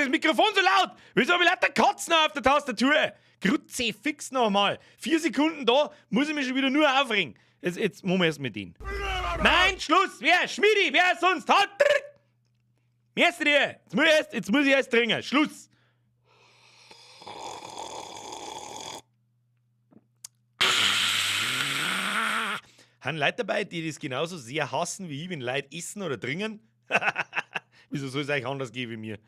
ist das Mikrofon so laut? Wieso habe ich lauter Katzen auf der Tastatur? Kruzifix nochmal. 4 Sekunden da, muss ich mich schon wieder nur aufregen. Jetzt machen wir erst mit denen. Nein, Schluss! Wer? Schmidi, wer sonst? Halt! Merci dir! Jetzt muss ich erst trinken. Schluss! Haben Leute dabei, die das genauso sehr hassen wie ich, wenn Leute essen oder trinken? Wieso soll es euch anders gehen wie mir?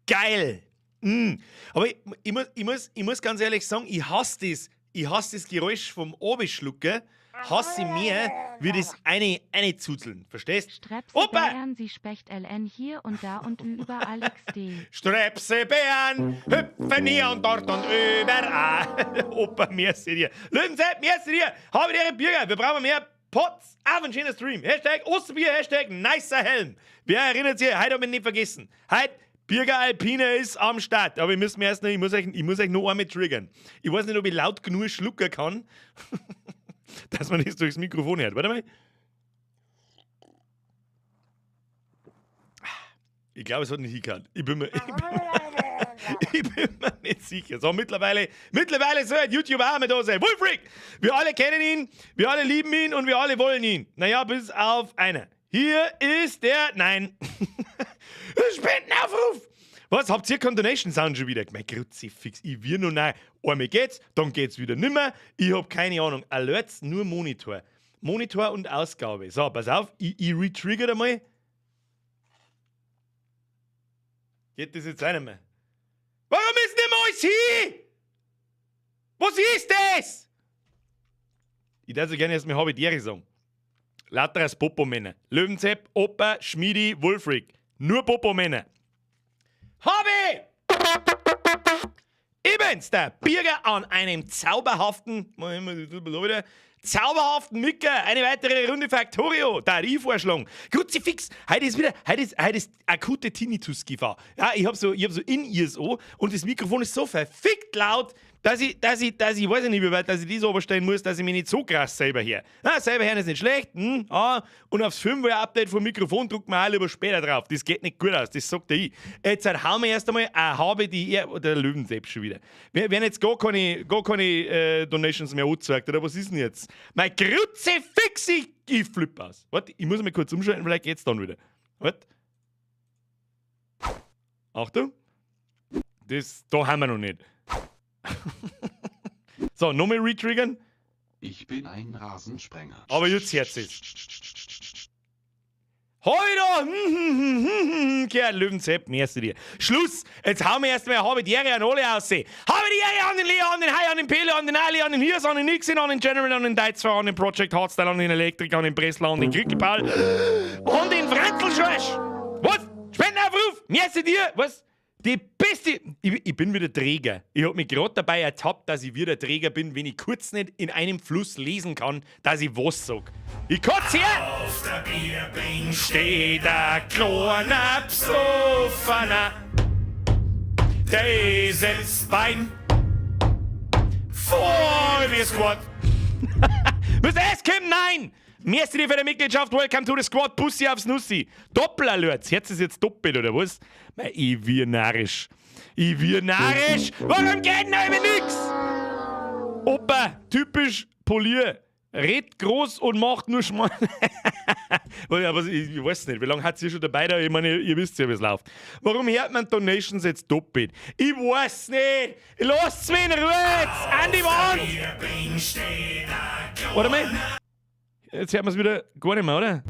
Geil! Mm. Aber ich muss ganz ehrlich sagen, ich hasse das. Ich hasse das Geräusch vom Obeschlucken. Hasse ich mehr, wie das eine zuzeln. Verstehst? Strepse Opa! Bären, sie specht LN hier und da und überall XD. Strepsebären hüpfen hier und dort und überall. Opa, merci dir. Löwensepp, merci dir. Habe die Bürger, wir brauchen mehr Pots. Auf ein schöner Stream. #Osterbier, #nicer Helm. Wer erinnert sich? Heute habe ich nicht vergessen. Heute Birger Alpine ist am Start. Aber ich muss mir erst noch, ich muss euch noch einmal triggern. Ich weiß nicht, ob ich laut genug schlucken kann, dass man das durchs Mikrofon hört. Warte mal. Ich glaube, es hat nicht hingehört. Ich bin mir nicht sicher. So, mittlerweile soll YouTube auch mit da sein. Wolfric! Wir alle kennen ihn, wir alle lieben ihn und wir alle wollen ihn. Naja, bis auf einer. Hier ist der. Nein. Spendenaufruf! Was, habt ihr keinen Donation Sound schon wieder? Mein Kruzifix, ich wir nur nein. Einmal geht's, dann geht's wieder nimmer. Ich hab keine Ahnung. Alerts, nur Monitor. Monitor und Ausgabe. So, pass auf, ich retrigger einmal. Geht das jetzt auch nicht mehr? Warum ist nicht mehr alles hier? Was ist das? Ich darf so gerne erst mal habe die Ehre sagen. Lauter als Popo-Männer. Löwenzepp, Opa, Schmiedi, Wolfric. Nur Popo-Männer. Habe! Ich bin's, der Birger an einem zauberhaften, wieder, zauberhaften Micker, eine weitere Runde Factorio, da ich vorschlagen. Kruzifix, heute ist akute Tinnitus-Gefahr. Ja, ich hab so In-Ears an und das Mikrofon ist so verfickt laut, dass ich, weiß ich nicht, wie weit, dass ich das oberstellen muss, dass ich mich nicht so krass selber her. Na, selber hören ist nicht schlecht, ah, und aufs Firmware-Update vom Mikrofon druckt man auch lieber später drauf. Das geht nicht gut aus, das sagt der ich. Jetzt halt hauen wir erst einmal, habe die, der Löwensepp schon wieder. Wir werden jetzt gar keine Donations mehr angezeigt, oder was ist denn jetzt? Mein Kruzifix, ich flipp aus. Warte, ich muss mal kurz umschalten, vielleicht geht's dann wieder. Warte. Achtung. Das, da haben wir noch nicht. So, nochmal retriggern. Ich bin ein Rasensprenger. Aber jetzt hört's es. Heute! Gerd Löwenzepp, merci dir. Schluss! Jetzt hauen wir erstmal habe die Ehre an alle aus. Habe die Ehre an den Leo, an den Hai, an den Pele, an den Ali, an den Hirs, an den Nixon, an den General, an den Deizfer, an den Project Hardstyle, an den Elektriker, an den Breslau, an den Krickelpaul, an den Franzl. Was? Spendenaufruf! Merci dir! Was? Die beste. Ich bin wieder Träger. Ich hab mich gerade dabei ertappt, dass ich wieder Träger bin, wenn ich kurz nicht in einem Fluss lesen kann, dass ich was sag. Ich kotz her! Auf der Bierbank steht ein kleiner Psoffener. Der ist jetzt beim Voll Squad. Mr. S. Kim, nein! Merci dir für die Mitgliedschaft. Welcome to the Squad. Bussi aufs Nussi. Doppelalert. Jetzt ist jetzt doppelt, oder was? Mei, ich wir narrisch. Ich wir narrisch. Warum geht denn eben nix? Opa, typisch Polier. Red groß und macht nur schmal. Aber ich weiß nicht, wie lange hat sie schon dabei da? Ich meine, ihr wisst ja, wie es läuft. Warum hört man Donations jetzt doppelt? Ich weiß nicht. Lasst mich in Ruhe jetzt. An die Wand. Warte mal. Jetzt hört man es wieder gar nicht mehr, oder?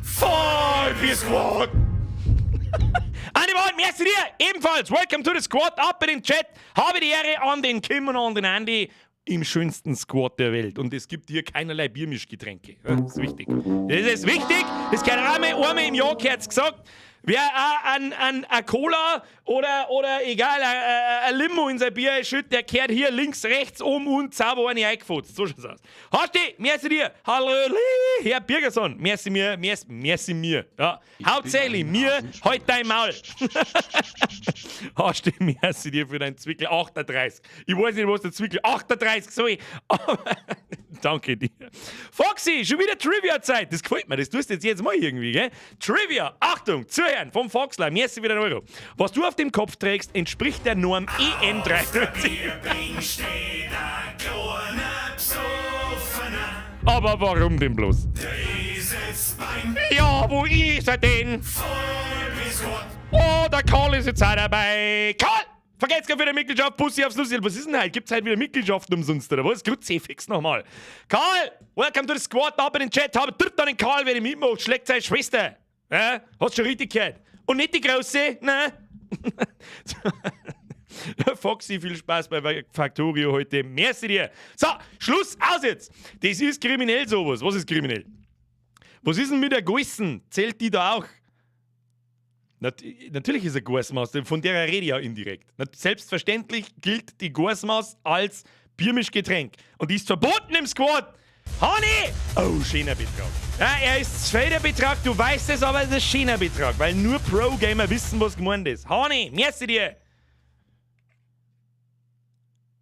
Voll Squad! An die Wand, merci dir! Ebenfalls, welcome to the Squad, ab in den Chat. Habe die Ehre an den Kim und an den Andy im schönsten Squad der Welt. Und es gibt hier keinerlei Biermischgetränke. Ja, das ist wichtig. Das ist wichtig. Das gehört einmal im Jahr, gehört's gesagt. Wer auch an Cola oder egal, ein Limo in sein Bier schüttet, der kehrt hier links, rechts, oben und sauber eine eingefotzt. So schaut's aus. Hast du, merci dir. Hallo, Herr Birgerson. Merci mir, merci, merci mir. Ja. Ich bin Hauptsächlich ein mir, Rasensprenger. halt dein Maul. Hast du, merci dir für deinen Zwickel 38. Ich weiß nicht, was der Zwickel 38 soll, aber danke dir. Foxy, schon wieder Trivia-Zeit. Das gefällt mir, das tust du jetzt jedes Mal irgendwie, gell? Trivia, Achtung, zuhören vom Foxler, merci wieder 1 Euro. Was du auf dem Kopf trägst, entspricht der Norm EN93. Aber warum denn bloß? Ja, wo ist er denn? Oh, der Karl ist jetzt auch dabei. Karl! Vergesst gar wieder Mitgliedschaft, Bussi aufs Nussi. Was ist denn heute? Gibt's heute wieder Mitgliedschaften umsonst oder was? Kruzifix nochmal. Karl, welcome to the squad, ab in den Chat. Hab drückt an den Karl, wer die mitmacht, schlägt seine Schwester. Ja, hast schon richtig gehört. Und nicht die Große, ne? Foxy, viel Spaß bei Factorio heute. Merci dir. So, Schluss, aus jetzt. Das ist kriminell sowas. Was ist kriminell? Was ist denn mit der Goissen? Zählt die da auch? Natürlich ist eine Goaßmaß, von der rede ich ja indirekt. Selbstverständlich gilt die Goaßmaß als Biermischgetränk. Und die ist verboten im Squad. Honey! Oh, schöner Betrag. Ja, er ist zweiter Betrag, du weißt es, aber es ist ein schöner Betrag, weil nur Pro-Gamer wissen, was gemeint ist. Honey, merci dir!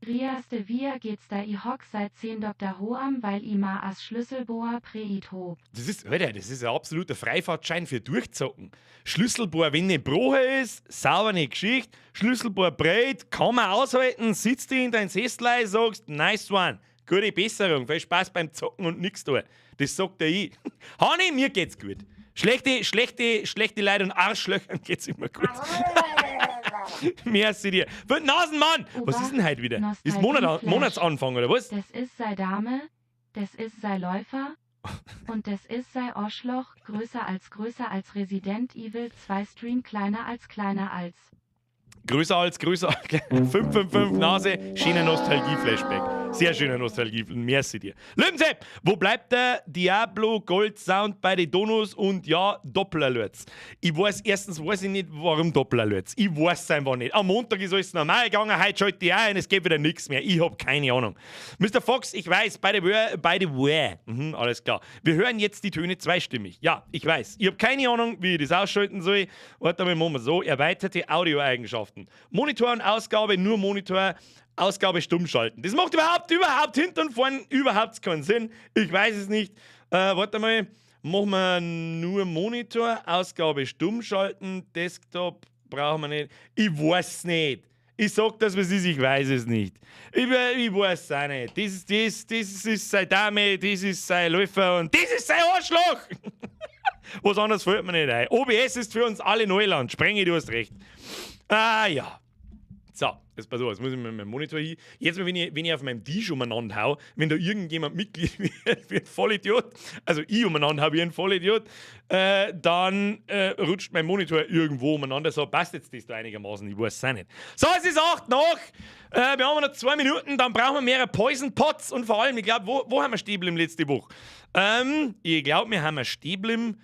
Riaste via geht's da i hock seit 10 Dr. Hoam, weil i ma as Schlüsselboa preit hob. Das ist, Alter, das ist ein absoluter Freifahrtschein für Durchzocken. Schlüsselbohr, wenn nicht Broche ist, saubere Geschichte. Schlüsselbohr breit, kann man aushalten, sitzt du in dein Sessel, sagst, nice one, gute Besserung, viel Spaß beim Zocken und nix da. Das sagt der ich. Hanni, mir geht's gut. Schlechte, schlechte, schlechte Leute und Arschlöchern geht's immer gut. Merci dir. Für den Nasenmann! Was ist denn heute wieder? Ist Monatsanfang oder was? Das ist sei Dame, das ist sei Läufer und das ist sei Oschloch, größer als Resident Evil 2 Stream, kleiner als kleiner als. Größer als größer. 555 Nase, schöner Nostalgie-Flashback. Sehr schöner Nostalgie. Merci dir. Löwensepp, wo bleibt der Diablo Gold Sound bei den Donos und ja, Doppelalerts? Ich weiß, erstens weiß ich nicht, warum Doppelalerts. Ich weiß es einfach nicht. Am Montag ist alles normal gegangen, heute schalte ich ein, es geht wieder nichts mehr. Ich hab keine Ahnung. Mr. Fox, ich weiß, by the way, by the way. Alles klar. Wir hören jetzt die Töne zweistimmig. Ja, ich weiß. Ich hab keine Ahnung, wie ich das ausschalten soll. Warte mal, machen wir so. Erweiterte Audioeigenschaften. Monitor und Ausgabe, nur Monitor, Ausgabe stumm schalten. Das macht überhaupt hinten und vorn überhaupt keinen Sinn. Ich weiß es nicht. Warte mal, machen wir nur Monitor, Ausgabe stumm schalten, Desktop brauchen wir nicht. Ich weiß nicht. Ich sag das, was ist, ich weiß es nicht. Ich weiß es auch nicht. Das ist seine Dame, das ist sein Läufer und das ist sein Arschloch! Was anderes fällt mir nicht ein. OBS ist für uns alle Neuland. Sprenge, du hast recht. Ah ja. So, jetzt pass auf, jetzt muss ich mit meinem Monitor hier. Jetzt mal, wenn ich auf meinem Tisch umeinander hau, wenn da irgendjemand Mitglied wird, wie ein Vollidiot, also ich umeinander hau wie ein Vollidiot, dann rutscht mein Monitor irgendwo umeinander. So, passt jetzt das da einigermaßen? Ich weiß es auch nicht. So, es ist 8 nach. Wir haben noch 2 Minuten, dann brauchen wir mehrere Poison Pots und vor allem, ich glaube, wo haben wir stehblieben letzte Woche? Ich glaube, wir haben stehblieben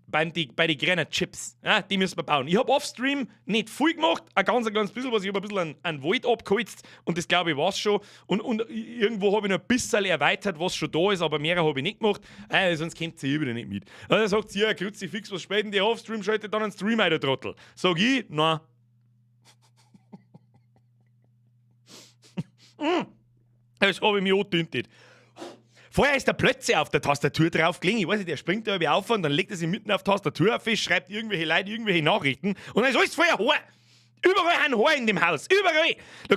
bei den grünen Chips. Ja, die müssen wir bauen. Ich habe offstream nicht viel gemacht, ein ganz ein kleines bisschen was. Ich habe ein bisschen einen Wald abgeholzt und das, glaube ich, war's schon. Und irgendwo habe ich noch ein bisschen erweitert, was schon da ist, aber mehr habe ich nicht gemacht. Sonst kommt sie wieder nicht mit. Also sagt sie, ja, Kruzifix, was spät in die Offstream, schaltet dann einen Stream ein, der Trottel. Sag ich, nein. Das habe ich mich angedünnt. Vorher ist der Plötze auf der Tastatur drauf gelegen. Ich weiß nicht, der springt da irgendwie auf und dann legt er sich mitten auf die Tastatur auf, schreibt irgendwelche Leute irgendwelche Nachrichten und dann ist alles voller Haar. Überall ein Haar in dem Haus. Überall. Da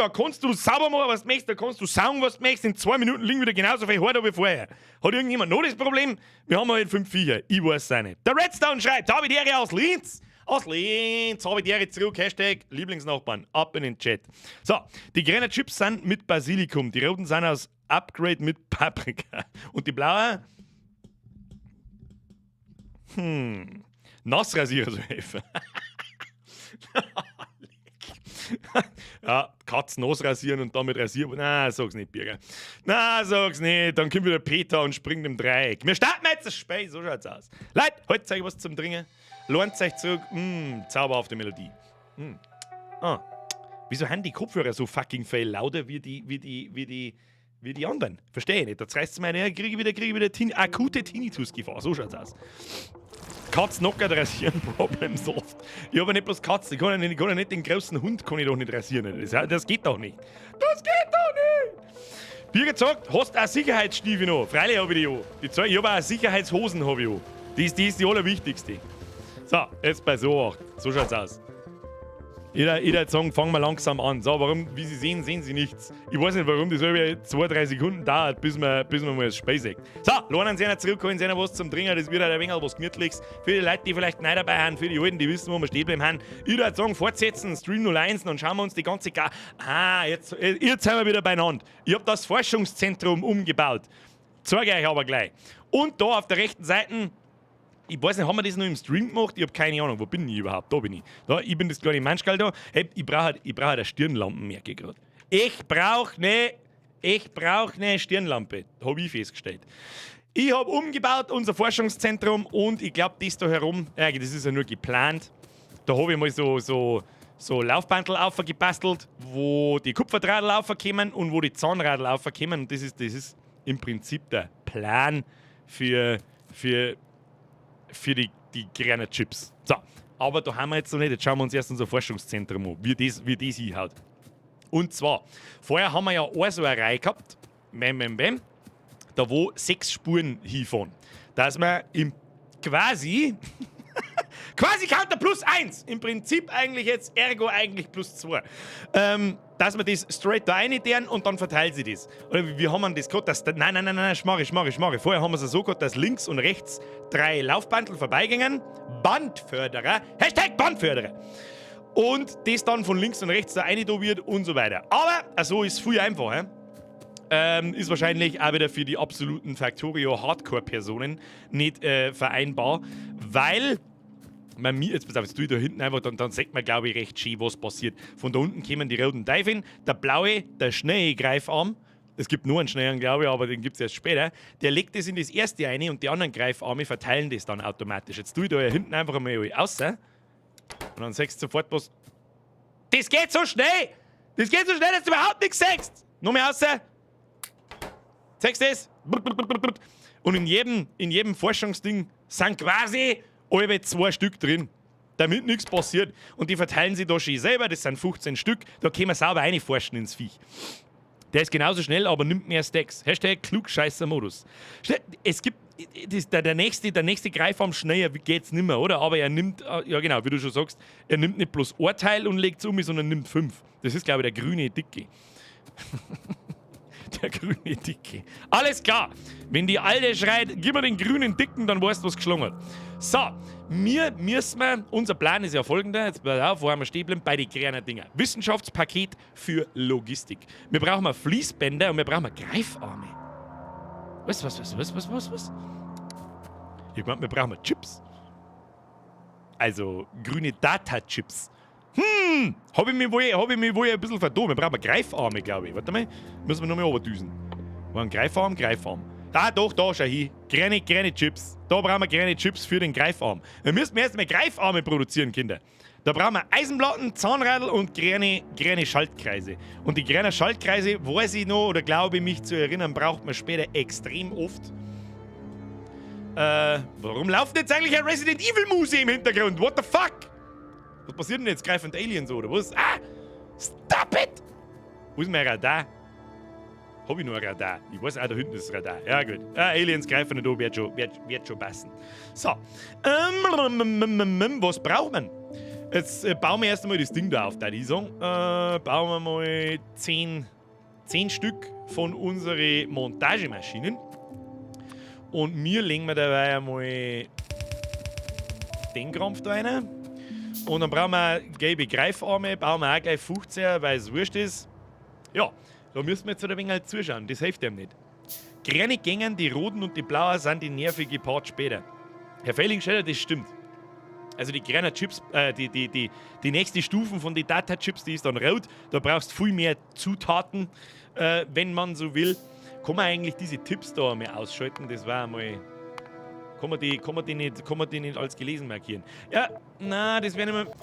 kannst du sauber machen, was du möchtest, da kannst du saugen, was du möchtest. In 2 Minuten liegen wieder genauso viel Haar da wie vorher. Hat irgendjemand noch das Problem? Wir haben halt fünf Viecher. Ich weiß es auch nicht. Der Redstone schreibt, habe die Ehre aus Linz. Aus Linz, habe die Ehre zurück. #Lieblingsnachbarn. Ab in den Chat. So, die grünen Chips sind mit Basilikum. Die roten sind aus Upgrade mit Paprika. Und die blauen? Nassrasierer so helfen. Ja, Katzen rasieren und damit rasieren. Na, sag's nicht, Birger. Na, sag's nicht. Dann kommt wieder Peter und springt im Dreieck. Wir starten jetzt das Spiel, so schaut's aus. Leute, heute zeige ich was zum Trinken. Lohnt euch zurück. Zauberhafte Melodie. Ah. Wieso haben die Kopfhörer so fucking viel lauter wie die anderen? Verstehe ich nicht. Da reißt es mir eine, kriege ich wieder akute Tinnitus-Gefahr. So schaut's aus. Katz knockert rasieren, Problem solved. Ich habe nicht bloß Katzen, ich kann ja nicht den großen Hund kann ich doch nicht rasieren. Das geht doch nicht. Das geht doch nicht! Birgit sagt, hast du auch Sicherheitsstiefel noch? Freilich habe ich die an. Ich habe auch Sicherheitshosen habe ich an. Die ist die allerwichtigste. So, jetzt bei so 8. So schaut's aus. Ich würde sagen, fangen wir langsam an. So, warum, wie Sie sehen, sehen Sie nichts. Ich weiß nicht, warum das über 2, 3 Sekunden dauert, bis man mal das Spiel sieht. So, lohnen Sie einer zurück, holen Sie einer was zum Trinken, das wird halt ein wenig was Gemütliches. Für die Leute, die vielleicht nicht dabei sind, für die Alten, die wissen, wo wir stehen bleiben haben. Ich würde sagen, fortsetzen, Stream 01, dann schauen wir uns die ganze. Ga ah, jetzt sind wir wieder beieinander. Ich habe das Forschungszentrum umgebaut. Zeige ich euch aber gleich. Und da auf der rechten Seite, ich weiß nicht, haben wir das noch im Stream gemacht? Ich habe keine Ahnung. Wo bin ich überhaupt? Da bin ich. Da, ich bin das kleine Menschgal da. Hey, ich brauch halt eine Stirnlampe, merke ich gerade. Ich brauch ne Stirnlampe. Habe ich festgestellt. Ich habe umgebaut unser Forschungszentrum und ich glaube, das da herum, das ist ja nur geplant. Da habe ich mal so Laufbandel aufgebastelt, wo die Kupferdrahtl aufkommen und wo die Zahnradl aufkommen. Und das ist im Prinzip der Plan für die kleinen Chips. So, aber da haben wir jetzt noch nicht. Jetzt schauen wir uns erst unser Forschungszentrum an, wie das hinhaut. Und zwar, vorher haben wir ja auch so eine Reihe gehabt, bam, bam, bam, da wo sechs Spuren hinfahren. Dass wir im quasi Counter plus eins. Im Prinzip eigentlich jetzt, ergo eigentlich plus zwei. Dass wir das straight da rein und dann verteilt sie das. Oder wie haben wir das gehabt? Dass, nein, nein, nein, nein, schmarre, schmarre, schmarre. Vorher haben wir es so gehabt, dass links und rechts drei Laufbandel vorbeigingen. Bandförderer. #Bandförderer. Und das dann von links und rechts da rein wird und so weiter. Aber so ist es viel einfacher. Ist wahrscheinlich auch wieder für die absoluten Factorio Hardcore-Personen nicht vereinbar, weil man mir, jetzt pass auf, jetzt tue ich da hinten einfach, dann sieht man, glaube ich, recht schön, was passiert. Von da unten kommen die roten Teilchen, der blaue, der schnelle Greifarm, es gibt nur einen schnellen, glaube ich, aber den gibt es erst später, der legt das in das erste eine und die anderen Greifarme verteilen das dann automatisch. Jetzt tue ich da ja hinten einfach einmal aus und dann siehst du sofort, was. Das geht so schnell! Das geht so schnell, dass du überhaupt nichts siehst! Noch mehr außer. Siehst du das? Und in jedem Forschungsding sind quasi alle zwei Stück drin, damit nichts passiert. Und die verteilen sich da schön selber, das sind 15 Stück, da können wir sauber reinforschen ins Viech. Der ist genauso schnell, aber nimmt mehr Stacks. #Klugscheißer-Modus. Es gibt, das, der nächste Greifarm, schneller geht's nimmer, oder? Aber er nimmt, ja genau, wie du schon sagst, er nimmt nicht bloß ein Teil und legt es um, sondern nimmt fünf. Das ist, glaube ich, der grüne Dicke. Der grüne Dicke. Alles klar. Wenn die Alte schreit, gib mir den grünen Dicken, dann weißt du, was geschlagen hat. So, wir müssen, wir, unser Plan ist ja folgender, jetzt pass auf, wo haben wir stehen bleiben? Bei den kleinen Dinger. Wissenschaftspaket für Logistik. Wir brauchen mal Fließbänder und wir brauchen mal Greifarme. Was, was, was, was, was, was, was? Ich meine, wir brauchen mal Chips. Also grüne Data-Chips. Hab ich mich wohl ein bisschen vertan. Wir brauchen Greifarme, glaube ich. Warte mal, müssen wir noch mal runter. Wo ein Greifarm, Greifarm. Da, doch, da, schau hin. Kleine, kleine Chips. Da brauchen wir kleine Chips für den Greifarm. Wir müssen erst mal Greifarme produzieren, Kinder. Da brauchen wir Eisenplatten, Zahnradl und kleine, kleine Schaltkreise. Und die kleinen Schaltkreise, weiß ich noch oder glaube ich mich zu erinnern, braucht man später extrem oft. Warum läuft jetzt eigentlich ein Resident Evil Musik im Hintergrund? What the fuck? Was passiert denn jetzt? Greifen Aliens oder was? Ah! Stop it! Wo ist mein Radar? Hab ich noch ein Radar? Ich weiß auch, da hinten ist das Radar. Ja, gut. Ah, Aliens greifen nicht an, wird schon passen. So. Was braucht man? Jetzt bauen wir erst einmal das Ding da auf, da ich sagen. Bauen wir mal 10 Stück von unseren Montagemaschinen. Und mir legen wir dabei einmal den Krampf da rein. Und dann brauchen wir gelbe Greifarme, bauen wir auch gleich 15, weil es wurscht ist. Ja, da müssen wir jetzt ein wenig halt zuschauen, das hilft dem nicht. Grüne gängen, die roten und die blauen sind die nervige Part später. Herr Fehling, das stimmt. Also die kleinen Chips, die nächste Stufen von den Data-Chips, die ist dann rot. Da brauchst du viel mehr Zutaten, wenn man so will. Kann man eigentlich diese Tipps da einmal ausschalten? Das war einmal. Kann man die nicht als gelesen markieren? Ja, na, das wäre nicht mehr.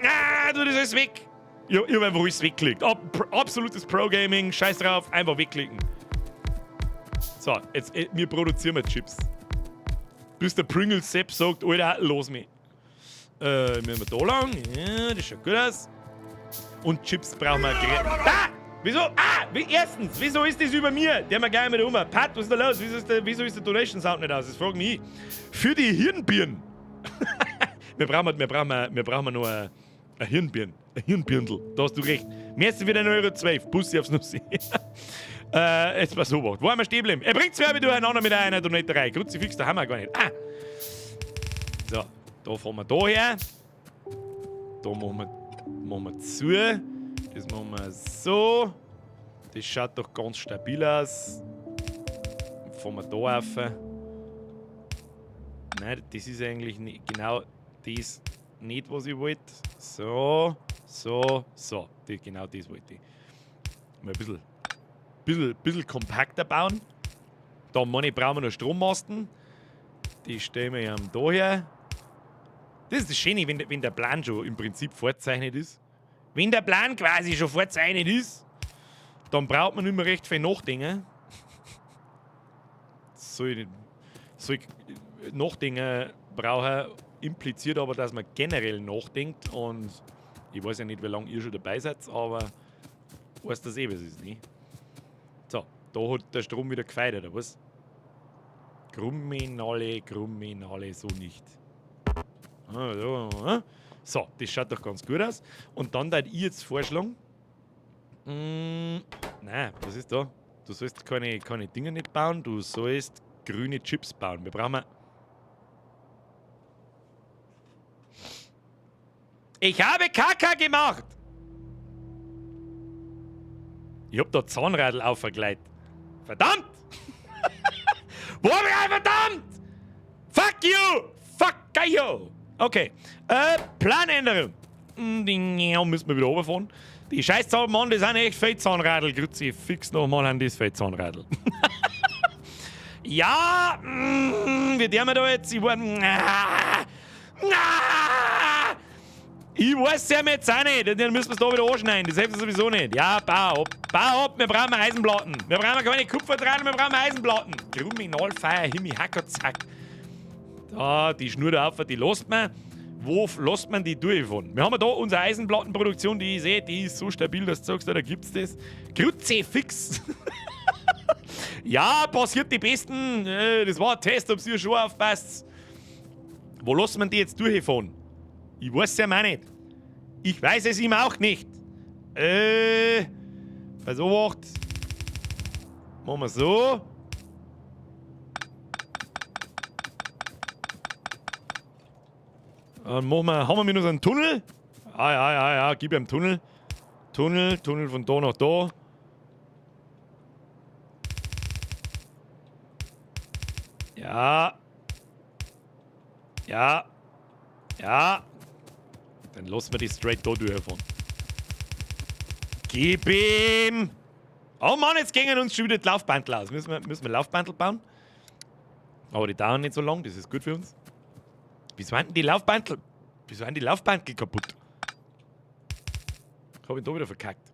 Ah, du, das ist weg! Ich hab einfach alles wegklickt. Absolutes Pro-Gaming, scheiß drauf, einfach wegklicken. So, jetzt, wir produzieren mal Chips. Bis der Pringles Sepp sagt, Alter, los mich. Müssen wir da lang? Ja, das schaut gut aus. Und Chips brauchen wir. Ah! Wieso? Ah! Wie, erstens, wieso ist das über mir? Der mal gleich mit um. Pat, was ist da los? Wieso ist der Donation Sound nicht aus? Das frage mich. Für die Hirnbirnen. Wir brauchen noch ein Hirnbirn. Ein Hirnbirndl. Da hast du recht. Merci für den Euro 12. Bussi aufs Nussi. Jetzt war so was. Wo haben wir stehen geblieben? Er bringt zwei durcheinander mit einer Donaterei. Kruzifix, da haben wir gar nicht. Ah! So, da fahren wir da her. Da machen wir zu. Das machen wir so. Das schaut doch ganz stabil aus. Fahren wir da auf. Nein, das ist eigentlich nicht, genau das nicht, was ich wollte. So, so, so. Genau das wollte ich. Mal ein bisschen kompakter bauen. Da meine ich, brauchen wir noch Strommasten. Die stellen wir da her. Das ist das Schöne, wenn der Plan schon im Prinzip vorzeichnet ist. Wenn der Plan quasi schon vorzeichnet ist, dann braucht man nicht mehr recht viel nachdenken. Soll ich nachdenken brauchen, impliziert aber, dass man generell nachdenkt, und ich weiß ja nicht, wie lange ihr schon dabei seid, aber weiß das eh, was ist, nicht? So, da hat der Strom wieder gefeit, oder was? Krumminale, Krumminale, so nicht. Ah, so, ah. So, das schaut doch ganz gut aus. Und dann würde ich jetzt vorschlagen. Nein, was ist da? Du sollst keine Dinger nicht bauen, du sollst grüne Chips bauen. Wir brauchen. Ich habe Kaka gemacht! Ich hab da Zahnradl aufvergleicht. Verdammt! Wo hab ich ein verdammt? Fuck you! Fuck you! Okay. Planänderung. Müssen wir wieder runterfahren. Die Scheißzahl, Mann, das sind echt Fettzahnradl. Grüezi, fix nochmal an das Fettzahnradl. Ja, wie der wir da jetzt? Ich war. Ah, ich weiß ja jetzt auch nicht. Dann müssen wir es da wieder anschneiden. Das hilft sowieso nicht. Ja, bau ab. Bau ab, wir brauchen Eisenplatten. Wir brauchen keine Kupferdraht, wir brauchen Eisenplatten. Kriminalfeier, Himmi, Hacker, zack. Da, die Schnur da auf, die lässt man. Wo lässt man die durchfahren? Wir haben ja da unsere Eisenplattenproduktion, die ich sehe, die ist so stabil, dass du sagst, da gibt's das. Kruzifix! Ja, passiert die Besten. Das war ein Test, ob ihr schon aufpasst. Wo lässt man die jetzt durchfahren? Ich weiß es ja auch nicht. Ich weiß es ihm auch nicht. Pass auf, machen wir so. Dann machen wir, haben wir noch so einen Tunnel? Ah, ja, ja, ja, gib ihm einen Tunnel. Tunnel, Tunnel von da nach da. Ja. Ja. Ja. Dann lassen wir die straight da durchfahren. Gib ihm! Oh Mann, jetzt gehen uns schon wieder die Laufbandel aus. Müssen wir Laufbandel bauen? Aber die dauern nicht so lang, das ist gut für uns. Wieso sind denn die Laufbandel? Wieso sind die Laufbandel kaputt? Hab ich da wieder verkackt.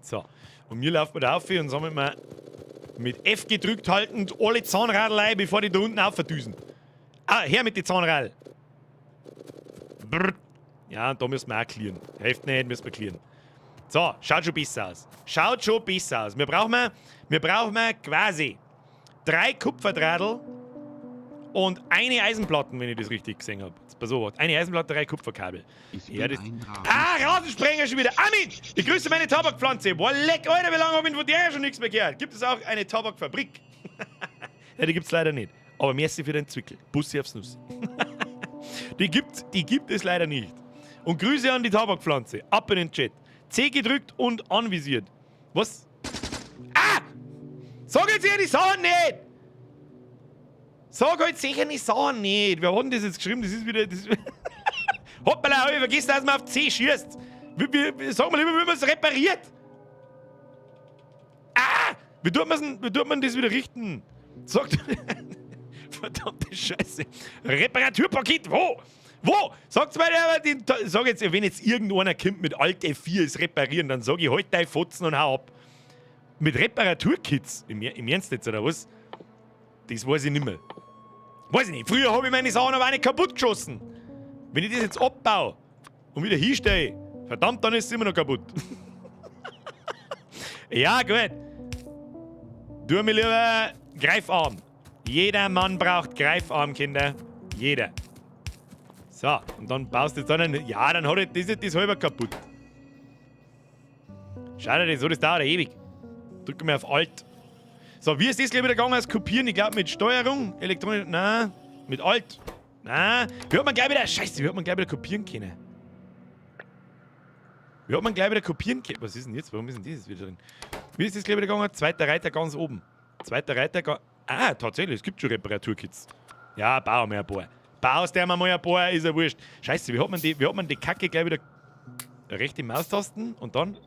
So. Und mir laufen wir da auf und sammeln wir mit F gedrückt haltend alle Zahnradl ein, bevor die da unten aufverdüsen. Ah, her mit den Zahnradl. Brrr. Ja, und da müssen wir auch clearen. Hilft nicht, müssen wir clearen. So, schaut schon besser aus. Schaut schon besser aus. Wir brauchen quasi 3 Kupferdrahtl und eine Eisenplatten, wenn ich das richtig gesehen hab. Jetzt pass auf, eine Eisenplatte, 3 Kupferkabel. Ich Ja, bin das ein Rasen. Ah, Rasensprenger schon wieder. Armin, ich grüße meine Tabakpflanze. Boah, leck, Alter, wie lange hab ich von der schon nichts mehr gehört? Gibt es auch eine Tabakfabrik? Ja, die gibt's leider nicht. Aber merci für den Zwickel. Bussi aufs Nuss. Die gibt es leider nicht. Und Grüße an die Tabakpflanze. Ab in den Chat. C gedrückt und anvisiert. Was? Ah! Sag jetzt hier die Sachen nicht! Sag halt sicher die Sachen nicht. Wer hat denn das jetzt geschrieben? Das ist wieder. Das ist Hoppala, hab ich vergessen, dass man auf C schießt. Sag mal lieber, wie man es repariert. Ah! Wie tut man's denn, wie tut man das wieder richten? Sagt. Verdammte Scheiße. Reparaturpaket, wo? Wo? Sagt's mir, den, sag jetzt, wenn jetzt irgendeiner kommt mit Alt F4 ist reparieren, dann sag ich, halt dein Fotzen und hau ab. Mit Reparaturkits? Im Ernst jetzt, oder was? Das weiß ich nicht mehr. Weiß ich nicht. Früher habe ich meine Sachen aber auch nicht kaputt geschossen. Wenn ich das jetzt abbaue und wieder hinstelle, verdammt, dann ist es immer noch kaputt. Ja, gut. Du mir lieber Greifarm. Jeder Mann braucht Greifarm, Kinder. Jeder. So, und dann baust du jetzt dann. Ja, dann hat das, das halber kaputt. Schau dir das so, das dauert ja ewig. Drücken wir auf Alt. So, wie ist das gleich wieder gegangen als Kopieren? Ich glaube mit Steuerung, elektronisch. Nein, mit Alt. Nein. Wie hat man gleich wieder. Scheiße, wie hat man gleich wieder kopieren können? Wie hat man gleich wieder kopieren können? Was ist denn jetzt? Warum ist denn das jetzt wieder drin? Wie ist das gleich wieder gegangen? Zweiter Reiter ganz oben. Zweiter Reiter ganz. Ah, tatsächlich, es gibt schon Reparaturkits. Ja, bauen wir ein paar. Baust der mal ein paar, ist ja wurscht. Scheiße, wie hat man die Kacke gleich wieder. Rechte Maustasten und dann.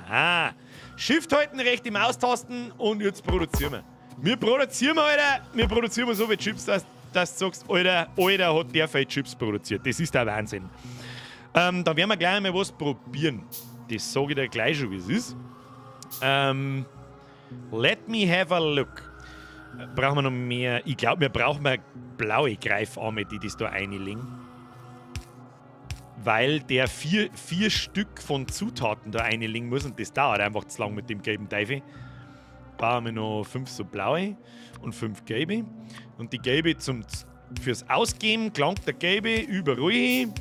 Ah, Shift halten, rechte Maustasten und jetzt produzieren wir. Wir produzieren, Alter, wir produzieren so viele Chips, dass du sagst, Alter, Alter, hat der viele Chips produziert. Das ist der Wahnsinn. Da werden wir gleich einmal was probieren. Das sage ich dir gleich schon, wie es ist. Let me have a look. Brauchen wir noch mehr? Ich glaube, wir brauchen mehr blaue Greifarme, die das da einlegen. Weil der vier Stück von Zutaten da einlegen muss und das dauert einfach zu lang mit dem gelben Teufel. Bauen wir noch fünf so blaue und fünf gelbe. Und die gelbe fürs Ausgeben gelangt der gelbe überall hin.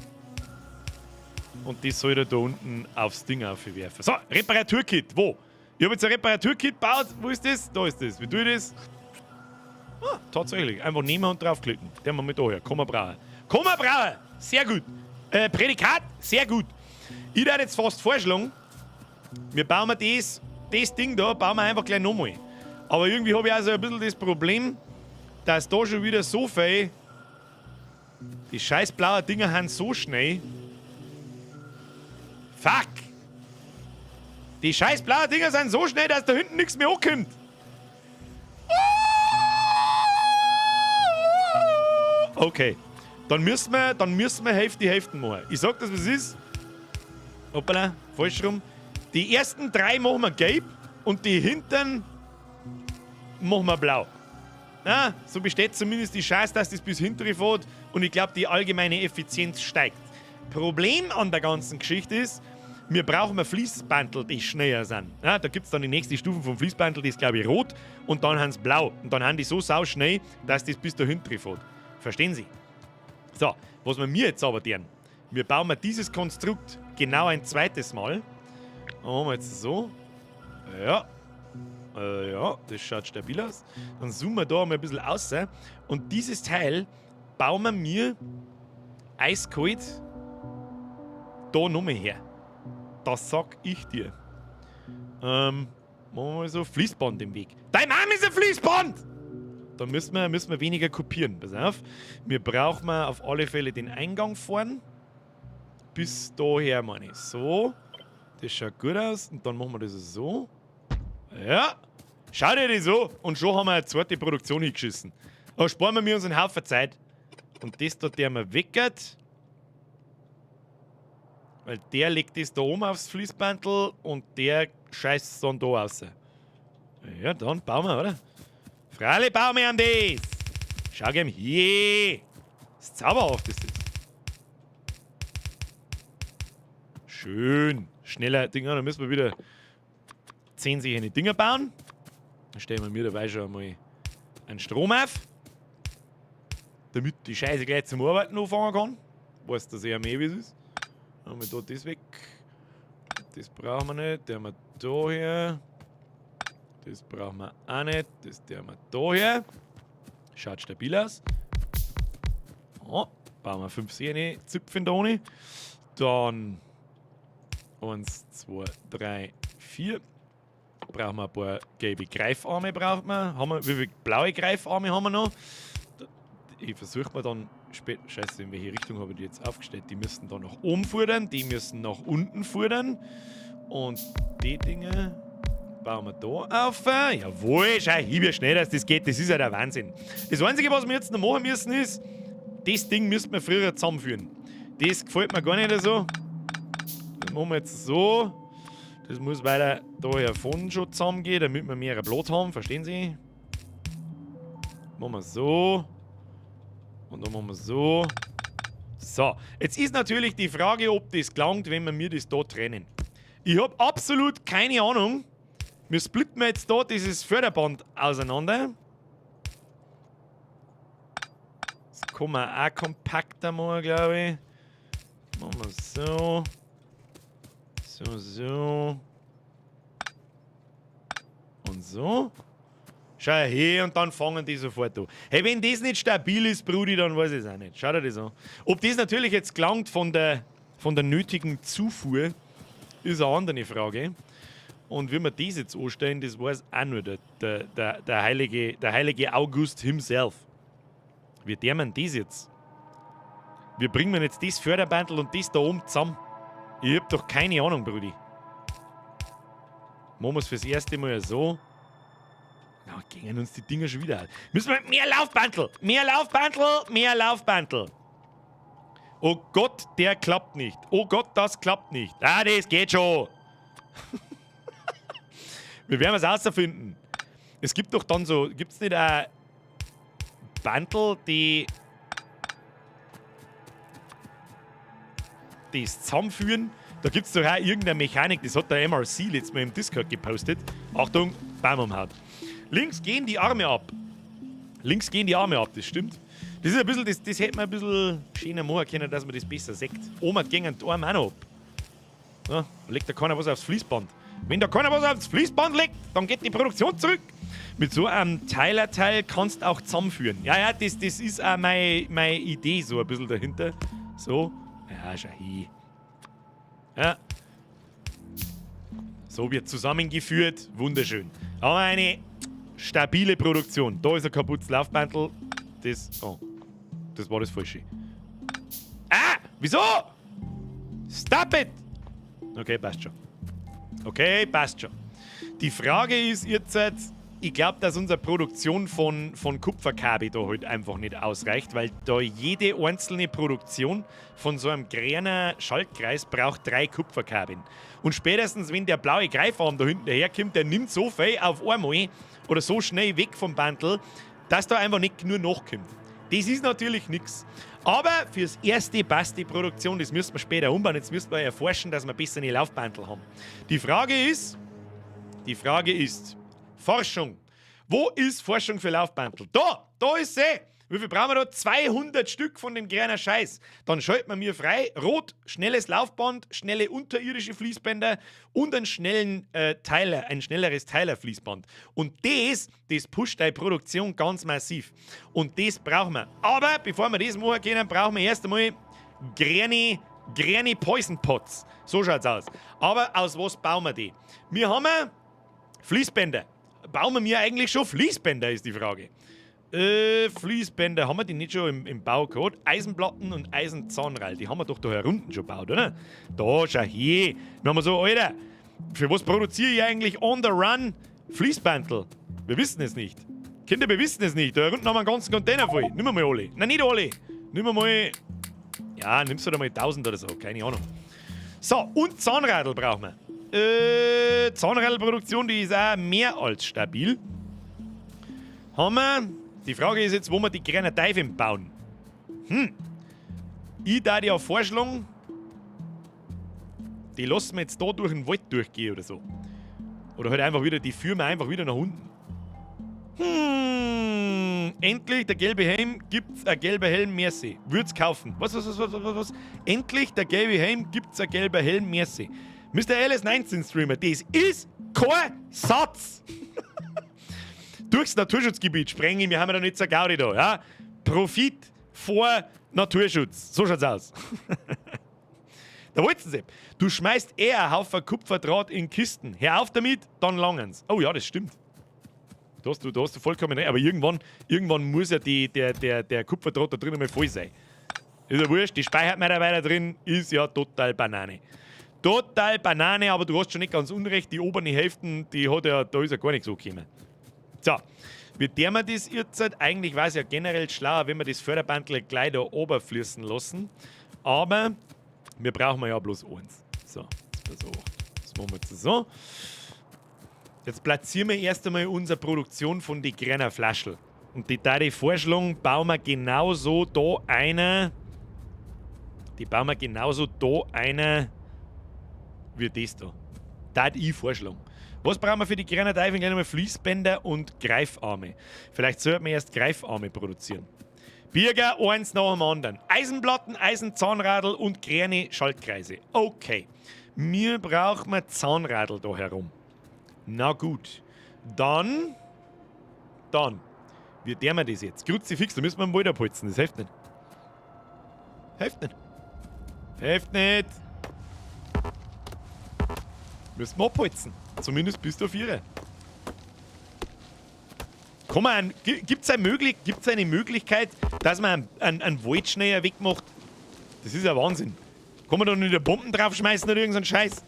Und das soll er da unten aufs Ding aufwerfen. So, Reparaturkit, wo? Ich habe jetzt ein Reparaturkit gebaut. Wo ist das? Da ist das. Wie tue ich das? Ah, tatsächlich. Einfach nehmen und draufklicken. Den wir mit da her. Kann man brauchen. Kann man brauchen. Sehr gut. Prädikat, sehr gut. Ich würde jetzt fast vorschlagen, wir bauen das Ding da, bauen wir einfach gleich nochmal. Aber irgendwie habe ich also ein bisschen das Problem, dass da schon wieder so viel. Die scheiß blauen Dinger sind so schnell. Fuck! Die scheiß blauen Dinger sind so schnell, dass da hinten nichts mehr ankommt. Okay. Dann müssen wir Hälfte Hälften machen. Ich sag das, was ist. Hoppala, falsch rum. Die ersten drei machen wir gelb und die hinteren machen wir blau. Na, so besteht zumindest die Chance, dass das bis hintere fährt und ich glaube, die allgemeine Effizienz steigt. Problem an der ganzen Geschichte ist, wir brauchen ein Fließbandel, die schneller sind. Ja, da gibt es dann die nächste Stufe vom Fließbandel, die ist glaube ich rot und dann haben sie blau. Und dann haben die so sau schnell, dass das bis dahinter fährt. Verstehen Sie? So, was wir mir jetzt aber tun, wir bauen dieses Konstrukt genau ein zweites Mal. Dann machen wir jetzt so. Ja. Ja, das schaut stabil aus. Dann zoomen wir da mal ein bisschen aus. Und dieses Teil bauen wir mir eiskalt da nochmal her. Das sag ich dir. Machen wir mal so: Fließband im Weg. Dein Mom ist ein Fließband! Da müssen wir weniger kopieren. Pass auf. Wir brauchen auf alle Fälle den Eingang fahren. Bis daher, meine ich. So. Das schaut gut aus. Und dann machen wir das so. Ja. Schau dir das so. Und schon haben wir eine zweite Produktion hingeschissen. Da sparen wir uns einen Haufen Zeit. Und das da, der mir weckert. Weil der legt das da oben aufs Fließbandel und der scheißt dann da raus. Ja, dann bauen wir, oder? Freilich bauen wir an das! Schau gern hier! Das ist zauberhaft, ist das. Schön. Schneller Dinger, dann müssen wir wieder 10 solche Dinger bauen. Dann stellen wir mir dabei schon einmal einen Strom auf. Damit die Scheiße gleich zum Arbeiten anfangen kann. Weiß das eher mehr, wie es ist. Dann haben wir da das weg. Das brauchen wir nicht. Den haben wir da her. Das brauchen wir auch nicht. Das tun wir da her. Schaut stabil aus. Oh, bauen wir 5 Sehne Zipfen da ohne. Dann 1, 2, 3, 4. Brauchen wir ein paar gelbe Greifarme. Braucht man. Haben wir, wie viele blaue Greifarme haben wir noch? Ich versuche mir dann später. Scheiße, in welche Richtung habe ich die jetzt aufgestellt? Die müssen da nach oben fuhren, die müssen nach unten fuhren. Und die Dinge Bauen wir da auf. Jawohl, schau, wie schnell dass das geht. Das ist ja der Wahnsinn. Das Einzige, was wir jetzt noch machen müssen, ist, das Ding müssten wir früher zusammenführen. Das gefällt mir gar nicht so. Das machen wir jetzt so. Das muss weiter da hier vorne schon zusammengehen, damit wir mehr Blut haben. Verstehen Sie? Machen wir so. Und dann machen wir so. So, jetzt ist natürlich die Frage, ob das gelangt, wenn wir mir das da trennen. Ich habe absolut keine Ahnung. Wir splitten jetzt da dieses Förderband auseinander. Das kann man auch kompakter machen, glaube ich. Machen wir so. So, so. Und so. Schau her und dann fangen die sofort an. Hey, wenn das nicht stabil ist, Brudi, dann weiß ich es auch nicht. Schau dir das an. Ob das natürlich jetzt gelangt von der nötigen Zufuhr, ist eine andere Frage. Und wie wir das jetzt anstellen, das weiß auch nur der heilige August himself. Wie der man das jetzt? Wie bringen wir jetzt das Förderbandel und das da oben zusammen? Ich hab doch keine Ahnung, Brudi. Machen wir es fürs erste Mal so. Na, gingen uns die Dinger schon wieder aus. Müssen wir mehr Laufbandel! Mehr Laufbandel! Mehr Laufbandel! Oh Gott, der klappt nicht. Oh Gott, das klappt nicht. Ah, das geht schon. Wir werden es herausfinden. Es gibt doch dann so, gibt es nicht auch Bandel, die das zusammenführen? Da gibt es doch auch irgendeine Mechanik, das hat der MRC letztes Mal im Discord gepostet. Achtung, Baum umhaut. Links gehen die Arme ab. Links gehen die Arme ab, das stimmt. Das ist ein bisschen, das hätte man ein bisschen schöner machen können, dass man das besser sieht. Oma gingen die Arme auch noch ab. Ja, legt da keiner was aufs Fließband. Wenn da keiner was aufs Fließband legt, dann geht die Produktion zurück. Mit so einem Teilerteil kannst du auch zusammenführen. Ja, ja, das ist auch meine Idee so ein bisschen dahinter. So. Ja, schau hier. Ja. So wird zusammengeführt. Wunderschön. Aber eine stabile Produktion. Da ist ein kaputtes Laufbandel. Das. Oh. Das war das Falsche. Ah! Wieso? Stop it! Okay, passt schon. Okay, passt schon. Die Frage ist jetzt, ich glaube, dass unsere Produktion von Kupferkabel da halt einfach nicht ausreicht, weil da jede einzelne Produktion von so einem grünen Schaltkreis braucht 3 Kupferkabeln. Und spätestens, wenn der blaue Greifarm da hinten daherkommt, der nimmt so viel auf einmal oder so schnell weg vom Bandel, dass da einfach nicht nur nachkommt. Das ist natürlich nichts. Aber fürs erste passt die Produktion, das müssen wir später umbauen. Jetzt müssen wir erforschen, dass wir bessere Laufbandel haben. Die Frage ist, Forschung. Wo ist Forschung für Laufbandel? Da ist sie. Wie viel brauchen wir da? 200 Stück von dem kleinen Scheiß. Dann schaltet man mir frei. Rot, schnelles Laufband, schnelle unterirdische Fließbänder und einen schnellen Teiler, ein schnelleres Teilerfließband. Und das pusht die Produktion ganz massiv. Und das brauchen wir. Aber bevor wir das machen können, brauchen wir erst einmal grüne Poison Pots. So schaut's aus. Aber aus was bauen wir die? Wir haben Fließbänder. Bauen wir mir eigentlich schon Fließbänder, ist die Frage. Fließbänder, haben wir die nicht schon im Baucode? Eisenplatten und Eisenzahnrad, die haben wir doch da herunten schon gebaut, oder? Da, schau hier. Dann haben wir so, Alter, für was produziere ich eigentlich on the run Fließbandel? Wir wissen es nicht. Kinder, wir wissen es nicht. Da herunten haben wir einen ganzen Container voll. Nimm mal alle. Nein, nicht alle. Nimm mal, ja, nimmst du da mal 1000 oder so, keine Ahnung. So, und Zahnradl brauchen wir. Zahnradlproduktion, die ist auch mehr als stabil. Haben wir. Die Frage ist jetzt, wo wir die kleinen Teufel bauen. Ich da ja vorschlagen, die lassen wir jetzt da durch den Wald durchgehen oder so. Oder halt einfach wieder, die führen wir einfach wieder nach unten. Endlich, der gelbe Helm, gibt's ein gelber Helm, merci. Würd's kaufen. Was? Endlich, der gelbe Helm, gibt's ein gelber Helm, merci. Mr. LS19 Streamer, das ist kein Satz. Durchs Naturschutzgebiet sprengen, wir haben ja da nicht so Gaudi da, ja? Profit vor Naturschutz. So schaut's aus. Da wollten sie. Du schmeißt eher einen Haufen Kupferdraht in Kisten. Hör auf damit, dann langen's. Oh ja, das stimmt. Da hast du vollkommen recht. Aber irgendwann muss ja der Kupferdraht da drin einmal voll sein. Ist ja wurscht, die speichert man da weiter drin, ist ja total Banane. Total Banane, aber du hast schon nicht ganz unrecht. Die oberen Hälften, die hat ja, da ist ja gar nichts angekommen. So, wie tun wir das jetzt? Eigentlich war es ja generell schlauer, wenn wir das Förderbandl gleich da oben fließen lassen. Aber wir brauchen ja bloß eins. So, jetzt pass auf. Das machen wir jetzt so. Jetzt platzieren wir erst einmal unsere Produktion von den kleinen Flaschel. Und die da die vorschlagen, bauen wir genauso da eine. Die bauen wir genauso da eine wie das da. Da ich vorschlagen. Was brauchen wir für die kleinen Teufel? Gleich nochmal Fließbänder und Greifarme. Vielleicht sollten wir erst Greifarme produzieren. Birger, eins nach dem anderen. Eisenplatten, Eisenzahnradl und kleine Schaltkreise. Okay. Mir brauchen wir Zahnradl da herum. Na gut. Dann. Wie tun wir das jetzt? Kruzifix, da müssen wir einen Wald abholzen. Das hilft nicht. Hilft nicht. Hilft nicht. Müssen wir abholzen. Zumindest bis zur 4. Gibt es eine Möglichkeit, dass man einen Wald schneller wegmacht? Das ist ja Wahnsinn. Kann man da nicht Bomben draufschmeißen oder irgend so einen Scheiß?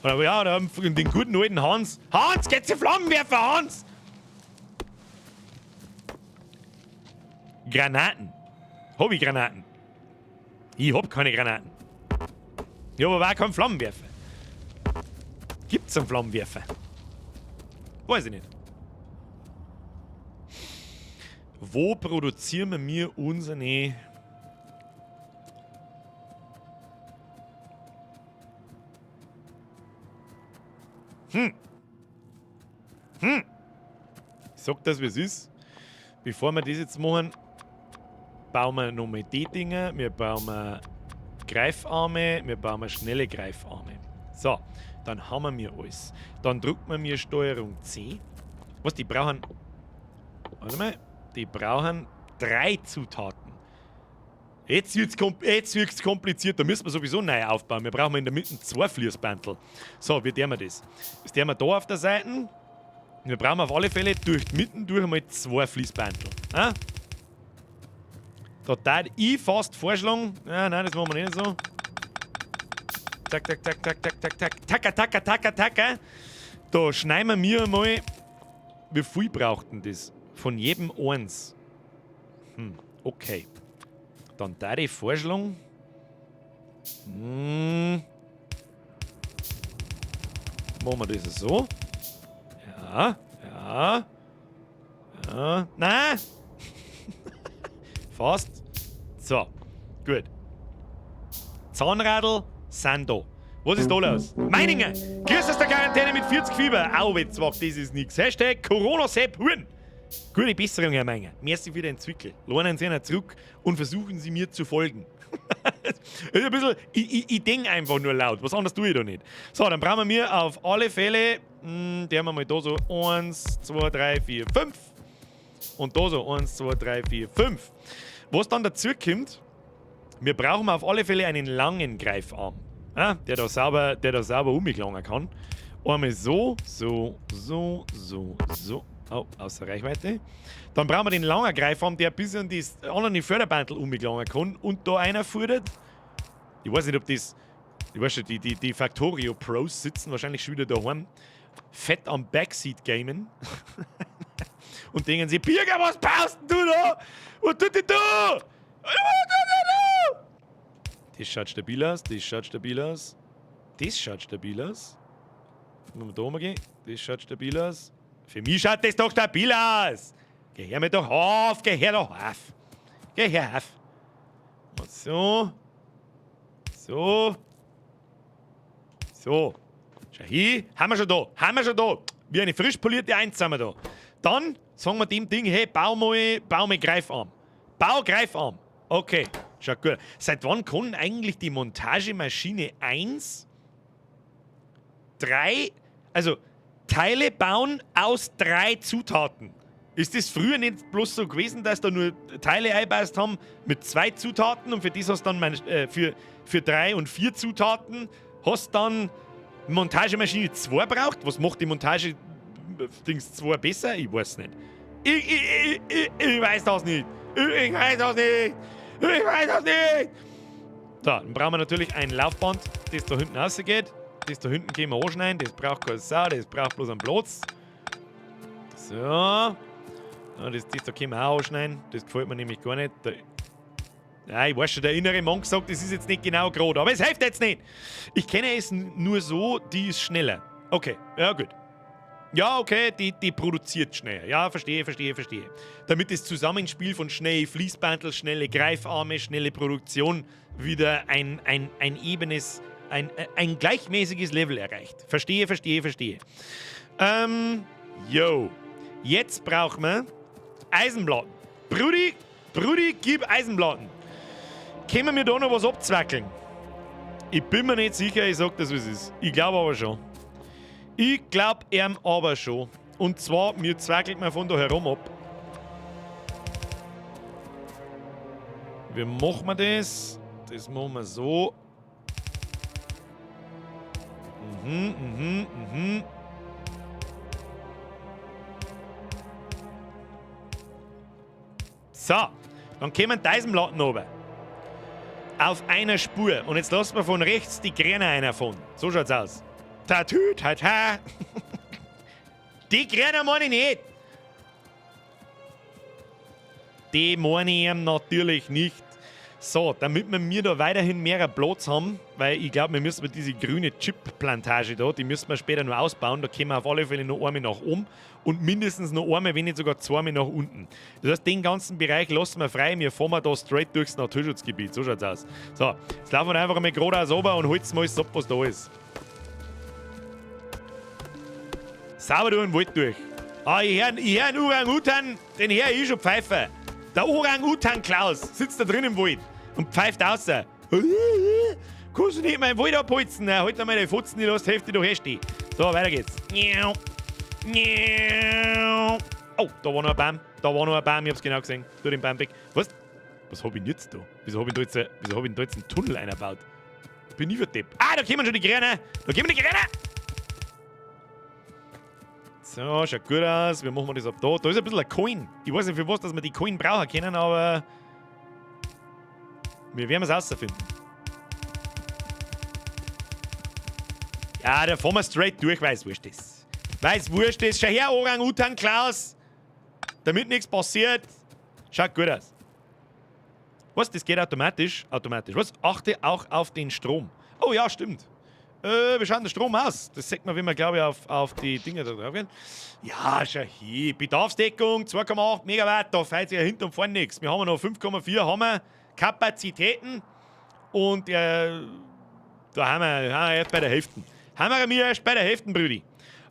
Oder ja, da haben wir den guten alten Hans. Hans, geht's die Flammenwerfer, Hans! Granaten. Hab ich Granaten? Ich hab keine Granaten. Ich hab aber auch keinen Flammenwerfer. Gibt's einen Flammenwerfer? Weiß ich nicht. Wo produzieren wir unsere... Ich sag das, wie es ist. Bevor wir das jetzt machen, bauen wir nochmal die Dinger. Wir bauen Greifarme. Wir bauen schnelle Greifarme. So, dann haben wir alles. Dann drückt man mir Steuerung C. Was, die brauchen... Warte mal. Die brauchen 3 Zutaten. Jetzt wird's kompliziert, da müssen wir sowieso neu aufbauen. Wir brauchen in der Mitte 2 Fließbandel. So, wie tun wir das? Das tun wir da auf der Seite. Wir brauchen auf alle Fälle durch die Mitte durch einmal 2 Fließbandel. Ah? Da darf ich fast vorschlagen. Ja, nein, das machen wir nicht so. Zack, zack, zack, zack, zack, zack, zack. Taka, taka, taka, taka. Da schneiden wir mir mal. Wie viel braucht denn das? Von jedem eins. Okay. Dann da die vorschlagen. Machen wir das so. Ja, ja. Ja. Nein! Fast. So, gut. Zahnradl sind da. Was ist da los? Meininger! Grüß aus der Quarantäne mit 40 Fieber. Au, jetzt das ist nix. Hashtag Corona-Sepp Huren. Gute Besserung, Herr Meinger. Merci für den Zwickel. Lohnen Sie ihn zurück und versuchen Sie mir zu folgen. Das ist ein bisschen, ich denke einfach nur laut. Was anderes tue ich da nicht. So, dann brauchen wir auf alle Fälle, die haben wir mal da so 1, 2, 3, 4, 5. Und da so 1, 2, 3, 4, 5. Was dann dazu kommt, wir brauchen auf alle Fälle einen langen Greifarm. Ja, der da sauber umgelangen kann. Einmal so, so, so, so, so. Oh, außer Reichweite. Dann brauchen wir den langen Greifarm, der bis an die anderen Förderbandel umgelangen kann und da einer fordert. Ich weiß nicht, ob das. Ich weiß schon, die Factorio Pros sitzen wahrscheinlich schon wieder daheim. Fett am Backseat gamen. Und denken sich: Birger, was baust denn du da? Was tut denn du? Was tut denn du? Das schaut stabil aus, das schaut stabil aus. Das schaut stabil aus. Wenn wir da umgehen, das schaut stabil aus. Für mich schaut das doch stabil aus. Geh her mir doch auf, geh her doch auf. Geh her auf. Und so. So. So. Schau hier, haben wir schon da, haben wir schon da. Wie eine frisch polierte Eins sind wir da. Dann sagen wir dem Ding, hey, bau mal Greifarm. Bau Greifarm. Okay, schaut gut. Seit wann kann eigentlich die Montagemaschine 1, 3, also Teile bauen aus 3 Zutaten? Ist das früher nicht bloß so gewesen, dass da nur Teile eingebaut haben mit 2 Zutaten und für das hast dann für 3 und 4 Zutaten hast dann Montagemaschine 2 braucht? Was macht die Montage-Dings 2 besser? Ich weiß nicht. Ich weiß das nicht. Ich weiß das nicht. Ich weiß das nicht. So, dann brauchen wir natürlich ein Laufband, das da hinten rausgeht. Das da hinten können wir anschneiden. Das braucht keine Sau, das braucht bloß einen Platz. So. Ja, das da können wir auch anschneiden. Das gefällt mir nämlich gar nicht. Da, ja, ich weiß schon, der innere Monk sagt, das ist jetzt nicht genau gerade, aber es hilft jetzt nicht. Ich kenne es nur so, die ist schneller. Okay, ja gut. Ja, okay, die produziert schneller. Ja, verstehe, verstehe, verstehe. Damit das Zusammenspiel von schnellen Fließbandel, schnelle Greifarme, schnelle Produktion wieder ein ebenes, ein gleichmäßiges Level erreicht. Verstehe, verstehe, verstehe. Yo. Jetzt brauchen wir Eisenplatten. Brudi, Brudi, gib Eisenplatten. Können wir da noch was abzwackeln? Ich bin mir nicht sicher, ich sag das, wie es ist. Ich glaube aber schon. Ich glaub ihm aber schon. Und zwar, mir zwackelt man von da herum ab. Wie machen wir das? Das machen wir so. Mhm, mhm, mhm. So, dann kommen die Eisenplatten runter. Auf einer Spur. Und jetzt lassen wir von rechts die Kräne einer von. So schaut's aus. Tatü, tata. Die Kräne meine ich nicht. Die meine ich ihm natürlich nicht. So, damit wir mir da weiterhin mehr Platz haben, weil ich glaube, wir müssen diese grüne Chip-Plantage da, die müssen wir später noch ausbauen. Da kommen wir auf alle Fälle noch einmal nach oben und mindestens noch einmal, wenn nicht sogar zweimal nach unten. Das heißt, den ganzen Bereich lassen wir frei. Wir fahren da straight durchs Naturschutzgebiet. So schaut's aus. So, jetzt laufen wir einfach einmal geradeaus runter und holzen mal alles ab, was da ist. Sauber durch den Wald durch. Ah, ich hör einen Orang-Utan, den hör ich schon pfeifen. Der Orang-Utan Klaus sitzt da drin im Wald und pfeift raus. Kannst du nicht meinen Wald abholzen? Na, halt einmal die Fotzen, die lässt die Hälfte doch herstehen. So, weiter geht's. Oh, da war noch ein Baum. Da war noch ein Baum, ich hab's genau gesehen. Tu den Baum weg. Was? Was hab ich denn jetzt da? Wieso hab ich denn da jetzt einen Tunnel eingebaut? Bin ich für Depp. Ah, da kommen schon die Kräne. Da kommen die Kräne. So, schaut gut aus. Wie machen wir das ab da? Da ist ein bisschen ein Coin. Ich weiß nicht, für was, dass wir die Coin brauchen können, aber wir werden es rausfinden. Ja, da fahren wir straight durch, weil es wurscht ist. Weil es wurscht ist. Schau her, Orang-Utan Klaus. Damit nichts passiert. Schaut gut aus. Was? Das geht automatisch? Automatisch. Was? Achte auch auf den Strom. Oh ja, stimmt. Wie schaut der Strom aus? Das sieht man, wenn wir, glaube ich, auf die Dinger da drauf gehen. Ja, schau hier. Bedarfsdeckung 2,8 Megawatt. Da fällt sich ja hinten und vorne nichts. Wir haben noch 5,4 haben wir Kapazitäten. Und da haben wir erst bei der Hälfte. Haben wir erst bei der Hälfte, Brüdi.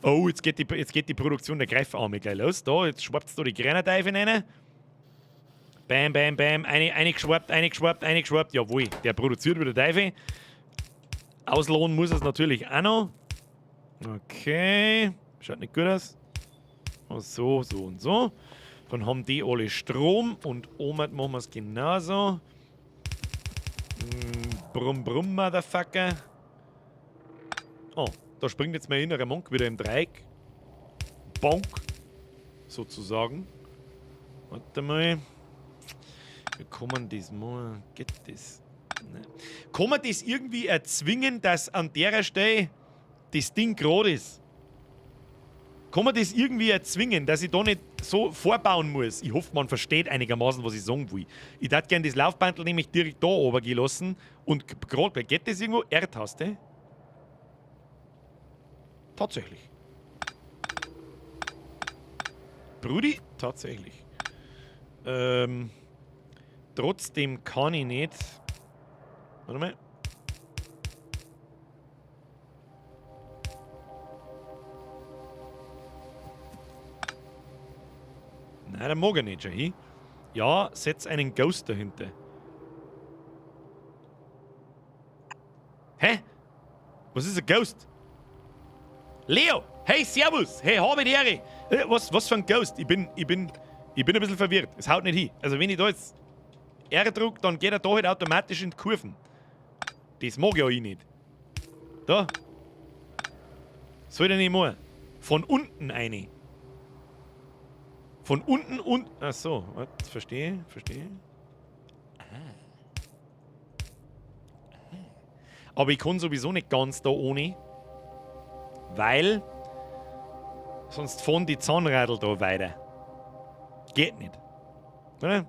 Oh, jetzt geht die Produktion der Greifarme gleich los. Da, jetzt schwappt da die Granateife rein. Bam, bam, bam. Eine geschwappt, eine geschwappt, eine geschwappt. Jawohl, der produziert wieder Teife. Auslohnen muss es natürlich auch noch. Okay. Schaut nicht gut aus. So, so und so. Dann haben die alle Strom und oben machen wir es genauso. Brumm, brumm, Motherfucker. Oh, da springt jetzt mein innerer Monk wieder im Dreieck. Bonk. Sozusagen. Warte mal. Wie kann man das machen? Geht das? Ne. Kann man das irgendwie erzwingen, dass an der Stelle das Ding gerade ist? Kann man das irgendwie erzwingen, dass ich da nicht so vorbauen muss? Ich hoffe, man versteht einigermaßen, was ich sagen will. Ich würde gerne das Laufbandel nämlich direkt da oben gelassen und gerade, geht das irgendwo? R-Taste? Tatsächlich. Brudi? Tatsächlich. Trotzdem kann ich nicht. Warte mal. Nein, der mag ich nicht schon hin. Ja, setz einen Ghost dahinter. Hä? Was ist ein Ghost? Leo! Hey, servus! Hey, habe die Ehre! Was für ein Ghost? Ich bin ein bisschen verwirrt. Es haut nicht hin. Also wenn ich da jetzt R drücke, dann geht er da halt automatisch in die Kurven. Das mag ja ich nicht. Da. Soll ich nicht machen. Von unten eine. Von unten und... Ach so, warte, verstehe, verstehe. Ah. Aber ich kann sowieso nicht ganz da ohne. Weil sonst fahren die Zahnradl da weiter. Geht nicht. Oder?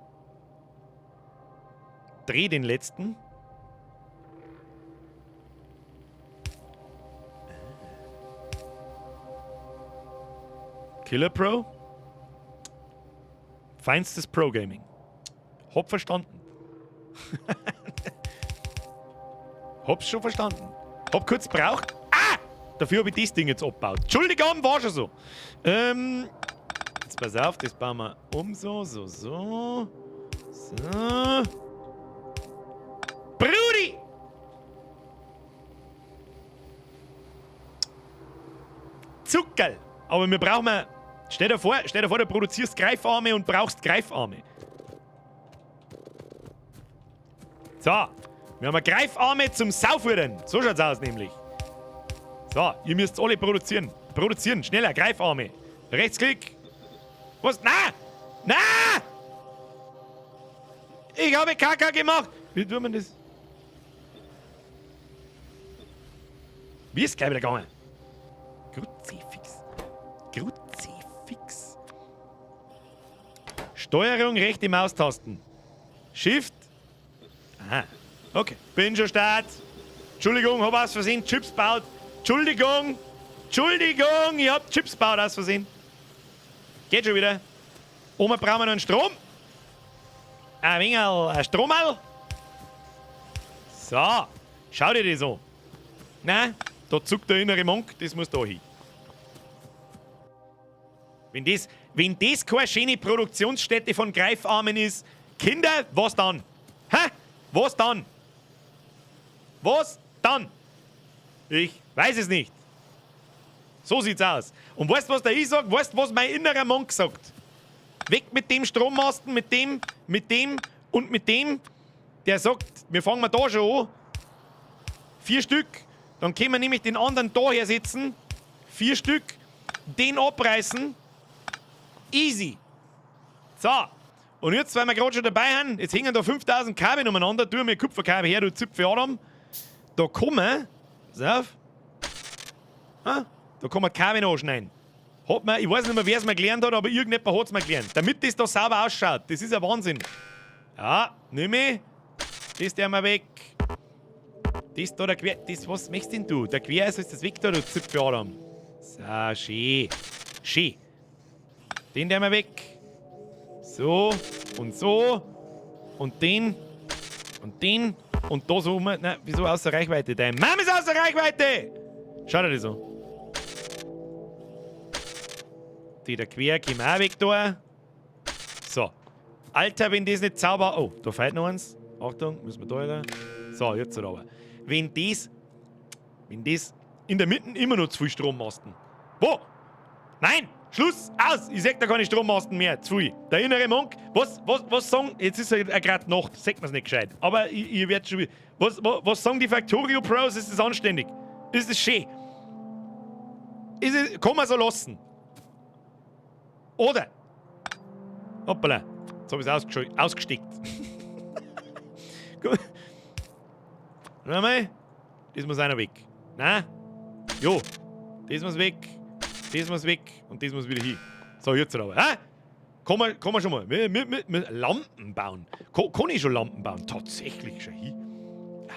Dreh den letzten. Killer Pro. Feinstes Pro Gaming. Hab verstanden. Hab's schon verstanden. Hab kurz braucht. Ah! Dafür hab ich das Ding jetzt abgebaut. Entschuldigung, war schon so. Jetzt pass auf, das bauen wir um so, so, so. So. Brudi! Zuckerl! Aber wir brauchen mal. Stell dir vor, du produzierst Greifarme und brauchst Greifarme. So, wir haben Greifarme zum Saufuhren. So schaut's aus nämlich. So, ihr müsst alle produzieren. Produzieren, schneller, Greifarme. Rechtsklick. Was? Na! Na! Ich habe Kaka gemacht! Wie tut man das? Wie ist es gleich wieder gegangen? Kruzifix. Kruzifix. Steuerung, rechte Maustasten. Shift. Aha. Okay. Bin schon start. Entschuldigung, hab aus Versehen Chips gebaut. Entschuldigung. Entschuldigung, ich hab Chips gebaut aus Versehen. Geht schon wieder. Oben brauchen wir noch einen Strom. Ein wenig ein Stromerl. So. Schau dir das an. Nein, da zuckt der innere Monk, das muss da hin. Wenn das keine schöne Produktionsstätte von Greifarmen ist, Kinder, was dann? Hä? Was dann? Was dann? Ich weiß es nicht. So sieht's aus. Und weißt du, was der ich sag? Weißt du, was mein innerer Monk sagt? Weg mit dem Strommasten, mit dem und mit dem. Der sagt, wir fangen mal da schon an. 4 Stück. Dann können wir nämlich den anderen da hersetzen. 4 Stück. Den abreißen. Easy. So. Und jetzt, weil wir gerade schon dabei sind, jetzt hängen da 5000 Kabel umeinander. Tu mir Kupferkabel her, du Zipfel Adam. Da kommen, pass auf, ah, da kann man Kabel anschneiden. Hat man, ich weiß nicht mehr, wer es mir gelernt hat, aber irgendjemand hat es mir gelernt. Damit das da sauber ausschaut. Das ist ein Wahnsinn. Ja, nimm ich. Das der mal weg. Das da, der Quer. Das, was möchtest denn du? Der Quer ist das weg da, du Zipfel Adam. So, schön. Schön. Den der mal weg. So und so. Und den. Und den. Und da so um. Nein, wieso außer Reichweite? Dein Mom ist außer Reichweite! Schau dir das an. Die da quer kommen auch weg da. So. Alter, wenn das nicht sauber. Oh, da fehlt noch eins. Achtung, müssen wir da wieder. So, jetzt aber. Wenn das in der Mitte immer noch zu viel Strommasten. Wo? Nein! Schluss! Aus! Ich seh da keine Strommasten mehr. Zu viel. Der innere Monk. Was sagen. Jetzt ist ja gerade Nacht. Sagt man's nicht gescheit. Aber ihr werdet schon. Was sagen die Factorio Pros? Ist das anständig? Ist das schön? Ist es, kann man so lassen? Oder? Hoppala. Jetzt hab ich's ausgesteckt. Gut. Nochmal. Das muss auch noch weg. Nein? Jo. Das muss weg. Das muss weg. Und das muss wieder hin. So, jetzt aber. Hä? Kann man schon mal. Wir Lampen bauen. Kann ich schon Lampen bauen? Tatsächlich schon hin.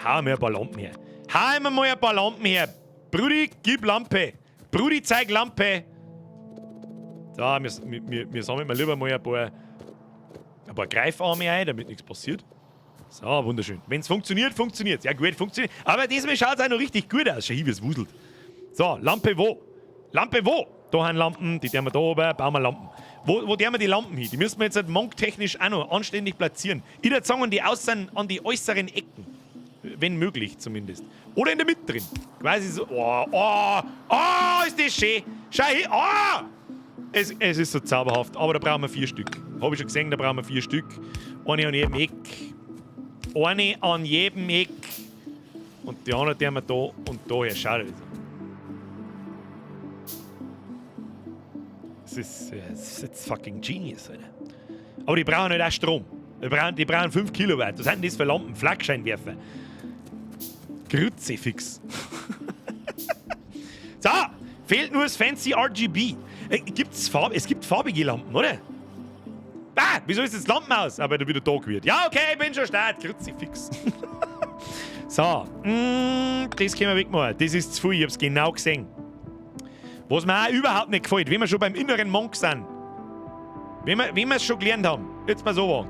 Hau mir ein paar Lampen her. Hau mir mal ein paar Lampen her. Brudi, gib Lampe. Brudi, zeig Lampe. So, wir sammeln mal lieber mal ein paar Greifarme ein, damit nichts passiert. So, wunderschön. Wenn es funktioniert, funktioniert es. Ja gut, funktioniert. Aber diesmal schaut es auch noch richtig gut aus. Schau, wie es wuselt. So, Lampe wo? Lampe wo? Da haben Lampen, die tun wir da oben, bauen wir Lampen. Wo tun wir die Lampen hin? Die müssen wir jetzt halt monktechnisch auch noch anständig platzieren. Ich würde sagen, an die äußeren Ecken. Wenn möglich zumindest. Oder in der Mitte drin. Quasi so. Oh, oh, oh, ist das schön. Schau hin. Oh! Es ist so zauberhaft. Aber da brauchen wir 4 Stück. Habe ich schon gesehen, da brauchen wir 4 Stück. Eine an jedem Eck. Eine an jedem Eck. Und die andere, die haben wir da und da her. Schau dir das an. Es ist jetzt fucking genius, Alter. Aber die brauchen halt auch Strom. Die brauchen 5 Kilowatt. Was sind denn das für Lampen? Flakscheinwerfer. Kruzifix. So, fehlt nur das fancy RGB. Gibt's Farbe? Es gibt farbige Lampen, oder? Ah, wieso ist jetzt Lampen aus? Aber da wieder Tag wird. Ja, okay, ich bin schon start. Kruzifix. So, das können wir wegmachen. Das ist zu viel, ich hab's genau gesehen. Was mir auch überhaupt nicht gefällt, wenn wir schon beim inneren Monk sind. Wenn wir es schon gelernt haben. Jetzt mal so.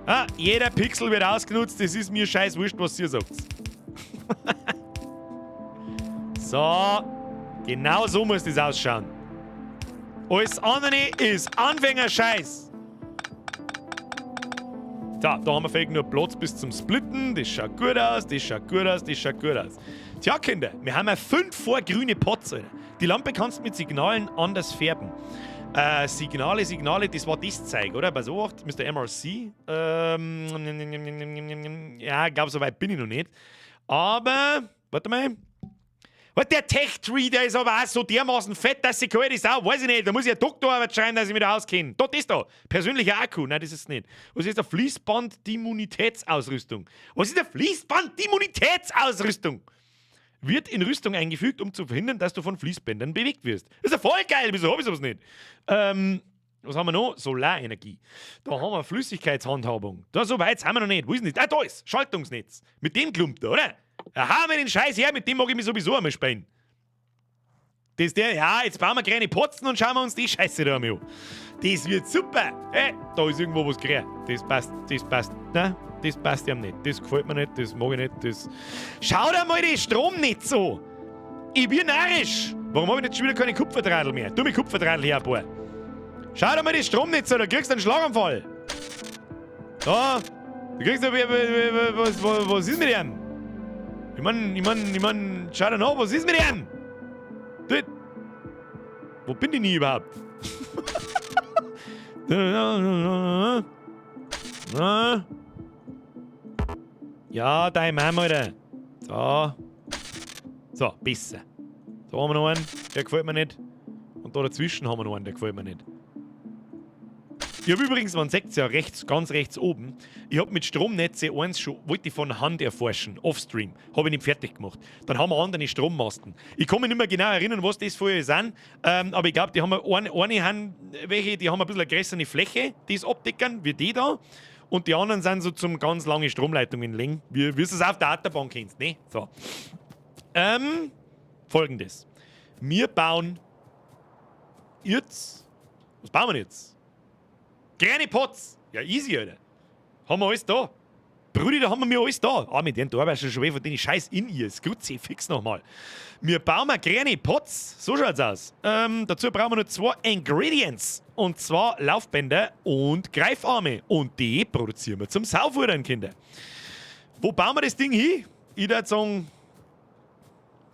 Ah, jeder Pixel wird ausgenutzt, das ist mir scheiß wurscht, was ihr sagt. So, genau so muss das ausschauen. Alles andere ist Anfängerscheiß. So, da haben wir vielleicht nur Platz bis zum Splitten. Das schaut gut aus, das schaut gut aus, das schaut gut aus. Tja, Kinder, wir haben ja 5 vor grüne Pots, Alter. Die Lampe kannst du mit Signalen anders färben. Signale, Signale, das war das Zeug, oder? Pass auf, Mr. MRC. Ja, ich glaube, so weit bin ich noch nicht. Aber, warte mal. Was, der Tech Tree, der ist aber auch so dermaßen fett, dass sie kalt ist auch. Weiß ich nicht. Da muss ich eine Doktorarbeit schreiben, dass ich mich da auskenne. Dort ist da. Persönlicher Akku. Nein, das ist es nicht. Was ist der Fließband-Immunitätsausrüstung? Was ist der Fließband-Immunitätsausrüstung? Wird in Rüstung eingefügt, um zu verhindern, dass du von Fließbändern bewegt wirst. Das ist ja voll geil. Wieso hab ich sowas nicht? Was haben wir noch? Solarenergie. Da haben wir Flüssigkeitshandhabung. Da, so weit sind wir noch nicht. Wo ist denn das? Ah, da ist Schaltungsnetz. Mit dem klumpt er, oder? Ja, hau mir den Scheiß her, mit dem mag ich mich sowieso einmal spielen. Das ist der, ja, jetzt bauen wir kleine Potzen und schauen wir uns die Scheiße da einmal an. Das wird super. Hey, da ist irgendwo was grün. Das passt. Nein, das passt ihm nicht. Das gefällt mir nicht, das mag ich nicht. Das. Schau dir mal das Stromnetz an. Ich bin narrisch. Warum hab ich jetzt schon wieder keine Kupferdrahtl mehr? Tu mir Kupferdrahtl her, ein paar. Schau dir mal das Stromnetz an, da kriegst du einen Schlaganfall. Da, da kriegst du, was ist mit ihm? Ich mein, schau dir nach, was ist mit ihm? Du, wo bin ich denn überhaupt? Ja, deine Mama, Alter. So. So, besser. Da haben wir noch einen, der gefällt mir nicht. Und da dazwischen haben wir noch einen, der gefällt mir nicht. Ich hab übrigens, man sieht's ja rechts, ganz rechts oben, ich hab mit Stromnetze eins schon, wollte ich von Hand erforschen, offstream, hab ich nicht fertig gemacht. Dann haben wir andere Strommasten. Ich kann mich nicht mehr genau erinnern, was das vorher sind, aber ich glaub, die haben eine haben welche, die haben ein bisschen eine größere Fläche, die es abdecken, wie die da. Und die anderen sind so zum ganz lange Stromleitungen legen, wie du es auf der Autobahn kennst, ne? So. Folgendes. Wir bauen jetzt, was bauen wir jetzt? Kleine Pots! Ja, easy, Alter. Haben wir alles da. Brudi, da haben wir mir alles da. Ah, mit dem da weißt du schon weh von den scheiß In-Ears. Kruzifix nochmal. Wir bauen mal kleine Pots. So schaut's aus. Dazu brauchen wir noch 2 Ingredients. Und zwar Laufbänder und Greifarme. Und die produzieren wir zum Saufudern, Kinder. Wo bauen wir das Ding hin? Ich würd sagen,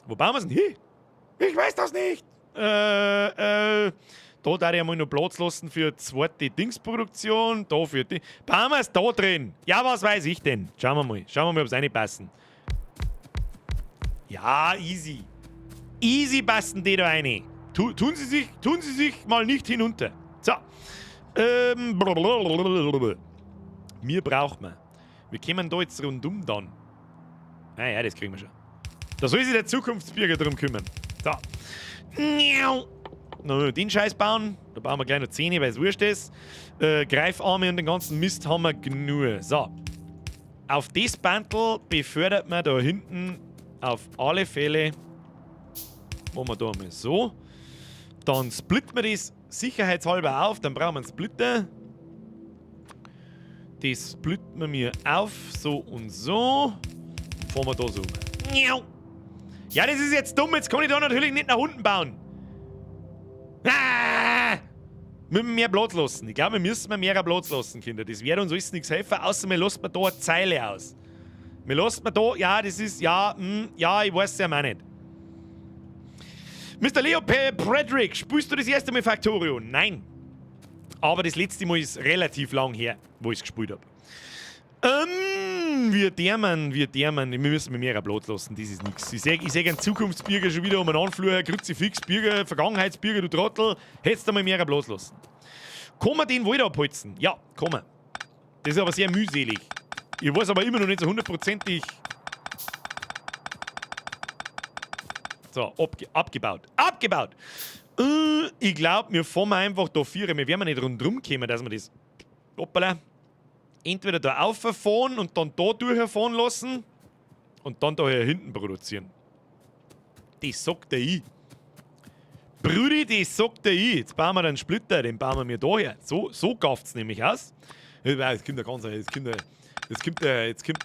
wo bauen wir's denn hin? Ich weiß das nicht. Da darf ich einmal noch Platz lassen für zweite Dingsproduktion. Da für die. Bauen wir's da drin. Ja, was weiß ich denn? Schauen wir mal. Schauen wir mal, ob's reinpassen. Ja, easy. Easy passen die da rein. Tun Sie sich mal nicht hinunter. So. Blablabla. Mir braucht man. Wir kommen da jetzt rundum dann. Ah ja, das kriegen wir schon. Da soll sich der Zukunftsbürger drum kümmern. So. Miau. Noch den Scheiß bauen. Da bauen wir gleich noch 10, weil es wurscht ist. Greifarme und den ganzen Mist haben wir genug. So. Auf das Bandel befördert man da hinten auf alle Fälle. Machen wir da mal so. Dann splitten wir das sicherheitshalber auf. Dann brauchen wir einen Splitter. Das splitten wir mir auf. So und so. Fahren wir da so. Ja, das ist jetzt dumm. Jetzt kann ich da natürlich nicht nach unten bauen. Ah! Müssen wir mehr Platz lassen. Ich glaube, wir müssen mehr Platz lassen, Kinder. Das wird uns alles nichts helfen, außer wir lassen da eine Zeile aus. Wir lassen da, ja, das ist, ja, ja, ich weiß es ja auch nicht. Mister Leo P. Patrick, spielst du das erste Mal Factorio? Nein. Aber das letzte Mal ist relativ lang her, wo ich's gespielt hab. Wir müssen mit mehr Platz lassen, das ist nix. Ich seh einen Zukunftsbürger schon wieder um einen Anflug, Kruzifixbürger, Vergangenheitsbürger, du Trottel, hättest du mal mehr Platz lassen. Kann man den Wald abholzen? Ja, kann man. Das ist aber sehr mühselig. Ich weiß aber immer noch nicht so hundertprozentig. So, abgebaut. Abgebaut! Ich glaube, wir fahren einfach da vier. Wir werden nicht rundherum kommen, dass wir das. Hoppala. Entweder da auffahren und dann da durchfahren lassen und dann da hier hinten produzieren. Das sagt der ich. Brudi, das sagt der ich. Jetzt bauen wir einen Splitter, den bauen wir mir da her. So, so gafft's nämlich aus. Jetzt kommt der ganze, jetzt kommt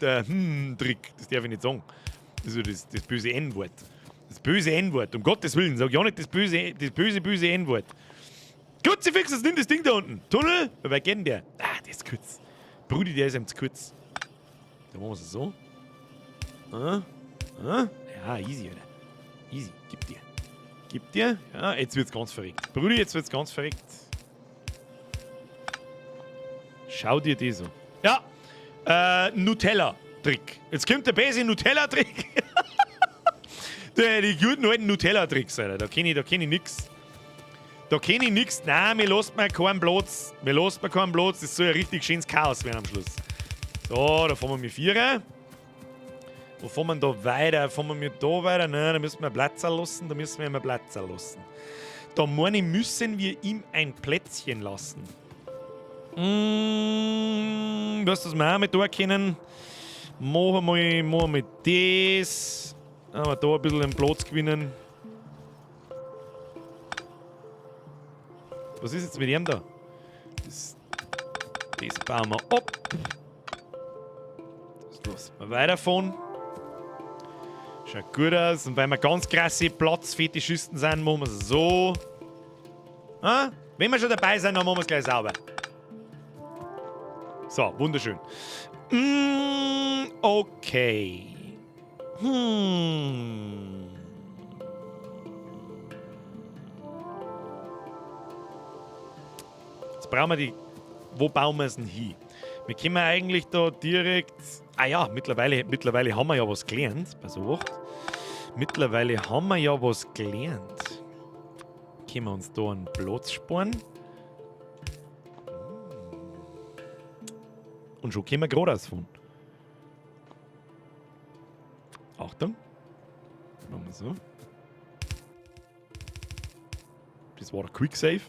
der Trick. Das darf ich nicht sagen. Das ist das böse N-Wort. Das böse N-Wort. Um Gottes Willen, sag ich auch nicht das böse, böse N-Wort. Kruzifix, was nimmt das Ding da unten? Tunnel? Wer geht denn der? Ah, der ist kurz. Brudi, der ist ihm zu kurz. Da machen wir es so. Ah, ah. Ja, easy, Alter. Easy. Gib dir. Gib dir. Ja, jetzt wird's ganz verrückt. Brudi, jetzt wird's ganz verrückt. Schau dir die so. Ja. Nutella-Trick. Jetzt kommt der böse Nutella-Trick. Die guten alten Nutella-Tricks, Alter. Da kenn ich nix. Da kenn ich nix. Nein, mir lasst mir keinen Platz. Mir lasst mir keinen Platz. Das soll ja richtig schönes Chaos werden am Schluss. So, da fahren wir mit Vierer. Wo fahren wir da weiter? Fahren wir da weiter? Nein, da müssen wir Platz lassen. Da müssen wir ihm Platz lassen. Da meine ich, müssen wir ihm ein Plätzchen lassen. Weißt du, was wir auch mit da können? Machen wir das. Aber da ein bisschen den Platz gewinnen. Was ist jetzt mit ihm da? Das bauen wir ab. Das lassen wir weiterfahren. Schaut gut aus. Und weil wir ganz krasse Platzfetischisten sind, machen wir es so. Ah, wenn wir schon dabei sind, dann machen wir es gleich sauber. So, wunderschön. Okay. Jetzt brauchen wir die. Wo bauen wir es denn hin? Wir können eigentlich da direkt. Ah ja, mittlerweile haben wir ja was gelernt. Pass auf. Mittlerweile haben wir ja was gelernt. Können wir uns da einen Platz sparen? Und schon können wir geradeaus fahren. Achtung. Machen wir so. Das war der Quick Save.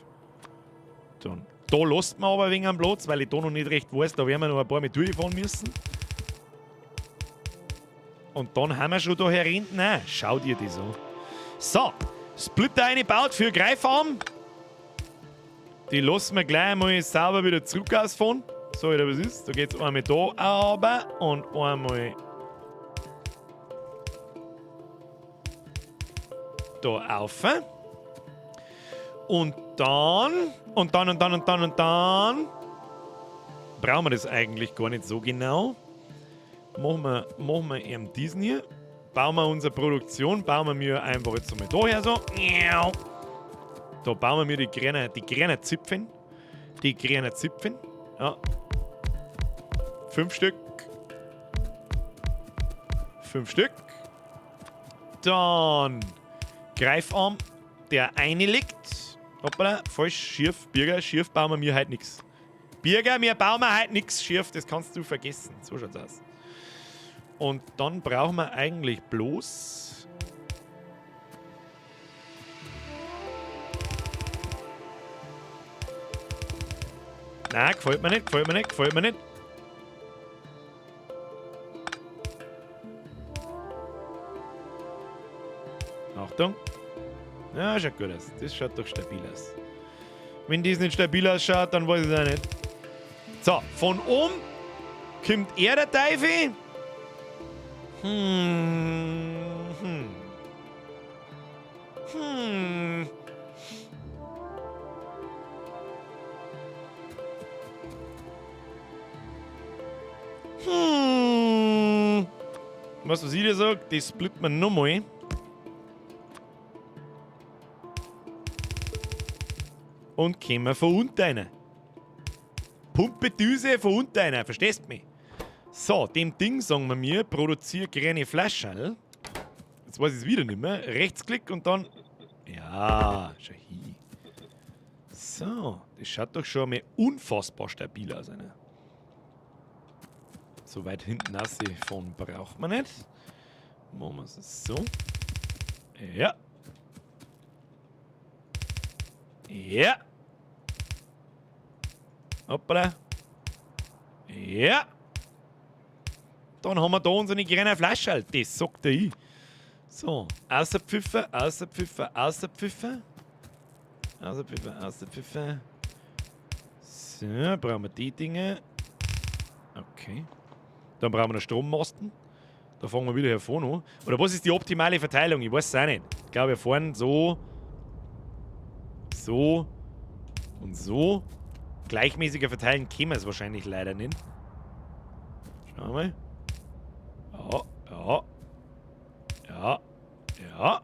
Dann. Da lässt man aber wegen am Platz, weil ich da noch nicht recht weiß, da werden wir noch ein paar mit durchfahren müssen. Und dann haben wir schon da herinten. Nein, schau dir das an. So, Splitter eingebaut für Greifarm. Die lassen wir gleich mal sauber wieder zurück ausfahren. So, oder was ist? Da geht's einmal da runter und einmal da auf. Und dann, und dann, und dann, und dann, und dann brauchen wir das eigentlich gar nicht so genau. Machen wir eben diesen hier. Bauen wir unsere Produktion, bauen wir mir einfach jetzt einmal da her so. Da bauen wir mir die grünen Zipfen. Die grünen Zipfen. Ja. 5 Stück. 5 Stück. Dann Greifarm, der eine liegt. Hoppala, falsch, schief. Birger, schief bauen wir mir heute nichts. Birger, mir bauen wir heute nichts schief, das kannst du vergessen. So schaut's aus. Und dann brauchen wir eigentlich bloß. Nein, gefällt mir nicht, gefällt mir nicht, gefällt mir nicht. Achtung. Ja, schaut gut aus. Das schaut doch stabil aus. Wenn das nicht stabil ausschaut, dann weiß ich es auch nicht. So, von oben kommt er, der Teufel. Weißt du, was ich dir sag? Das splittet man nochmal. Und kommen von unten rein. Pumpedüse von unten rein, verstehst du mich? So, dem Ding sagen wir mir, produziere grüne Flaschen. Jetzt weiß ich es wieder nicht mehr. Rechtsklick und dann. Ja, schau hin. So, das schaut doch schon mal unfassbar stabil aus. Ne? So weit hinten von braucht man nicht. Machen wir es so. Ja. Ja. Hoppala. Ja. Dann haben wir da unsere kleine Flasche. Das sagt er ich. So, außer Pfiffer, außer Pfiffer, außer Pfiffer. Außer Pfiffer, außer Pfiffer. So, brauchen wir die Dinge. Okay. Dann brauchen wir noch Strommasten. Da fangen wir wieder hier vorne an. Oder was ist die optimale Verteilung? Ich weiß es auch nicht. Ich glaube, wir fahren so, so und so. Gleichmäßiger verteilen können wir es wahrscheinlich leider nicht. Schauen wir mal. Ja, ja. Ja, ja.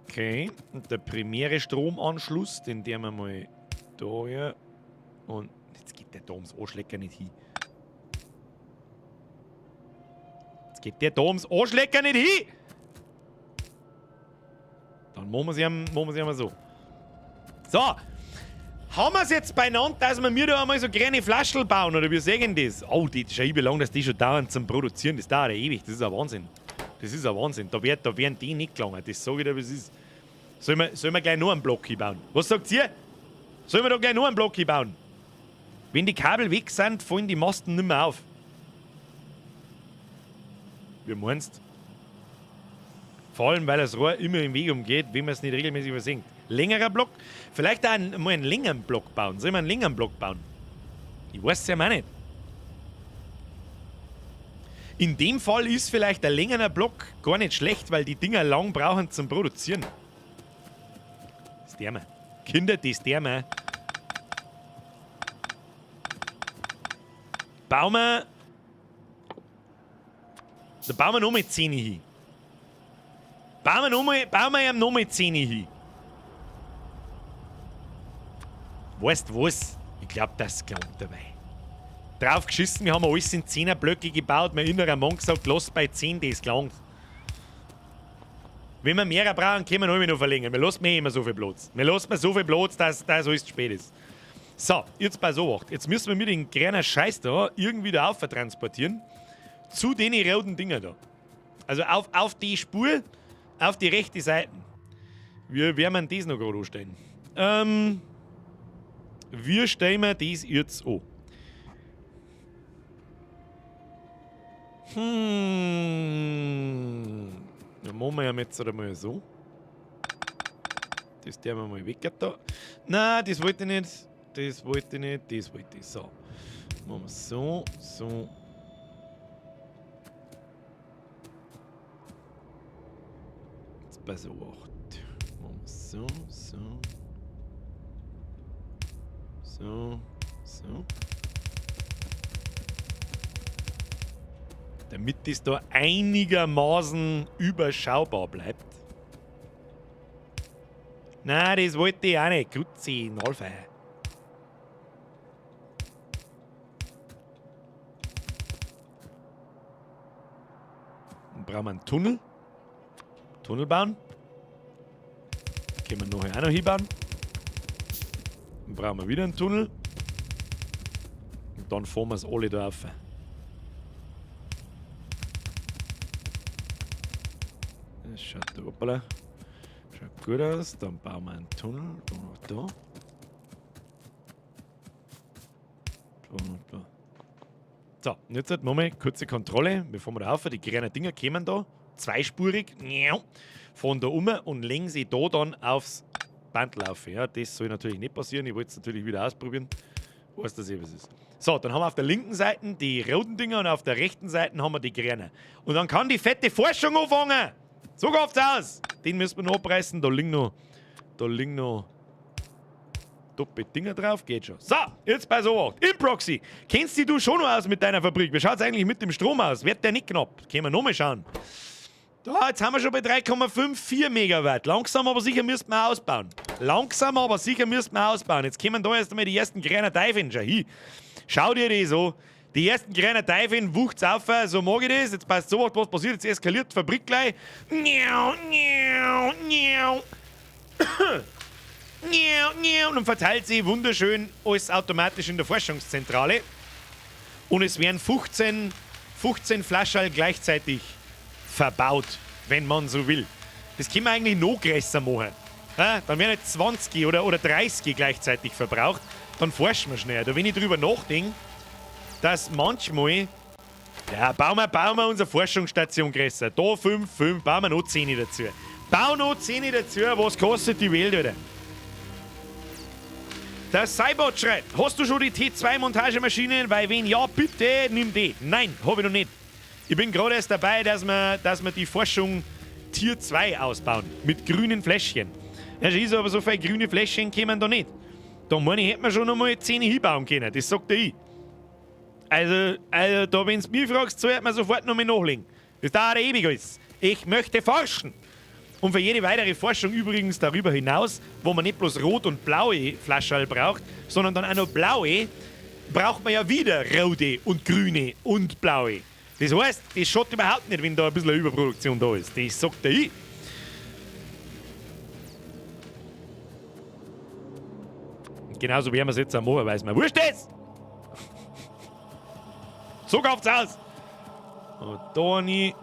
Okay. Und der primäre Stromanschluss, den der wir mal da hier. Und jetzt geht der da ums Arschlecker nicht hin. Jetzt geht der da ums Arschlecker nicht hin! Dann machen wir sie einmal so. So! Haben wir es jetzt beieinander, dass wir mir da einmal so kleine Flaschel bauen, oder wie sehen das? Oh, die, schau, wie lange das die schon dauern zum Produzieren, das dauert ja ewig, das ist ein Wahnsinn. Das ist ein Wahnsinn, da werden die nicht gelangen, das sag ich dir, wie es ist. Sollen wir gleich noch einen Block hinbauen? Was sagt ihr? Sollen wir da gleich noch einen Block hinbauen? Wenn die Kabel weg sind, fallen die Masten nicht mehr auf. Wie meinst du? Vor allem, weil das Rohr immer im Weg umgeht, wenn man es nicht regelmäßig versenkt. Längerer Block? Vielleicht auch mal einen längeren Block bauen. Sollen wir einen längeren Block bauen? Ich weiß es ja mal nicht. In dem Fall ist vielleicht ein längerer Block gar nicht schlecht, weil die Dinger lang brauchen zum Produzieren. Das därme. Kinder, das därme. Bauen wir... Da bauen wir nochmal 10 hin. Bauen wir ihm nochmal 10 hin. Weißt du was? Ich glaub, das klangt dabei. Drauf geschissen, wir haben alles in 10er Blöcke gebaut. Mein innerer Mann gesagt, lass bei 10, das klangt. Wenn wir mehr brauchen, können wir noch verlängern. Wir lassen mir immer so viel Platz. Wir lassen mir so viel Platz, dass alles zu spät ist. So, jetzt pass auf. Jetzt müssen wir mit dem kleinen Scheiß da irgendwie da rauf transportieren. Zu den roten Dinger da. Also auf die Spur, auf die rechte Seite. Wir werden das noch gerade anstellen. Wir stellen wir das jetzt an. Dann machen wir ja jetzt einmal so. Das tun wir mal weg da. Nein, das wollte ich nicht. Das wollte ich nicht. Das wollte ich. So. Machen wir so, so. Jetzt bei so 8. Machen wir so, so. So, so. Damit das da einigermaßen überschaubar bleibt. Nein, das wollte ich auch nicht. Grüezi, Nalfe. Dann brauchen wir einen Tunnel. Tunnel bauen. Können wir nachher auch noch hinbauen. Dann brauchen wir wieder einen Tunnel. Und dann fahren wir es alle da rauf. Das schaut da, hoppala. Schaut gut aus. Dann bauen wir einen Tunnel. Da noch da. Da noch da. So, und jetzt halt nochmal kurze Kontrolle. Wir fahren da rauf. Die kleinen Dinger kommen da. Zweispurig. Fahren da um und legen sie da dann aufs Bandl auf. Ja, das soll natürlich nicht passieren. Ich wollte es natürlich wieder ausprobieren. Weiß, dass ich was ist. So, dann haben wir auf der linken Seite die roten Dinger und auf der rechten Seite haben wir die grünen. Und dann kann die fette Forschung anfangen. So geht's aus. Den müssen wir noch abreißen. Da liegen noch doppelt Dinger drauf. Geht schon. So, jetzt bei so was. Improxy. Kennst dich du schon noch aus mit deiner Fabrik? Wie schaut's eigentlich mit dem Strom aus? Wird der nicht knapp? Können wir noch mal schauen. Da, jetzt haben wir schon bei 3,54 Megawatt. Langsam aber sicher müssten wir ausbauen. Langsam aber sicher müssten wir ausbauen. Jetzt kommen da erst einmal die ersten kleinen Teufeln. Schau hin. Schau dir das an. Die ersten kleinen Teufeln wucht's auf. So mag ich das. Jetzt passt so, was passiert. Jetzt eskaliert die Fabrik gleich. Und dann verteilt sich wunderschön alles automatisch in der Forschungszentrale. Und es werden 15 Flascherl gleichzeitig verbaut, wenn man so will. Das können wir eigentlich noch größer machen. Ja, dann werden nicht 20 oder 30 gleichzeitig verbraucht. Dann forschen wir schnell. Da, wenn ich drüber nachdenke, dass manchmal. Ja, bauen wir unsere Forschungsstation größer. Da 5, 5, bauen wir noch 10 dazu. Bau noch 10 dazu, was kostet die Welt, Alter? Der Cybot schreibt, hast du schon die T2-Montagemaschine? Weil wenn ja, bitte nimm die. Nein, hab ich noch nicht. Ich bin gerade erst dabei, dass wir die Forschung Tier 2 ausbauen. Mit grünen Fläschchen. Ja, ist aber so viele grüne Fläschchen kämen da nicht. Da meine ich, hätte man schon noch mal 10 hinbauen können. Das sagt ich. Also da, wenn du mich fragst, sollte man sofort noch mal nachlegen. Das dauert ewig alles. Ich möchte forschen. Und für jede weitere Forschung übrigens darüber hinaus, wo man nicht bloß rot und blaue Flascherl braucht, sondern dann auch noch blaue, braucht man ja wieder rote und grüne und blaue. Das heißt, das schaut überhaupt nicht, wenn da ein bisschen Überproduktion da ist. Das sagt der ich. Und genauso werden wir es jetzt auch machen, weil es mir wurscht ist. So kauft's aus. Und da nie.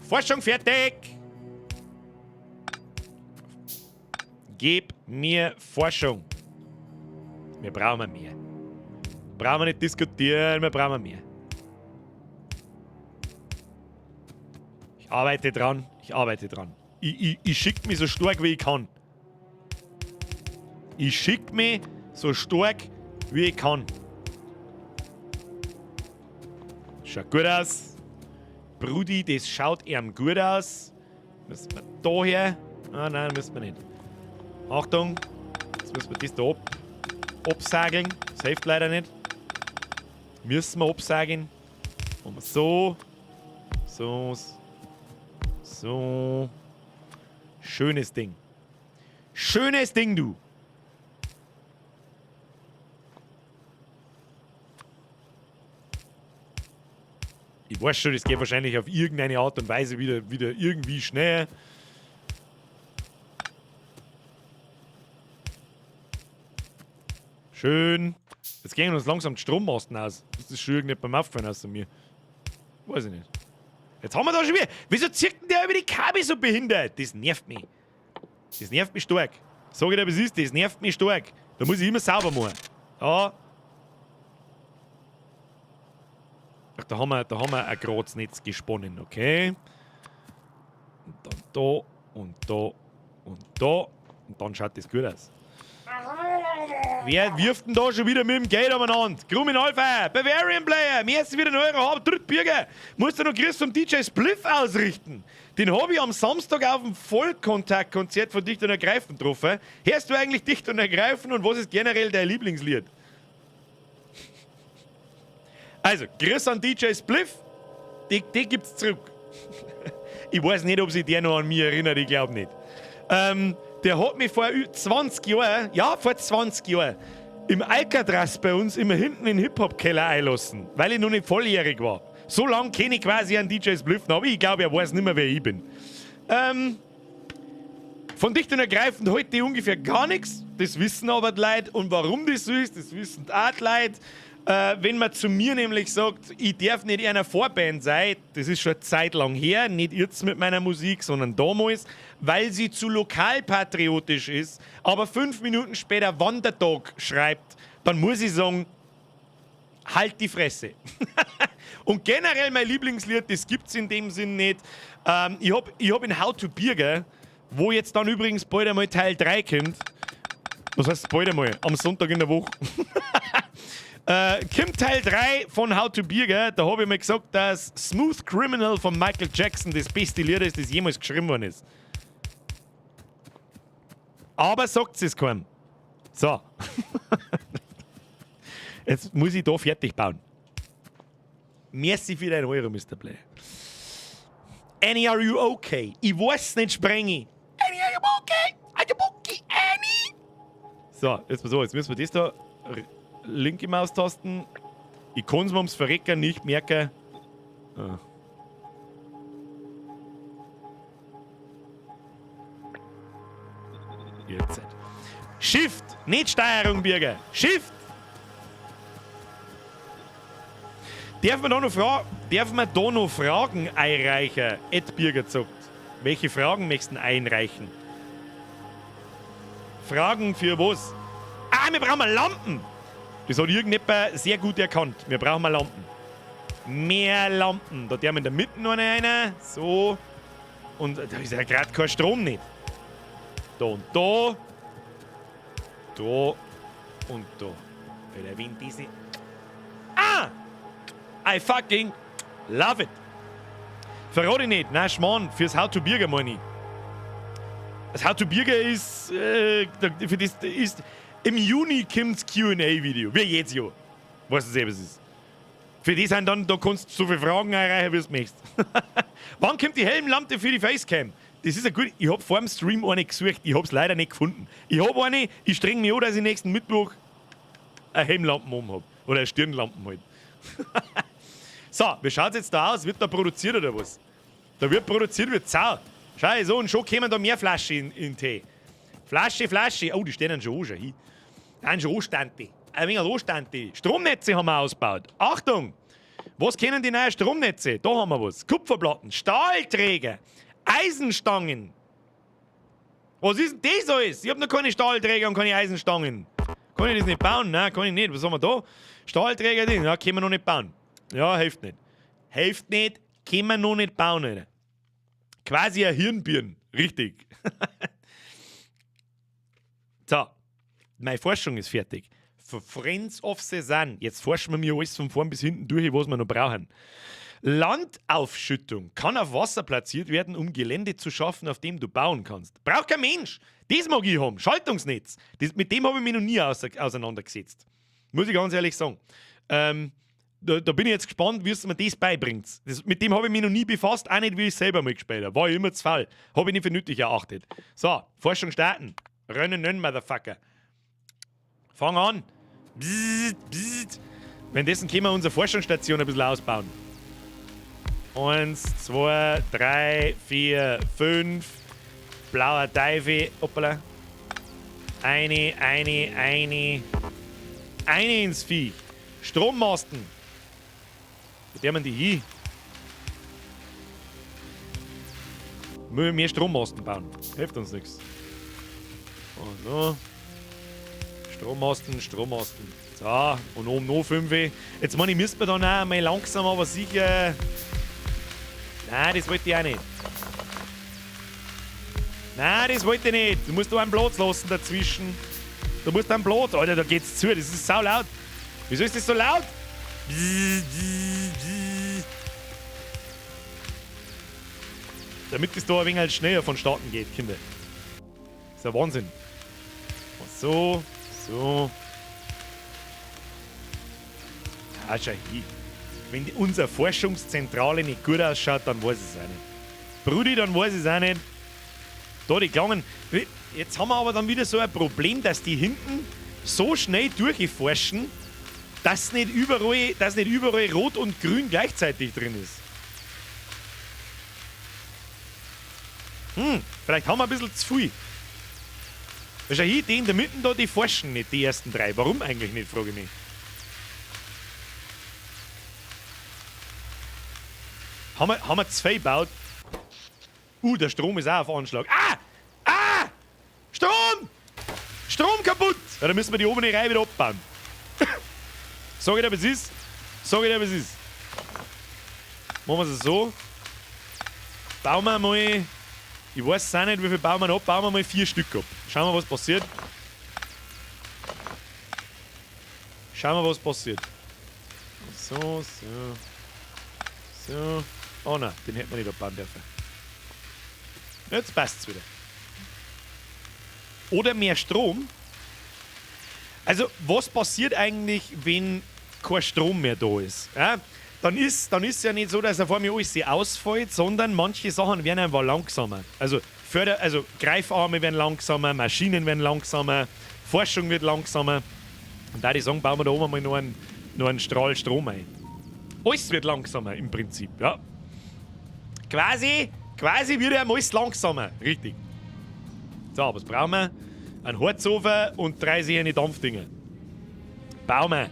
Forschung fertig! Gib mir Forschung. Wir brauchen mehr. Brauchen wir nicht diskutieren, wir brauchen mehr. Ich arbeite dran, ich arbeite dran. Ich schick mich so stark, wie ich kann. Ich schick mich so stark, wie ich kann. Schaut gut aus. Brudi, das schaut ihm gut aus. Müssen wir da her? Ah, nein, müssen wir nicht. Achtung, jetzt müssen wir das da absageln. Das hilft leider nicht. Müssen wir absageln. Machen wir so. So. So. Schönes Ding. Schönes Ding, du. Ich weiß schon, das geht wahrscheinlich auf irgendeine Art und Weise wieder irgendwie schnell. Schön. Jetzt gehen uns langsam die Strommasten aus. Das ist schon irgendjemandem aufgefallen außer mir. Weiß ich nicht. Jetzt haben wir da schon wieder. Wieso zieht denn der über die Kabel so behindert? Das nervt mich. Das nervt mich stark. Sag ich dir, was ist, das nervt mich stark. Da muss ich immer sauber machen. Ja. Ach, da haben wir ein Graznetz gesponnen, okay. Und dann da und da und da. Und dann schaut das gut aus. Wer wirft denn da schon wieder mit dem Geld umeinander? Grummin Alpha, Bavarian Player, merci wieder Euro, hab Drittbürger. Musst du noch Grüß zum DJ Spliff ausrichten? Den hab ich am Samstag auf dem Vollkontakt-Konzert von Dicht und Ergreifend getroffen. Hörst du eigentlich Dicht und Ergreifend und was ist generell dein Lieblingslied? Also, Grüß an DJ Spliff, die gibt's zurück. Ich weiß nicht, ob sich der noch an mich erinnert, ich glaube nicht. Der hat mich vor 20 Jahren, ja, vor 20 Jahren, im Alcatraz bei uns immer hinten in den Hip-Hop-Keller einlassen, weil ich noch nicht volljährig war. So lange kenne ich quasi einen DJ Spliff noch, aber ich glaube, er weiß nicht mehr, wer ich bin. Von Dicht und Ergreifend heute ungefähr gar nichts. Das wissen aber die Leute. Und warum das so ist, das wissen auch die Leute. Wenn man zu mir nämlich sagt, ich darf nicht in einer Vorband sein, das ist schon eine Zeit lang her, nicht jetzt mit meiner Musik, sondern damals, weil sie zu lokalpatriotisch ist, aber 5 Minuten später Wanderdog schreibt, dann muss ich sagen, halt die Fresse. Und generell mein Lieblingslied, das gibt's in dem Sinn nicht. Ich hab in How to Birger, wo jetzt dann übrigens bald einmal Teil 3 kommt. Was heißt bald einmal? Am Sonntag in der Woche. Kommt Teil 3 von How to Birger. Da habe ich mir gesagt, dass Smooth Criminal von Michael Jackson das beste Lied ist, das jemals geschrieben worden ist. Aber sagt es keinem. So. Jetzt muss ich da fertig bauen. Merci für deinen Euro, Mr. Play. Annie, are you okay? Ich weiß nicht, Sprengi. Annie, are you okay? Are you okay, Annie? So, jetzt pass auf, jetzt müssen wir das da linke Maustasten. Ich kann es mir ums Verrecken nicht merken. Ah. Jetzt. Shift! Nicht Steuerung, Birger. Shift! Darf man da noch, fra darf man da noch Fragen einreichen? Ed Birger sagt. Welche Fragen möchtest du einreichen? Fragen für was? Ah, wir brauchen Lampen! Das hat irgendjemand sehr gut erkannt. Wir brauchen mal Lampen. Mehr Lampen. Da der in der Mitte noch eine rein. So. Und da ist ja gerade kein Strom nicht. Da und da. Da und da. Weil der Wind ist nicht. Ah! I fucking love it. Verrate ich nicht. Nein, Schmarrn. Fürs How to Birger meine ich. Das How to Birger ist, für das ist, im Juni kommt's Q&A-Video. Wie jedes Jahr. Weißt du, was es ist. Für die sind dann, da kannst du so viele Fragen einreichen, wie du möchtest. Wann kommt die Helmlampe für die Facecam? Das ist ja gut. Ich hab vor dem Stream eine gesucht. Ich hab's leider nicht gefunden. Ich hab eine, ich streng mich an, dass ich nächsten Mittwoch eine Helmlampe um hab. Oder eine Stirnlampe halt. So, wie schaut's jetzt da aus? Wird da produziert oder was? Da wird produziert, wird zau. Schau, so, und schon kommen da mehr Flaschen in Tee. Flasche, Flasche. Oh, die stehen schon an, schau hin. Dann schon Anstande. Ein wenig Anstande. Stromnetze haben wir ausgebaut. Achtung! Was kennen die neuen Stromnetze? Da haben wir was. Kupferplatten, Stahlträger, Eisenstangen. Was ist denn das alles? Ich hab noch keine Stahlträger und keine Eisenstangen. Kann ich das nicht bauen? Nein, kann ich nicht. Was haben wir da? Stahlträger, Ding. Ja, können wir noch nicht bauen. Ja, hilft nicht. Hilft nicht, können wir noch nicht bauen, Alter. Quasi ein Hirnbirn. Richtig. So. Meine Forschung ist fertig. For Friends of the Sun. Jetzt forschen wir mir alles von vorn bis hinten durch, was wir noch brauchen. Landaufschüttung kann auf Wasser platziert werden, um Gelände zu schaffen, auf dem du bauen kannst. Braucht kein Mensch. Das mag ich haben. Schaltungsnetz. Das, mit dem habe ich mich noch nie auseinandergesetzt. Muss ich ganz ehrlich sagen. Da bin ich jetzt gespannt, wie es mir das beibringt. Das, mit dem habe ich mich noch nie befasst, auch nicht, wie ich selber mal gespielt habe. War ich immer zu faul. Habe ich nicht für nötig erachtet. So, Forschung starten. Rennen, nennen, Motherfucker. Fang an. Bzzzt, bzzzt. Währenddessen können wir unsere Forschungsstation ein bisschen ausbauen. 1, 2, 3, 4, 5. Blauer Teufel. Hoppala. Eine, eine, eine. Eine ins Viech. Strommasten. Wo der man die hin? Müssen wir mehr Strommasten bauen. Hilft uns nichts. Und so. Strommasten, Strommasten. So, und oben noch 5. Jetzt meine ich, müsste man dann auch mal langsam, aber sicher. Nein, das wollte ich auch nicht. Nein, das wollte ich nicht. Du musst da einen Platz lassen dazwischen. Du musst einen Platz. Alter, da geht's zu. Das ist sau laut. Wieso ist das so laut? Bzz, bzz, bzz. Damit es da ein wenig halt schneller vonstatten geht, Kinder. Das ist ja Wahnsinn. So, so. Ah, schau hier. Wenn unsere Forschungszentrale nicht gut ausschaut, dann weiß ich es auch nicht. Brudi, dann weiß ich es auch nicht. Da, die Klangen. Jetzt haben wir aber dann wieder so ein Problem, dass die hinten so schnell durchforschen, dass nicht überall Rot und Grün gleichzeitig drin ist. Vielleicht haben wir ein bisschen zu viel. Schau hier, die in der Mitte da, die forschen nicht, die ersten drei. Warum eigentlich nicht, frage ich mich. Haben wir zwei gebaut? Der Strom ist auch auf Anschlag. Ah! Ah! Strom! Strom kaputt! Ja, da müssen wir die obere Reihe wieder abbauen. Sag ich dir, was ist? Sag ich dir, was ist? Machen wir es so. Bauen wir mal. Ich weiß auch nicht, wie viel bauen wir noch ab. Bauen wir mal 4 Stück ab. Schauen wir, was passiert. Schauen wir, was passiert. So, so. So. Oh nein, den hätten wir nicht abbauen dürfen. Jetzt passt's wieder. Oder mehr Strom. Also, was passiert eigentlich, wenn kein Strom mehr da ist? Ja, dann ist es ja nicht so, dass auf einmal alles ausfällt, sondern manche Sachen werden einfach langsamer. Also, Greifarme werden langsamer, Maschinen werden langsamer, Forschung wird langsamer. Und da die sagen, bauen wir da oben mal noch einen Strahl Strom ein. Alles wird langsamer im Prinzip, ja. Quasi wird ja alles langsamer, richtig. So, was brauchen wir? Ein Holzofen und 3 sehende Dampfdinger. Bauen wir.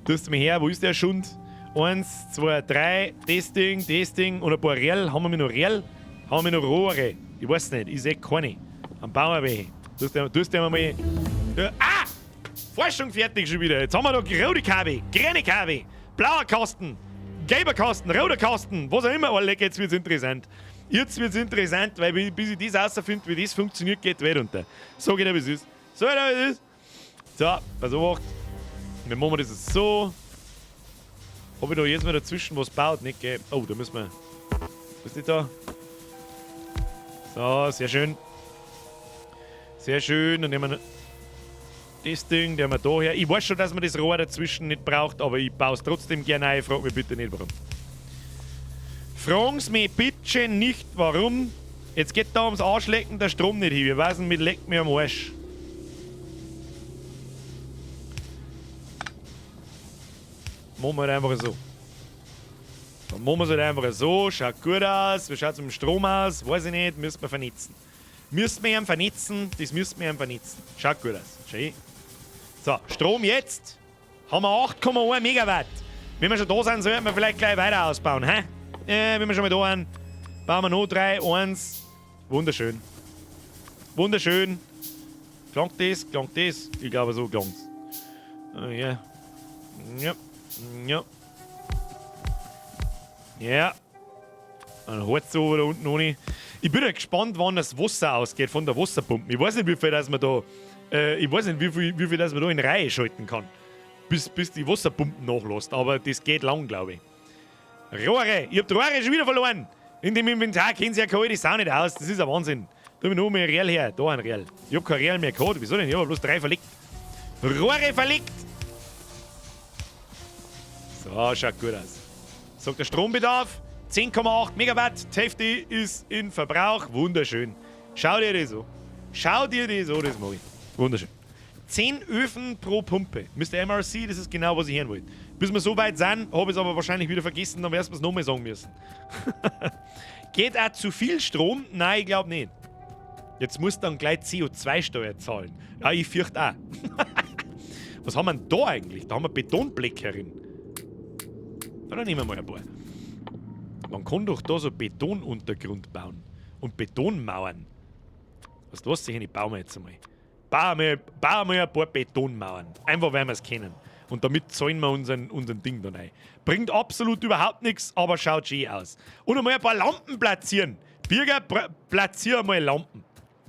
Tust du mir her, wo ist der Schund? 1, 2, 3, das Ding und ein paar Rell. Haben wir noch Rell? Haben wir noch Rohre? Ich weiß nicht, ich seh keine. Dann bauen wir welche. Tust du mal. Ja, ah! Forschung fertig schon wieder. Jetzt haben wir noch rote Kabel, grüne Kabel, blauer Kasten, gelber Kasten, roter Kasten, was auch immer. Oh, leck, jetzt wird's interessant. Jetzt wird's interessant, weil bis ich das rausfinde, wie das funktioniert, geht die Welt unter. Sag ich dir, wie es ist. Sag ich dir, wie es ist. So, pass auf. Wir machen das jetzt so. Hab ich da jetzt mal dazwischen was gebaut? Nicht, gell? Oh, da müssen wir. Was ist das da? So, sehr schön. Sehr schön. Dann nehmen wir das Ding, den haben wir da her. Ich weiß schon, dass man das Rohr dazwischen nicht braucht, aber ich baue es trotzdem gerne ein. Frag mich bitte nicht, warum. Fragen Sie mich bitte nicht, warum. Jetzt geht da ums Arschlecken der Strom nicht hin. Wir wissen, mit leckt mir am Arsch. Machen wir halt einfach so. Dann machen wir es halt einfach so. Schaut gut aus. Wie schaut's mit dem Strom aus? Weiß ich nicht. Müssen wir vernetzen. Müssen wir ihn vernetzen. Das müssen wir ihn vernetzen. Schaut gut aus. Schön. So, Strom jetzt. Haben wir 8,1 Megawatt. Wenn wir schon da sind, sollten wir vielleicht gleich weiter ausbauen. Hä? Wenn wir schon mal da sind, bauen wir noch 3, 1. Wunderschön. Wunderschön. Klangt das? Klangt das? Ich glaube, so klangt's. Ja. Ja. Ja. Ja. Ein Holz da unten ohne. Ich bin ja gespannt, wann das Wasser ausgeht von der Wasserpumpe. Ich weiß nicht, wie viel das man da, ich weiß nicht, wie viel das man da in Reihe schalten kann. Bis die Wasserpumpen nachlässt. Aber das geht lang, glaube ich. Rohre! Ich hab die Rohre schon wieder verloren! In dem Inventar kennen sie ja keine alte Sau nicht aus. Das ist ein Wahnsinn. Da hab ich noch mehr Real her. Da ein Real. Ich hab kein Real mehr gehabt. Wieso denn? Ich hab bloß 3 verlegt. Rohre verlegt! So, schaut gut aus. Sagt der Strombedarf. 10,8 Megawatt. Die Hälfte ist in Verbrauch. Wunderschön. Schau dir das an. Schau dir das an, das mag ich. Wunderschön. 10 Öfen pro Pumpe. Mister MRC, das ist genau, was ich hören wollte. Bis wir so weit sind, hab ich's aber wahrscheinlich wieder vergessen, dann wirst du's nochmal sagen müssen. Geht auch zu viel Strom? Nein, ich glaub nicht. Jetzt musst du dann gleich CO2-Steuer zahlen. Ja, ich fürchte auch. Was haben wir denn da eigentlich? Da haben wir Betonblöcke drin. Na, dann nehmen wir mal ein paar. Man kann doch da so Betonuntergrund bauen. Und Betonmauern. Weißt du was? Ich baue mir jetzt einmal. Bauen wir ein paar Betonmauern. Einfach, weil wir's kennen. Und damit zahlen wir unseren Ding dann ein. Bringt absolut überhaupt nichts, aber schaut schön aus. Und einmal ein paar Lampen platzieren. Birger, platzier einmal Lampen.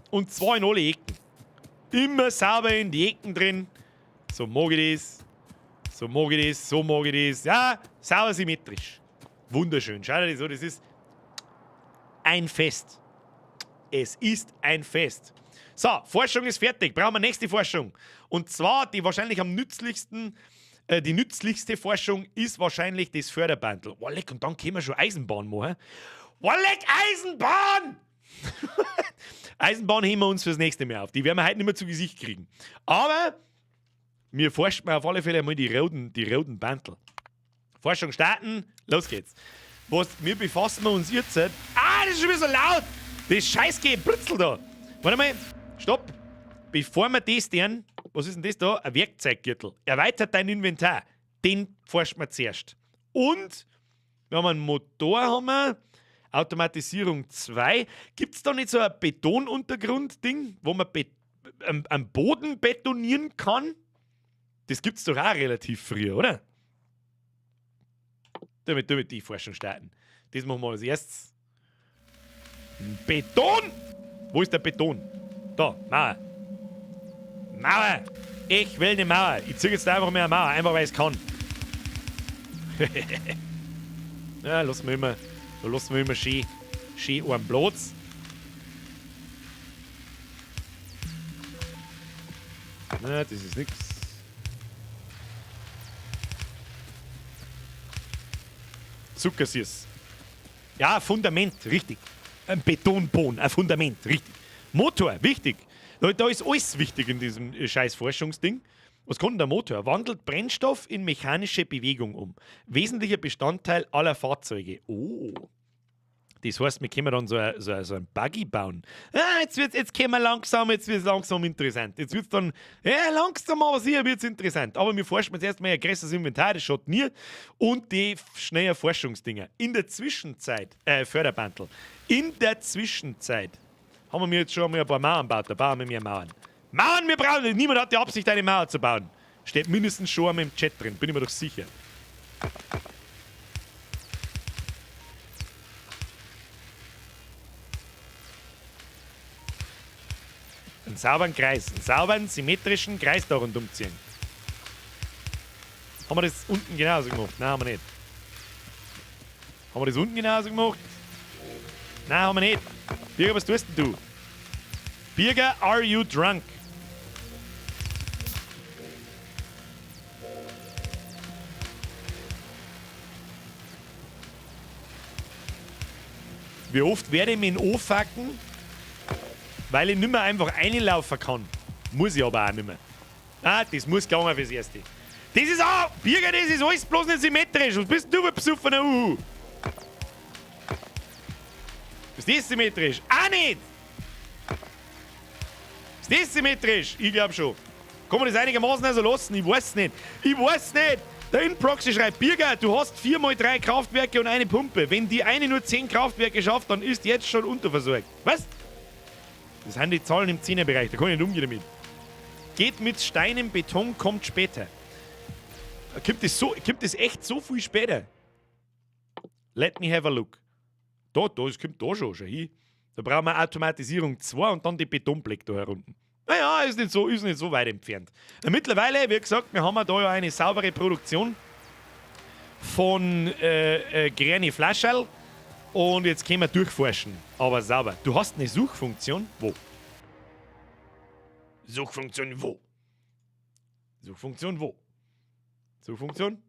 Und zwar in alle Ecken. Immer sauber in die Ecken drin. So mag ich das. So mag ich das. So mag ich das. Ja, sauber symmetrisch. Wunderschön. Schau dir das an. Das ist ein Fest. Es ist ein Fest. So, Forschung ist fertig. Brauchen wir nächste Forschung. Und zwar die wahrscheinlich am nützlichsten, die nützlichste Forschung ist wahrscheinlich das Förderbandel. Oh, leck, und dann können wir schon Eisenbahn machen. Oh, leck, Eisenbahn! Eisenbahn heben wir uns fürs nächste Mal auf. Die werden wir heute nicht mehr zu Gesicht kriegen. Aber wir forschen auf alle Fälle mal die roten Bandel. Forschung starten, los geht's. Was, wir befassen uns jetzt. Ah, das ist schon wieder so laut! Das scheiß Gebritzel da! Warte mal, stopp! Bevor wir das tun, was ist denn das da? Ein Werkzeuggürtel. Erweitert dein Inventar. Den forschen wir zuerst. Und wir haben einen Motor, haben wir. Automatisierung 2. Gibt's da nicht so ein Betonuntergrund-Ding, wo man am Boden betonieren kann? Das gibt's doch auch relativ früh, oder? Damit die Forschung starten. Das machen wir als erstes. Beton! Wo ist der Beton? Da, Mauer. Mauer! Ich will eine Mauer. Ich zieh jetzt einfach mal eine Mauer, einfach weil ich's kann. Ja, lassen wir immer, da lassen wir immer schön einen Platz. Na, das ist nix. Zuckersüß. Ja, Fundament, richtig. Ein Betonboden, ein Fundament, richtig. Motor, wichtig. Da ist alles wichtig in diesem scheiß Forschungsding. Was kann denn der Motor? Wandelt Brennstoff in mechanische Bewegung um. Wesentlicher Bestandteil aller Fahrzeuge. Oh. Das heißt, wir können dann so ein Buggy bauen. Ah, jetzt kommen wir langsam, jetzt wird's langsam interessant. Jetzt wird's dann, ja, langsam aber sicher wird's interessant. Aber wir forschen jetzt erstmal ein größeres Inventar, das schaut nie. Und die schnellen Forschungsdinger. In der Zwischenzeit, Förderbandel. In der Zwischenzeit haben wir jetzt schon mal ein paar Mauern gebaut. Da bauen wir mehr Mauern. Mauern, wir brauchen nicht. Niemand hat die Absicht, eine Mauer zu bauen. Steht mindestens schon einmal im Chat drin, bin ich mir doch sicher. Einen sauberen Kreis, einen sauberen, symmetrischen Kreis da rundum ziehen. Haben wir das unten genauso gemacht? Nein, haben wir nicht. Haben wir das unten genauso gemacht? Nein, haben wir nicht. Birger, was tust denn du? Birger, are you drunk? Wie oft werde ich mich anfacken, weil ich nicht mehr einfach reinlaufen kann. Muss ich aber auch nicht mehr. Ah, das muss gegangen fürs Erste. Das ist auch, Birger, das ist alles bloß nicht symmetrisch. Was bist du für ein besoffener Uhu? Ist das symmetrisch? Auch nicht! Ist das symmetrisch? Ich glaub schon. Kann man das einigermaßen also lassen? Ich weiß nicht. Ich weiß nicht! Der InProxy schreibt, Birger, du hast 4 mal 3 Kraftwerke und eine Pumpe. Wenn die eine nur 10 Kraftwerke schafft, dann ist jetzt schon unterversorgt. Was? Das sind die Zahlen im 10er-Bereich, da kann ich nicht umgehen damit. Geht mit Steinen, Beton, kommt später. Kommt das echt so viel später? Let me have a look. Da, das kommt da schon hin. Da brauchen wir Automatisierung 2 und dann die Betonblöcke da herunten. Naja, ist nicht so weit entfernt. Mittlerweile, wie gesagt, wir haben da ja eine saubere Produktion von grünen Flascherl. Und jetzt können wir durchforschen. Aber sauber. Du hast eine Suchfunktion. Wo? Suchfunktion wo? Suchfunktion wo? Suchfunktion?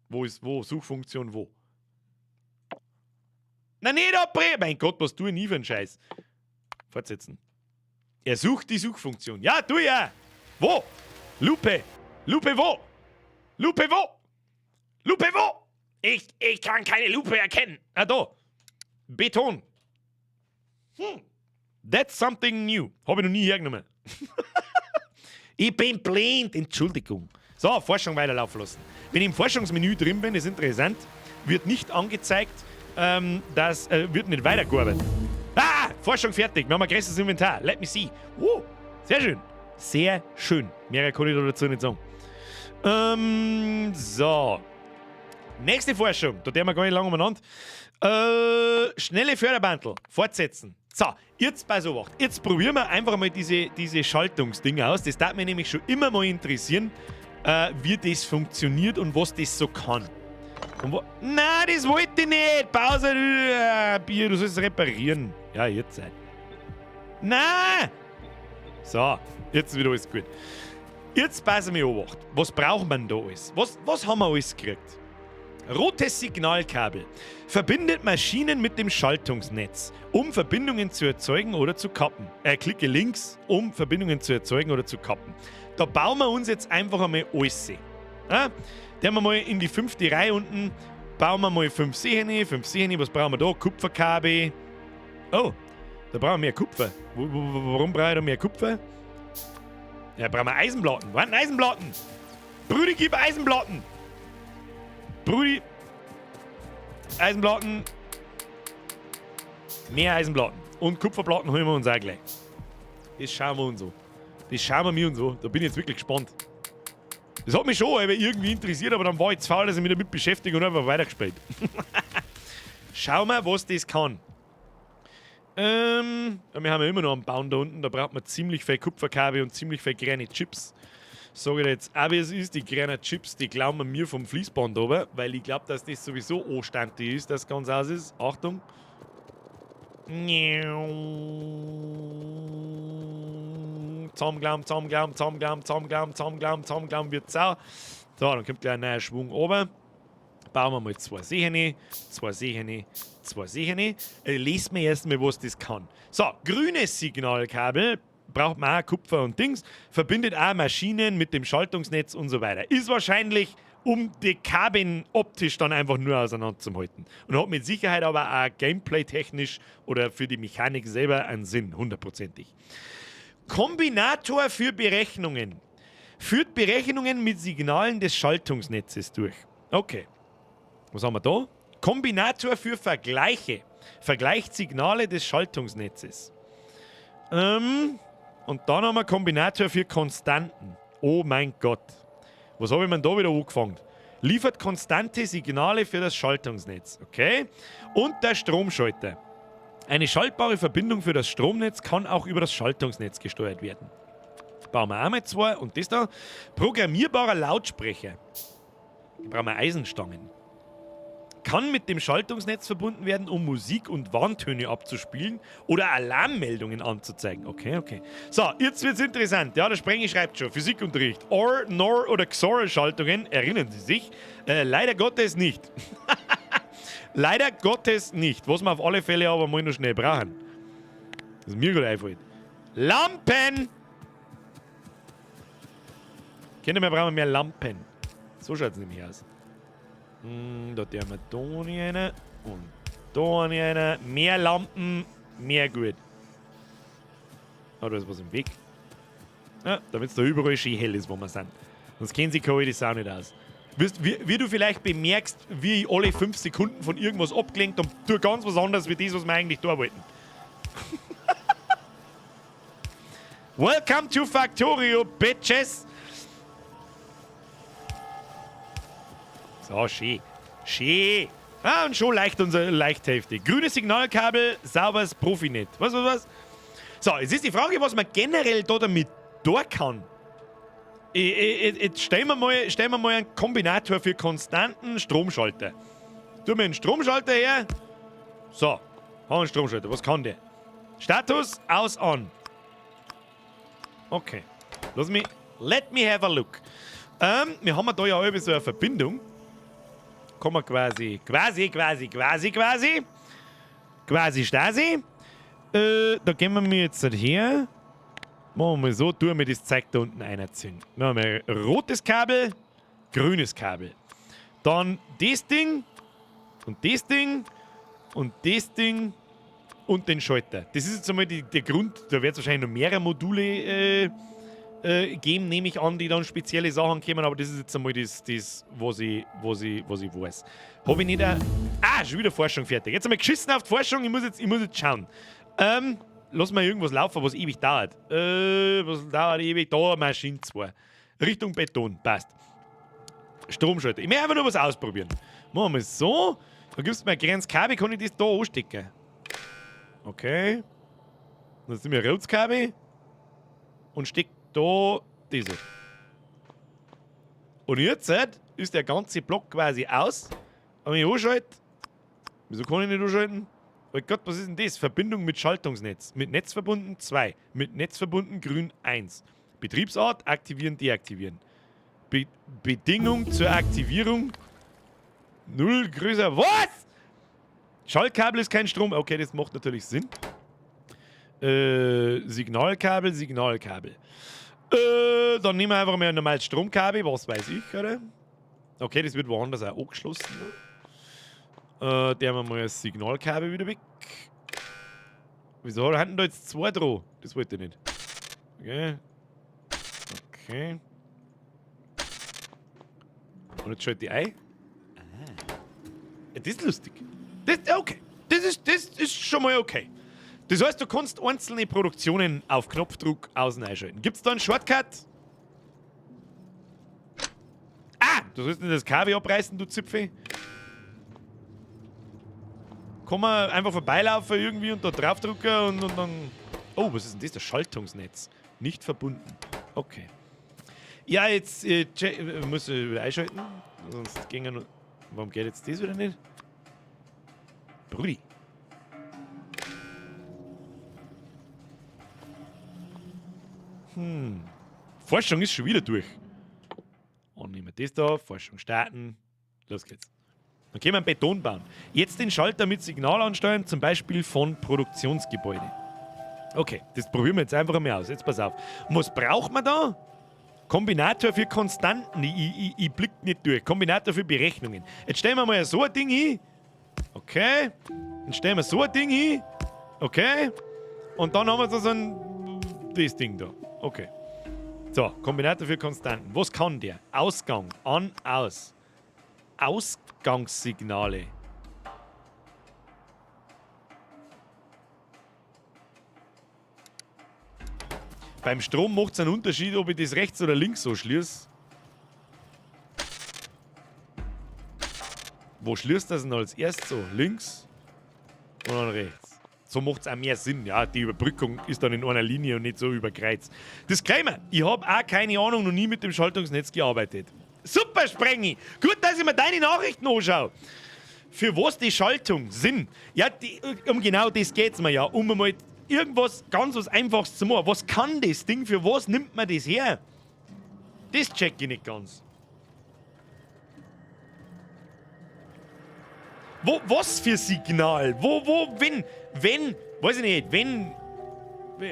Wo ist wo? Suchfunktion wo? Na nicht abbrechen! Mein Gott, was tue ich nie für einen Scheiß? Fortsetzen. Er sucht die Suchfunktion. Ja, tu ja! Wo? Lupe! Lupe wo? Lupe wo? Lupe wo? Ich kann keine Lupe erkennen. Ah, da. Beton. That's something new. Hab ich noch nie hergenommen. Ich bin blind. Entschuldigung. So, Forschung weiterlaufen lassen. Wenn ich im Forschungsmenü drin bin, ist interessant, wird nicht angezeigt, dass, wird nicht weitergearbeitet. Ah, Forschung fertig. Wir haben ein größeres Inventar. Let me see. Oh, sehr schön. Sehr schön. Mehr kann ich da dazu nicht sagen. So. Nächste Forschung. Da tun wir gar nicht lange umeinander. Schnelle Förderbandel. Fortsetzen. So, jetzt pass auf. Jetzt probieren wir einfach mal diese Schaltungsdinge aus. Das darf mich nämlich schon immer mal interessieren, wie das funktioniert und was das so kann. Und wo, nein, das wollte ich nicht! Pause, Bier, du sollst es reparieren. Ja, jetzt halt. Nein! So, jetzt ist wieder alles gut. Jetzt passen wir auf. Was braucht man da alles? Was haben wir alles gekriegt? Rotes Signalkabel verbindet Maschinen mit dem Schaltungsnetz, um Verbindungen zu erzeugen oder zu kappen. Klicke links, um Verbindungen zu erzeugen oder zu kappen. Da bauen wir uns jetzt einfach einmal alles. Ja? Da haben wir mal in die 5. Reihe unten, bauen wir mal 5 Sehne, 5 Sehne, was brauchen wir da? Kupferkabel. Oh, da brauchen wir mehr Kupfer. Warum brauche ich da mehr Kupfer? Ja, brauchen wir Eisenplatten. Wo sind Eisenplatten? Brudi, gib Eisenplatten! Brudi, Eisenplatten, mehr Eisenplatten. Und Kupferplatten holen wir uns auch gleich. Das schauen wir uns an. Das schauen wir mir uns an. Da bin ich jetzt wirklich gespannt. Das hat mich schon irgendwie interessiert, aber dann war ich zu faul, dass ich mich damit beschäftige und einfach weitergespielt. Schauen wir, was das kann. Ja, wir haben ja immer noch einen Baum da unten. Da braucht man ziemlich viel Kupferkabel und ziemlich viel kleine Chips. Sag ich dir jetzt auch, wie es ist, die kleinen Chips, die klauen wir mir vom Fließband runter, weil ich glaub, dass das sowieso anständig ist, dass das ganz aus ist. Achtung. Zusammenglauben, zusammenglauben, zusammenglauben, zusammenglauben, zusammenglauben, zusammenglauben, wird sau. So, dann kommt gleich ein neuer Schwung runter. Bauen wir mal 2 Sehne, 2 Sehne, 2 Sehne. Lest mir erstmal, was das kann. So, grünes Signalkabel. Braucht man auch Kupfer und Dings. Verbindet auch Maschinen mit dem Schaltungsnetz und so weiter. Ist wahrscheinlich um die Kabinen optisch dann einfach nur auseinanderzuhalten. Und hat mit Sicherheit aber auch gameplay-technisch oder für die Mechanik selber einen Sinn, hundertprozentig. Kombinator für Berechnungen. Führt Berechnungen mit Signalen des Schaltungsnetzes durch. Okay. Was haben wir da? Kombinator für Vergleiche. Vergleicht Signale des Schaltungsnetzes. Und dann haben wir Kombinator für Konstanten. Oh mein Gott. Was habe ich mir da wieder angefangen? Liefert konstante Signale für das Schaltungsnetz. Okay. Und der Stromschalter. Eine schaltbare Verbindung für das Stromnetz kann auch über das Schaltungsnetz gesteuert werden. Bauen wir auch mal zwei. Und das da. Programmierbarer Lautsprecher. Da brauchen wir Eisenstangen. Kann mit dem Schaltungsnetz verbunden werden, um Musik und Warntöne abzuspielen oder Alarmmeldungen anzuzeigen. Okay, okay. So, jetzt wird's interessant. Ja, der Sprengi schreibt schon. Physikunterricht. OR, NOR oder XOR-Schaltungen, erinnern Sie sich? Leider Gottes nicht. Leider Gottes nicht. Was wir auf alle Fälle aber mal noch schnell brauchen. Das mir gerade einfällt. Lampen! Kinder, wir brauchen mehr Lampen. So schaut's nämlich aus. Da tun wir da nicht rein und da nicht rein. Mehr Lampen, mehr gut. Oh, da ist was im Weg. Ja, damit's da überall schön hell ist, wo wir sind. Sonst kennen sich die Sau nicht aus. Wie du vielleicht bemerkst, wie ich alle 5 Sekunden von irgendwas abgelenkt und tue ganz was anderes wie das, was wir eigentlich da wollten. Welcome to Factorio, bitches! So, schön. Schön. Ah, und schon leicht unsere Leichthälfte. Grünes Signalkabel, sauberes Profinet. Was, was, was? So, jetzt ist die Frage, was man generell da damit tun kann. Jetzt stellen wir mal einen Kombinator für konstanten Stromschalter. Tun wir einen Stromschalter her. So, haben wir einen Stromschalter. Was kann der? Status, aus, an. Okay. Let me have a look. Wir haben da ja alle so eine Verbindung. Kommen wir quasi Stasi. Da gehen wir jetzt her. Machen wir mal so, tun wir das Zeug da unten reinziehen. Dann haben wir rotes Kabel, grünes Kabel. Dann das Ding und das Ding und das Ding und den Schalter. Das ist jetzt einmal der Grund, da wird es wahrscheinlich noch mehrere Module geben, nehme ich an, die dann spezielle Sachen kommen, aber das ist jetzt einmal das was ich weiß. Habe ich nicht ein... Ah, schon wieder Forschung fertig. Jetzt einmal geschissen auf die Forschung, ich muss jetzt schauen. Lass mal irgendwas laufen, was ewig dauert. Was dauert ewig? Da, Maschine 2. Richtung Beton, passt. Stromschalter. Ich möchte einfach nur was ausprobieren. Machen wir es so. Da gibst du mir ein kleines Kabel, kann ich das da anstecken? Okay. Dann sind wir rotes Kabel. Und steckt da diese. Und jetzt ist der ganze Block quasi aus. Wenn ich anschalte. Wieso kann ich nicht anschalten? Oh Gott, was ist denn das? Verbindung mit Schaltungsnetz. Mit Netz verbunden 2. Mit Netz verbunden grün 1. Betriebsart aktivieren, deaktivieren. Bedingung zur Aktivierung 0 größer. Was? Schaltkabel ist kein Strom. Okay, das macht natürlich Sinn. Signalkabel, Signalkabel. Dann nehmen wir einfach mal ein normales Stromkabel, was weiß ich, oder? Okay, das wird woanders auch angeschlossen. Der haben wir mal das Signalkabel wieder weg. Wieso hatten da jetzt zwei dran? Das wollte ich nicht. Okay. Okay. Und jetzt schalte ich ein. Ah. Ja, das ist lustig. Das, okay. Das ist schon mal okay. Das heißt, du kannst einzelne Produktionen auf Knopfdruck außen einschalten. Gibt es da einen Shortcut? Ah! Du sollst nicht das Kabel abreißen, du Zipfel. Kann man einfach vorbeilaufen irgendwie und da draufdrücken und dann... Oh, was ist denn das? Das Schaltungsnetz. Nicht verbunden. Okay. Ja, jetzt muss ich wieder einschalten. Sonst ging ja nur... Warum geht jetzt das wieder nicht? Brudi. Forschung ist schon wieder durch. Und nehmen wir das da. Forschung starten. Los geht's. Dann können wir einen Beton bauen. Jetzt den Schalter mit Signal ansteuern, zum Beispiel von Produktionsgebäude. Okay, das probieren wir jetzt einfach mal aus. Jetzt pass auf. Und was braucht man da? Kombinator für Konstanten. Ich blick nicht durch. Kombinator für Berechnungen. Jetzt stellen wir mal so ein Ding hin. Okay. Dann stellen wir so ein Ding hin. Okay. Und dann haben wir so ein... Das Ding da. Okay. So, Kombinator für Konstanten. Was kann der? Ausgang. An, aus. Ausgangssignale. Beim Strom macht es einen Unterschied, ob ich das rechts oder links so schließe. Wo schließt das denn als erstes so? Links und dann rechts. So macht es auch mehr Sinn. Ja, die Überbrückung ist dann in einer Linie und nicht so über Kreuz. Disclaimer: Ich habe auch keine Ahnung, noch nie mit dem Schaltungsnetz gearbeitet. Super, Sprengi! Gut, dass ich mir deine Nachrichten anschaue. Für was die Schaltung Sinn? Ja, um genau das geht's mir ja. Um einmal irgendwas ganz was Einfaches zu machen. Was kann das Ding? Für was nimmt man das her? Das check ich nicht ganz. Wo, was für Signal? Wo, wenn, weiß ich nicht, wenn...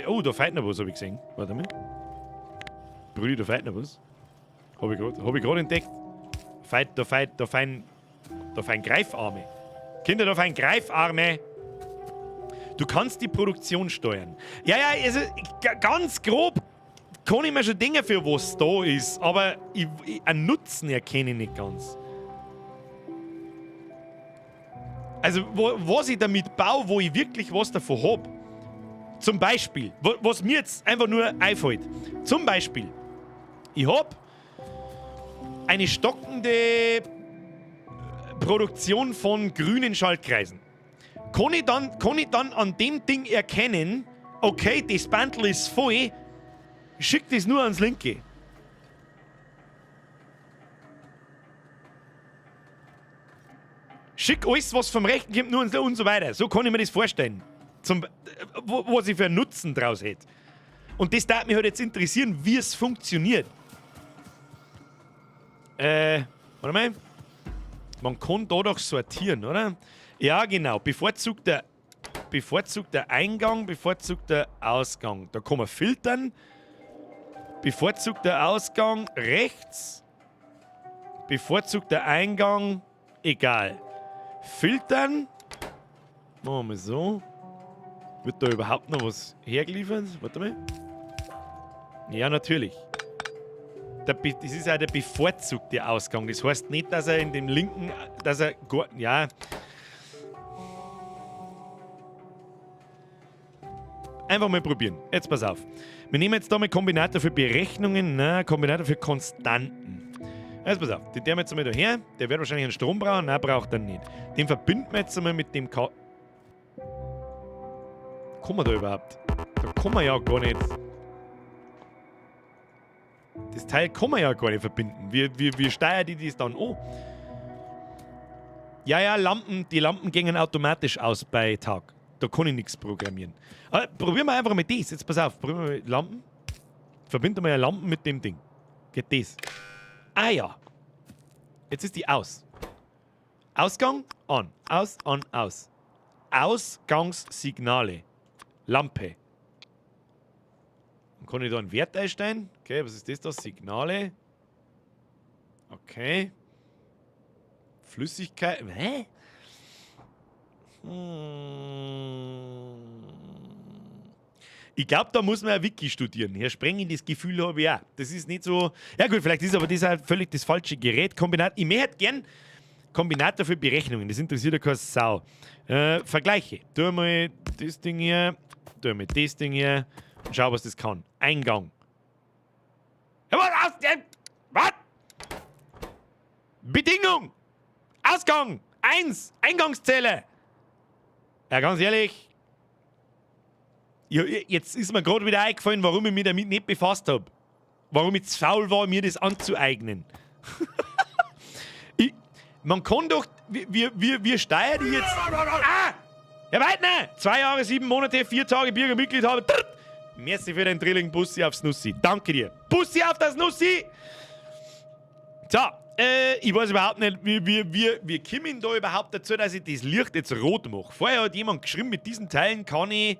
Oh, da fehlt noch was, hab ich gesehen. Warte mal. Brudi, da fehlt noch was. Hab ich grad entdeckt. Da fehlen Greifarme. Kinder, da fehlen Greifarme. Du kannst die Produktion steuern. Ja, also ganz grob kann ich mir schon denken, für was da ist, aber einen Nutzen erkenne ich nicht ganz. Also, was ich damit baue, wo ich wirklich was davon hab. Zum Beispiel, was mir jetzt einfach nur einfällt. Zum Beispiel, ich hab eine stockende Produktion von grünen Schaltkreisen. Kann ich dann an dem Ding erkennen, okay, das Bandel ist voll, schick das nur ans linke. Schick alles, was vom rechten kommt, nur ans und so weiter. So kann ich mir das vorstellen. Was ich für einen Nutzen draus hätte. Und das darf mich halt jetzt interessieren, wie es funktioniert. Warte mal. Man kann da doch sortieren, oder? Ja, genau. Bevorzugter Eingang, bevorzugter Ausgang. Da kann man filtern. Bevorzugter Ausgang rechts. Bevorzugter Eingang, egal. Filtern. Machen wir mal so. Wird da überhaupt noch was hergeliefert? Warte mal. Ja, natürlich. Das ist ja der bevorzugte Ausgang. Das heißt nicht, dass er in dem linken, dass er gar, ja. Einfach mal probieren. Jetzt pass auf. Wir nehmen jetzt da mal Kombinator für Berechnungen, nein, Kombinator für Konstanten. Jetzt pass auf, den nehmen wir jetzt mal da her. Der wird wahrscheinlich einen Strom brauchen. Nein, braucht er nicht. Den verbinden wir jetzt einmal mit dem K. Kommen wir da überhaupt? Da kommen wir ja gar nicht. Das Teil kann man ja gar nicht verbinden. Wie steuern die das dann an? Ja, Lampen, die Lampen gingen automatisch aus bei Tag. Da kann ich nichts programmieren. Aber probieren wir einfach mit das. Jetzt pass auf, probieren wir mit Lampen. Verbinden wir ja Lampen mit dem Ding. Geht das? Ah ja. Jetzt ist die aus. Ausgang, an. Aus, an, aus. Ausgangssignale. Lampe. Dann kann ich da einen Wert einstellen. Okay, was ist das da? Signale. Okay. Flüssigkeit. Hä? Ich glaube, da muss man ja Wiki studieren. Herr Sprengi, das Gefühl habe ich auch. Das ist nicht so. Ja, gut, vielleicht ist aber das halt völlig das falsche Gerät. Kombinat. Ich möchte gern Kombinator für Berechnungen. Das interessiert ja keine Sau. Vergleiche. Tu mal das Ding hier. Tu mal das Ding hier. Und schau, was das kann. Eingang. Ja, was? Was? Bedingung! Ausgang! 1! Eingangszelle! Ja, ganz ehrlich. Ja, jetzt ist mir gerade wieder eingefallen, warum ich mich damit nicht befasst habe. Warum ich zu faul war, mir das anzueignen. Man kann doch. Wir steuern die jetzt. Ah! Herr Weidner! 2 Jahre, 7 Monate, 4 Tage Bürgermitglied habe. Merci für den Drilling, Bussi aufs Nussi. Danke dir. Bussi auf das Nussi! So, ich weiß überhaupt nicht, wie kommen da überhaupt dazu, dass ich das Licht jetzt rot mache. Vorher hat jemand geschrieben, mit diesen Teilen kann ich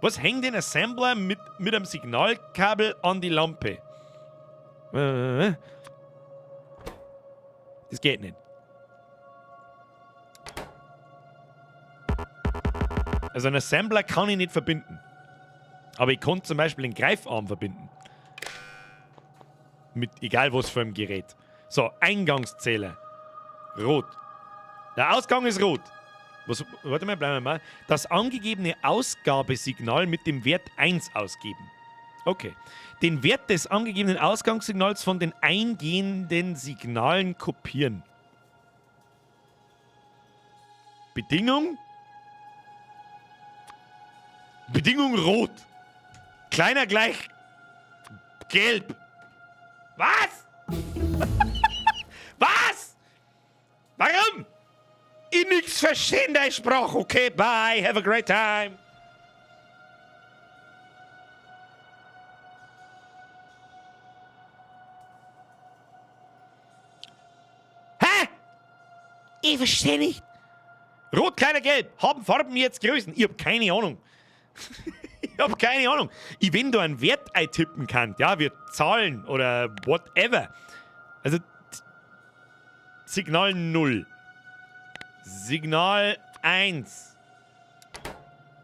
Was hängt den Assembler mit einem Signalkabel an die Lampe? Das geht nicht. Also einen Assembler kann ich nicht verbinden. Aber ich kann zum Beispiel den Greifarm verbinden. Mit egal was für einem Gerät. So, Eingangszähler. Rot. Der Ausgang ist rot. Was, warte mal, bleiben wir mal. Das angegebene Ausgabesignal mit dem Wert 1 ausgeben. Okay. Den Wert des angegebenen Ausgangssignals von den eingehenden Signalen kopieren. Bedingung? Bedingung rot. Kleiner gleich gelb. Was? Was? Warum? Ich nix verstehen deine Sprache. Okay, bye. Have a great time. Hä? Ich verstehe nicht. Rot, kleiner, gelb. Haben Farben jetzt Größen? Ich hab keine Ahnung. Ich hab keine Ahnung. Ich, wenn du einen Wert eintippen kannst, ja, wie Zahlen oder whatever. Also, Signal 0. Signal 1.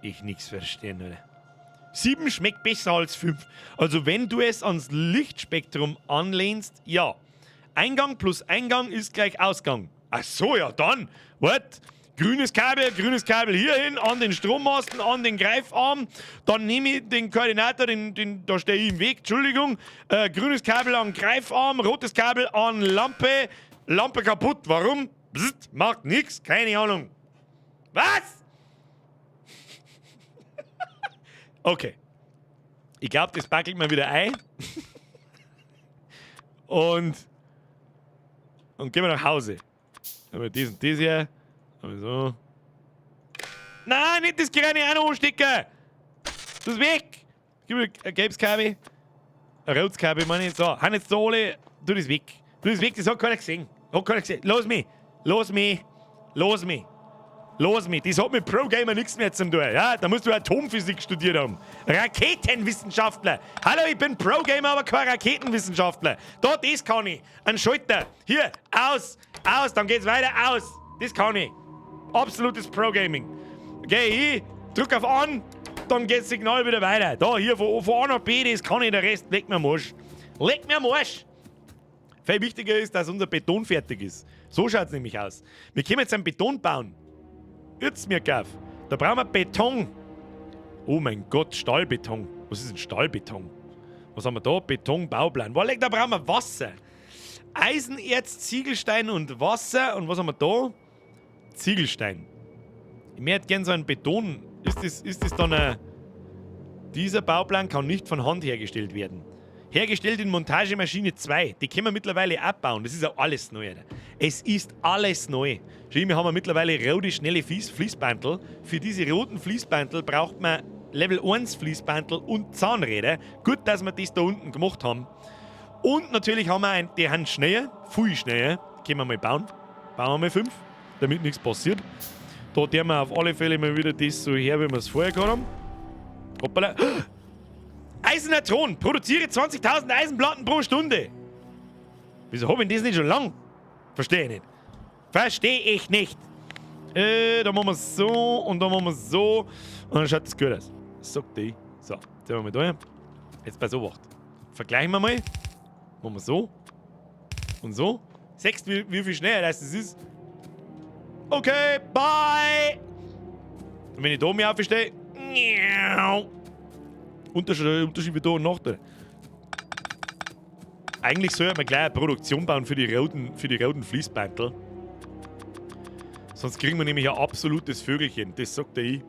Ich nix verstehen, oder? 7 schmeckt besser als 5. Also, wenn du es ans Lichtspektrum anlehnst, ja. Eingang plus Eingang ist gleich Ausgang. Ach so, ja, dann. What? Grünes Kabel hierhin, an den Strommasten, an den Greifarm. Dann nehme ich den Koordinator, da stehe ich im Weg, Entschuldigung. Grünes Kabel an Greifarm, rotes Kabel an Lampe. Lampe kaputt, warum? Bzzt, macht nix, keine Ahnung. Was? Okay. Ich glaub, das packelt man wieder ein. Und gehen wir nach Hause. Aber das und das hier. Aber so. Nein, nicht das kleine auch noch anstecken! Das ist weg! Gib mir ein gelbes Kabel. Ein rotes Kabel, meine ich. So, haben jetzt da alle. Tu das weg. Tu das weg, das hat keiner gesehen. Hat keiner gesehen. Los mich! Los mich! Los mich! Los mich! Das hat mit Pro-Gamer nichts mehr zu tun. Ja, da musst du Atomphysik studiert haben. Raketenwissenschaftler! Hallo, ich bin Pro-Gamer, aber kein Raketenwissenschaftler. Da, das kann ich. Ein Schalter. Hier, aus! Aus, dann geht's weiter. Aus! Das kann ich. Absolutes Pro-Gaming. Okay, ich drück auf an, dann geht das Signal wieder weiter. Da, hier von A nach B, das kann ich, der Rest leck mir am Arsch. Leck mir am Arsch! Viel wichtiger ist, dass unser Beton fertig ist. So schaut's nämlich aus. Wir können jetzt einen Beton bauen. Jetzt mir gaff. Da brauchen wir Beton. Oh mein Gott, Stahlbeton. Was ist denn Stahlbeton? Was haben wir da? Beton, Bauplan. Wo, da brauchen wir Wasser. Eisenerz, Ziegelstein und Wasser. Und was haben wir da? Ziegelstein. Ich möchte gerne so einen Beton. Ist das dann ein... Dieser Bauplan kann nicht von Hand hergestellt werden. Hergestellt in Montagemaschine 2. Die können wir mittlerweile abbauen. Das ist auch alles neu, Alter. Es ist alles neu. Schau, wir haben mittlerweile rote, schnelle Fließbandel. Für diese roten Fließbandel braucht man Level 1 Fließbandel und Zahnräder. Gut, dass wir das da unten gemacht haben. Und natürlich haben wir ein, die haben schneller, viel schneller. Können wir mal bauen. Bauen wir mal 5, damit nichts passiert. Da tun wir auf alle Fälle mal wieder das so her, wie wir es vorher gehabt haben. Hoppala. Eiserner Thron! Produziere 20.000 Eisenplatten pro Stunde! Wieso hab ich das nicht schon lang? Verstehe ich nicht. Verstehe ich nicht! Da machen wir so und da machen wir so. Und dann schaut das gut aus. Sagt die. So, jetzt sind wir mal da. Jetzt pass auf. Vergleichen wir mal. Machen wir so. Und so. Siehst du, wie viel schneller das ist? Okay, bye! Und wenn ich da mir aufstehe. Unterschied wie da und Nachteil. Eigentlich sollte man gleich eine Produktion bauen für die roten Fließbandel. Sonst kriegen wir nämlich ein absolutes Vögelchen, das sagt der ich.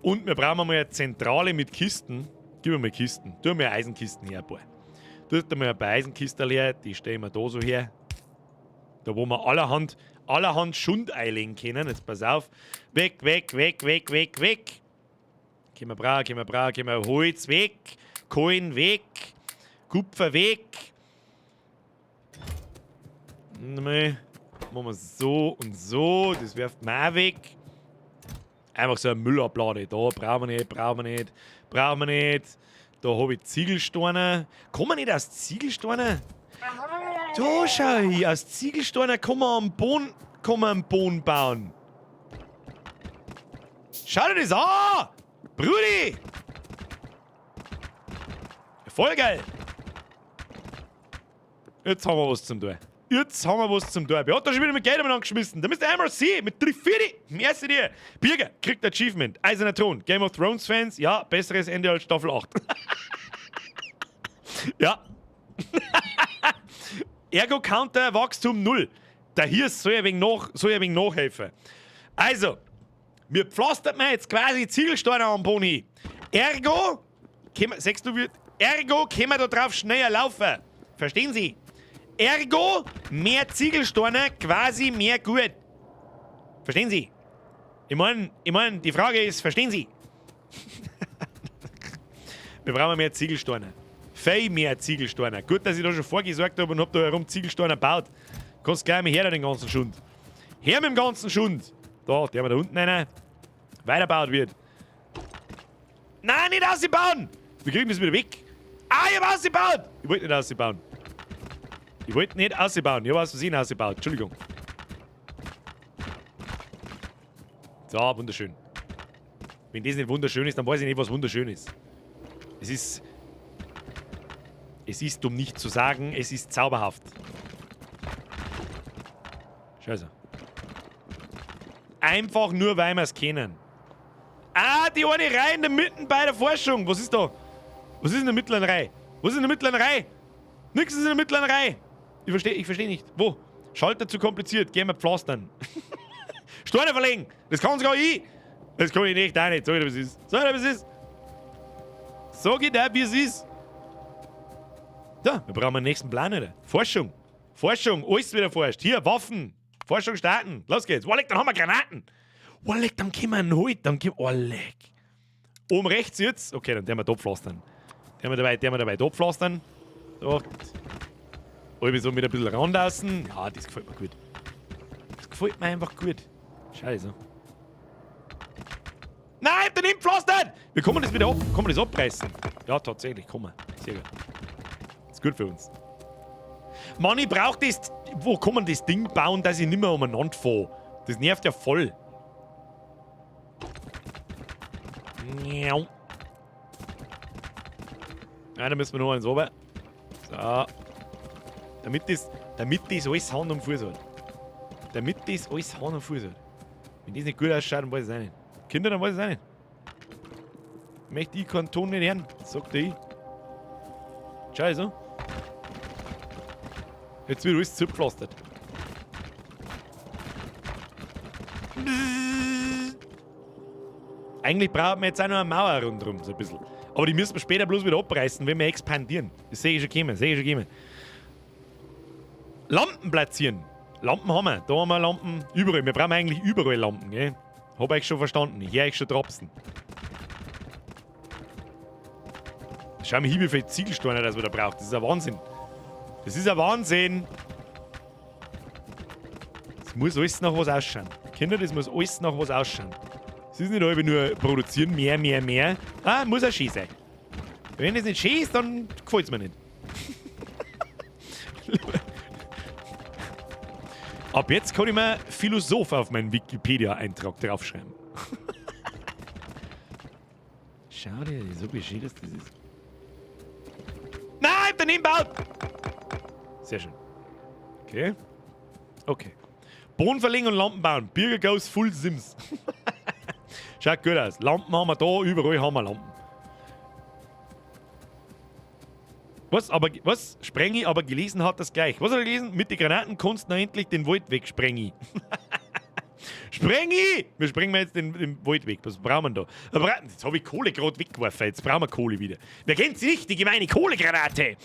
Und wir brauchen mal eine Zentrale mit Kisten. Gib mir mal Kisten. Tu mir Eisenkisten her, ein paar. Tu mir ein paar Eisenkisten her, die stellen wir da so her. Da wo wir allerhand Schund einlegen können. Jetzt pass auf. Weg, weg, weg, weg, weg, weg. Können wir brauchen, können wir brauchen, können wir Holz weg, Kohlen weg, Kupfer weg. Machen wir so und so, das werft man auch weg. Einfach so eine Müllablade. Da brauchen wir nicht, brauchen wir nicht, brauchen wir nicht. Da habe ich Ziegelsteine. Kann man nicht aus Ziegelsteinen? Da schau ich, aus Ziegelsteinen kann man am Boden, kann man einen Boden bauen. Schau dir das an! Brudi! Voll geil! Jetzt haben wir was zum tun. Jetzt haben wir was zum tun. Wer hat da schon wieder mit Geld umeinander geschmissen? Da müsst ihr einmal sehen, mit 3, 4, Merci dir. Birger kriegt Achievement. Eiserner Thron. Game of Thrones Fans, ja, besseres Ende als Staffel 8. Ja. Ergo Counter Wachstum 0. Der hier soll ein wenig nachhelfen. Also, wir pflastert mir jetzt quasi Ziegelsteine am Boni. Ergo, siehst du, ergo können wir da drauf schneller laufen. Verstehen Sie? Ergo, mehr Ziegelsteine, quasi mehr gut. Verstehen Sie? Ich mein, die Frage ist, verstehen Sie? Wir brauchen mehr Ziegelsteine. Viel mehr Ziegelsteine. Gut, dass ich da schon vorgesorgt habe und hab da herum Ziegelsteine gebaut. Kannst gleich mal her, den ganzen Schund. Her mit dem ganzen Schund. Da, der da unten einer weiterbaut wird. Nein, nicht ausbauen! Wir kriegen das wieder weg. Ah, ich hab ausgebaut! Ich wollte nicht ausbauen. Ich wollte nicht ausbauen. Ich hab aus Versehen ausgebaut. Entschuldigung. So, wunderschön. Wenn das nicht wunderschön ist, dann weiß ich nicht, was wunderschön ist. Es ist... Es ist, um nicht zu sagen, es ist zauberhaft. Scheiße. Einfach nur, weil wir es kennen. Ah, die eine Reihe in der Mitte bei der Forschung. Was ist da? Was ist in der mittleren Reihe? Was ist in der mittleren Reihe? Nix ist in der mittleren Reihe. Ich verstehe nicht. Wo? Schalter zu kompliziert. Gehen wir pflastern. Steine verlegen. Das kann sogar ich. Das kann ich nicht. Auch nicht. Sag ich dir, wie es ist. Sag ich dir, wie es ist. Sag ich dir, wie es ist. Da, wir brauchen den nächsten Plan, oder? Forschung. Forschung. Alles wieder forscht. Hier, Waffen. Forschung starten. Los geht's. Oh, leck, dann haben wir Granaten. Oh, leck, dann können wir einen holen. Dann können wir... Oh, leck. Oben rechts jetzt. Okay, dann werden wir da pflastern. Der wir dabei da pflastern. So. Alle so mit ein bisschen Rand außen. Ja, das gefällt mir gut. Das gefällt mir einfach gut. Scheiße. Nein, ich hab den nicht gepflastert! Wir kommen das wieder ab. Können wir das abreißen? Ja, tatsächlich, kommen wir. Sehr gut. Ist gut für uns. Mann, ich brauch das. Wo kann man das Ding bauen, dass ich nicht mehr umeinander fahre? Das nervt ja voll. Ja, da müssen wir noch eins runter. So. Damit das alles Hand und Fuß hat. Damit das alles Hand und Fuß hat. Wenn das nicht gut ausschaut, dann weiß ich es auch nicht. Kinder, dann weiß ich es auch nicht. Möchte ich keinen Ton nicht hören, sagt ich. Scheiße. Jetzt wird alles zugepflastert. Eigentlich braucht man jetzt auch noch eine Mauer rundherum, so ein bisschen. Aber die müssen wir später bloß wieder abreißen, wenn wir expandieren. Das sehe ich schon kommen, sehe ich schon kommen. Lampen platzieren. Lampen haben wir. Da haben wir Lampen. Überall. Wir brauchen eigentlich überall Lampen, gell? Hab ich schon verstanden. Ich höre euch schon trapsen. Schau mal hier, wie viele Ziegelsteine das man da braucht. Das ist ein Wahnsinn. Das ist ein Wahnsinn. Das muss alles nach was ausschauen. Kinder, das muss alles nach was ausschauen. Es ist nicht alle nur produzieren, mehr, mehr, mehr. Ah, muss auch schön sein. Wenn das nicht schön ist, dann gefällt es mir nicht. Ab jetzt kann ich mir Philosoph auf meinen Wikipedia-Eintrag draufschreiben. Schau dir, so wie schön das ist. Nein, ich hab daneben gebaut! Sehr schön. Okay. Okay. Boden verlegen und Lampen bauen. Birger goes full Sims. Schaut gut aus. Lampen haben wir da, überall haben wir Lampen. Was? Aber, was? Sprengi, aber gelesen hat das gleich. Was hat er gelesen? Mit den Granaten kannst du endlich den Wald wegsprengi. Sprengi! Wir sprengen jetzt den Wald weg. Was brauchen wir da? Jetzt habe ich Kohle gerade weggeworfen. Jetzt brauchen wir Kohle wieder. Wer kennt sie nicht? Die gemeine Kohlegranate.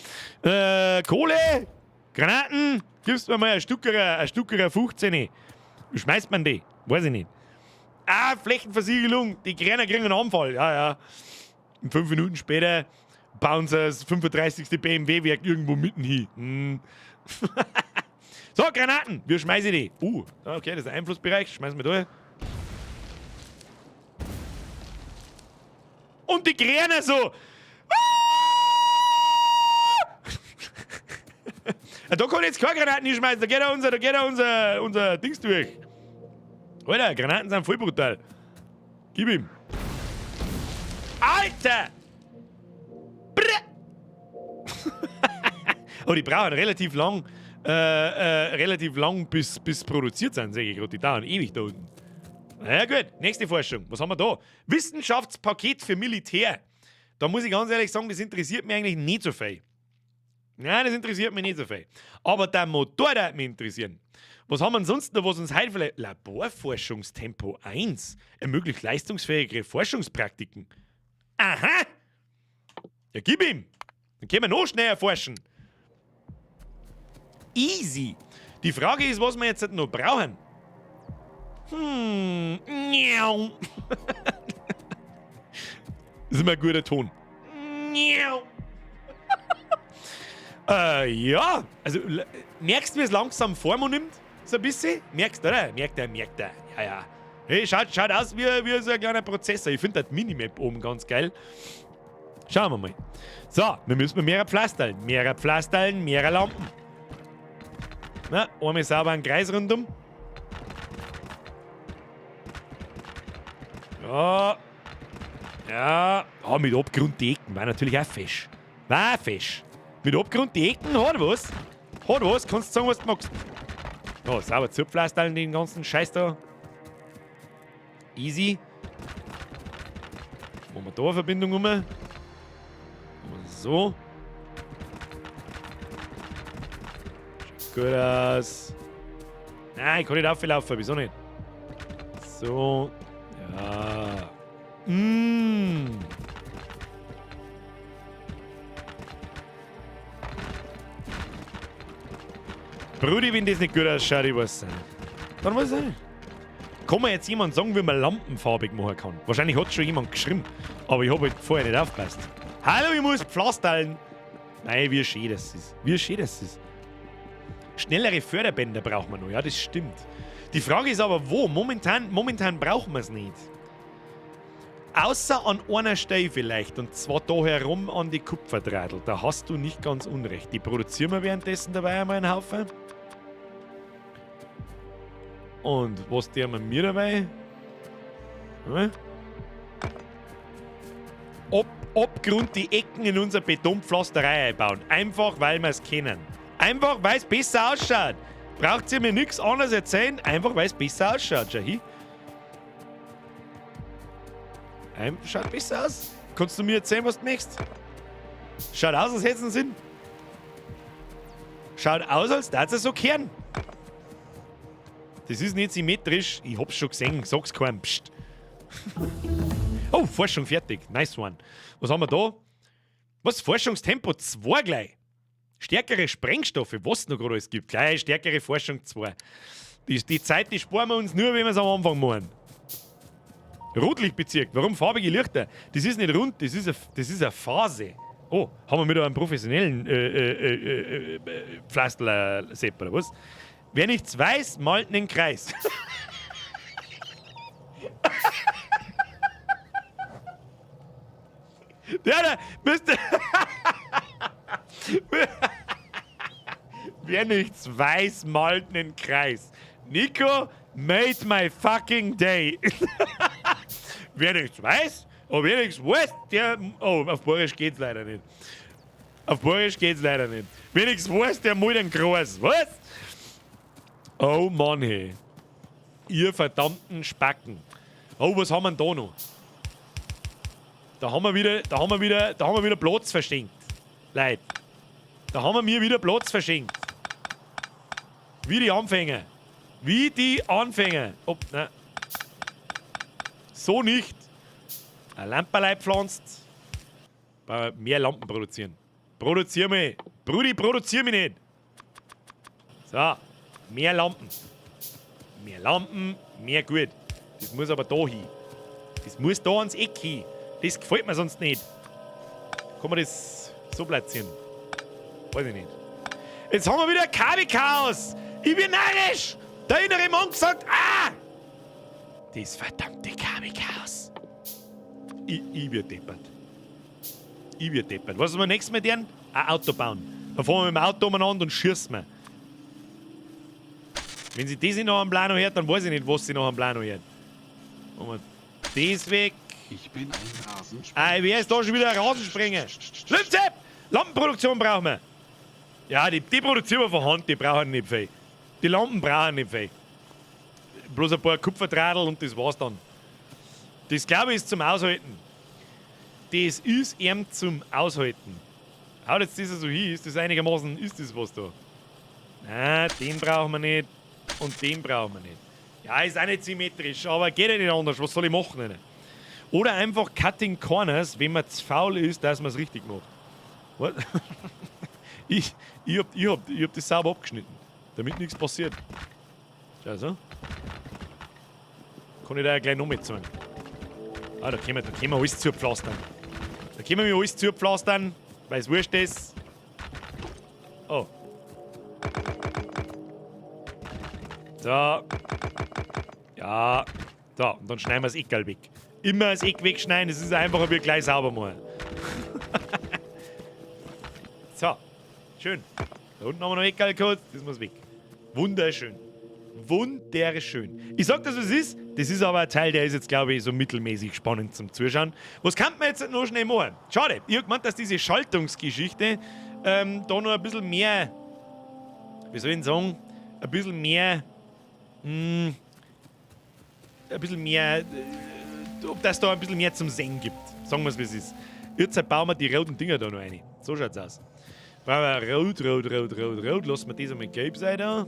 Kohle, Granaten. Gibst mir mal ein Stückerer 15. Wie schmeißt man die? Weiß ich nicht. Ah, Flächenversiegelung. Die Gräner kriegen einen Anfall. Ja, ja. Und 5 Minuten später bauen sie das 35. BMW-Werk irgendwo mitten hin. Hm. So, Granaten. Wir schmeißen die. Okay, das ist der Einflussbereich. Schmeißen wir da. Und die Kräne so. Da kann ich jetzt keine Granaten hinschmeißen, da geht ja unser Dings durch. Alter, Granaten sind voll brutal. Gib ihm. Alter! Brr. Oh, die brauchen relativ lang, bis produziert sind, sehe ich gerade. Die dauern ewig da unten. Na ja, gut, nächste Forschung. Was haben wir da? Wissenschaftspaket für Militär. Da muss ich ganz ehrlich sagen, das interessiert mich eigentlich nicht so viel. Nein, das interessiert mich nicht so viel. Aber der Motor, der hat mich interessieren. Was haben wir denn sonst noch, was uns heute vielleicht... Laborforschungstempo 1 ermöglicht leistungsfähigere Forschungspraktiken. Aha! Ja, gib ihm! Dann können wir noch schneller forschen. Easy! Die Frage ist, was wir jetzt noch brauchen. Das ist immer ein guter Ton. Ja, also merkst du, wie es langsam Form nimmt? So ein bisschen? Merkst du, oder? Merkt er. Ja, ja. Hey, schaut aus wie so ein kleiner Prozessor. Ich finde das Minimap oben ganz geil. Schauen wir mal. So, wir müssen mehr pflastern. Mehr pflastern, mehr Lampen. Na, einmal sauber einen Kreis rundum. Ja. Ja. Ah, mit Abgrund die Ecken. War natürlich auch fesch. War fesch. Mit Abgrund die Ecken hat was. Hat was. Kannst du sagen, was du magst. Ja, sauber zupflastern, den ganzen Scheiß da. Easy. Machen wir da eine Verbindung rum. Machen wir so. Schaut gut aus. Nein, ich kann nicht auflaufen, wieso nicht? So. Ja. Brudi, wenn das nicht gut ausschaut, ich weiß es nicht. Dann weiß ich nicht. Kann mir jetzt jemand sagen, wie man lampenfarbig machen kann? Wahrscheinlich hat schon jemand geschrieben, aber ich hab halt vorher nicht aufgepasst. Hallo, ich muss pflastern. Nein, wie schön das ist. Wie schön das ist. Schnellere Förderbänder brauchen wir noch, ja, das stimmt. Die Frage ist aber, wo? Momentan brauchen wir's nicht. Außer an einer Stelle vielleicht, und zwar da herum an die Kupferdrahtl. Da hast du nicht ganz unrecht. Die produzieren wir währenddessen dabei einmal einen Haufen. Und was tun wir mir dabei? Hm? Abgrund die Ecken in unser Betonpflasterei einbauen. Einfach, weil wir's kennen. Einfach, weil's besser ausschaut. Braucht ihr mir nix anderes erzählen? Einfach, weil's besser ausschaut. Schau hin. Schaut besser aus. Kannst du mir erzählen, was du möchtest? Schaut aus, als hätte es einen Sinn. Schaut aus, als würde es so kehren. Das ist nicht symmetrisch. Ich hab's schon gesehen. Sag's keinem. Psst. Oh, Forschung fertig. Nice one. Was haben wir da? Was? Forschungstempo 2 gleich. Stärkere Sprengstoffe, was es noch gerade alles gibt. Gleich stärkere Forschung 2. Die Zeit, die sparen wir uns nur, wenn wir's am Anfang machen. Rotlichtbezirk. Warum farbige Lichter? Das ist nicht rund, das ist eine Phase. Oh, haben wir mit einem professionellen Pflasterl-Sepp oder was? Wer nichts weiß, malt einen Kreis. Ja, da müsste. Wer nichts weiß, malt einen Kreis. Nico made my fucking day. Wer nichts weiß, oh, wer nichts weiß, der. Oh, auf Bayerisch geht's leider nicht. Auf Bayerisch geht's leider nicht. Wer nichts weiß, der malt einen Kreis. Was? Oh Mann, hey. Ihr verdammten Spacken. Oh, was haben wir denn da noch? Da haben wir wieder, da haben wir wieder, da haben wir wieder Platz verschenkt. Leute. Da haben wir mir wieder Platz verschenkt. Wie die Anfänger. Wie die Anfänger. Oh, nein. So nicht. Ein Lamperlei pflanzt. Mehr Lampen produzieren. Produzier mich. Brudi, produzier mich nicht. So. Mehr Lampen. Mehr Lampen, mehr gut. Das muss aber da hin. Das muss da ans Eck hin. Das gefällt mir sonst nicht. Kann man das so platzieren? Weiß ich nicht. Jetzt haben wir wieder Kabelchaos. Ich bin neidisch. Der innere Monk sagt, ah! Das verdammte Kabelchaos. Ich wird deppert. Ich wird deppert. Was wir nächstes Mal tun? Ein Auto bauen. Dann fahren wir mit dem Auto umeinander und schießen wir. Wenn sie das nicht noch am Plan hört, dann weiß ich nicht, was sie noch am Plan hört. Machen wir das weg. Ich bin ein Rasensprenger. Ah, wer ist da schon wieder ein Rasensprenger? Schlimmzepp! Lampenproduktion brauchen wir. Ja, die produzieren wir von Hand, die brauchen nicht viel. Die Lampen brauchen nicht viel. Bloß ein paar Kupferdrahtl und das war's dann. Das, glaube ich, ist zum Aushalten. Das ist ihm zum Aushalten. Haut jetzt das so hin, ist das einigermaßen, ist das was da? Nein, den brauchen wir nicht und den brauchen wir nicht. Ja, ist auch nicht symmetrisch, aber geht ja nicht anders. Was soll ich machen? Denn? Oder einfach Cutting Corners, wenn man zu faul ist, dass man es richtig macht. What? Ich hab das sauber abgeschnitten, damit nichts passiert. Schau so. Kann ich da ja gleich noch mit zeigen. Ah, da können wir alles zupflastern. Da können wir alles zupflastern, weil es wurscht ist. Oh. So. Ja. So, und dann schneiden wir das Eckerl weg. Immer das Eck wegschneiden, das ist einfacher, wie gleich sauber machen. So. Schön. Da unten haben wir noch Eckerl gehabt, das muss weg. Wunderschön. Wunderschön. Ich sag das, was es ist. Das ist aber ein Teil, der ist jetzt, glaube ich, so mittelmäßig spannend zum Zuschauen. Was kann man jetzt noch schnell machen? Schade. Ich hab gemeint, dass diese Schaltungsgeschichte da noch ein bisschen mehr, wie soll ich denn sagen, ein bisschen mehr, ein bisschen mehr, ob das da ein bisschen mehr zum Sehen gibt. Sagen wir's, wie es ist. Jetzt bauen wir die roten Dinger da noch rein. So schaut's aus. Brauchen wir rot, rot, rot, rot, rot. Lassen wir das einmal gelb sein da.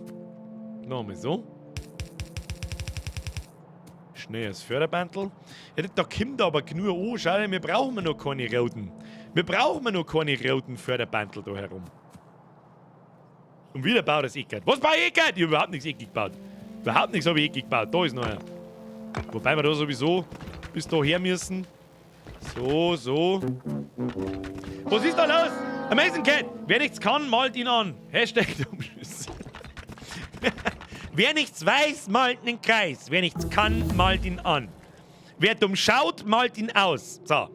Machen wir so. Schnell das Förderbandel. Ja, da kommt aber genug an. Schau, wir brauchen noch keine roten. Wir brauchen noch keine roten Förderbandel da herum. Und wieder baut das Eckert. Was baue ich Eckert? Ich hab überhaupt nichts eckig gebaut. Überhaupt nichts habe ich eckig gebaut. Da ist noch einer. Wobei wir da sowieso bis daher müssen. So, so. Was ist da los? Amazing Cat! Wer nichts kann, malt ihn an. Hashtag Dummschüsse. Wer nichts weiß, malt einen Kreis. Wer nichts kann, malt ihn an. Wer dumm schaut, malt ihn aus. So.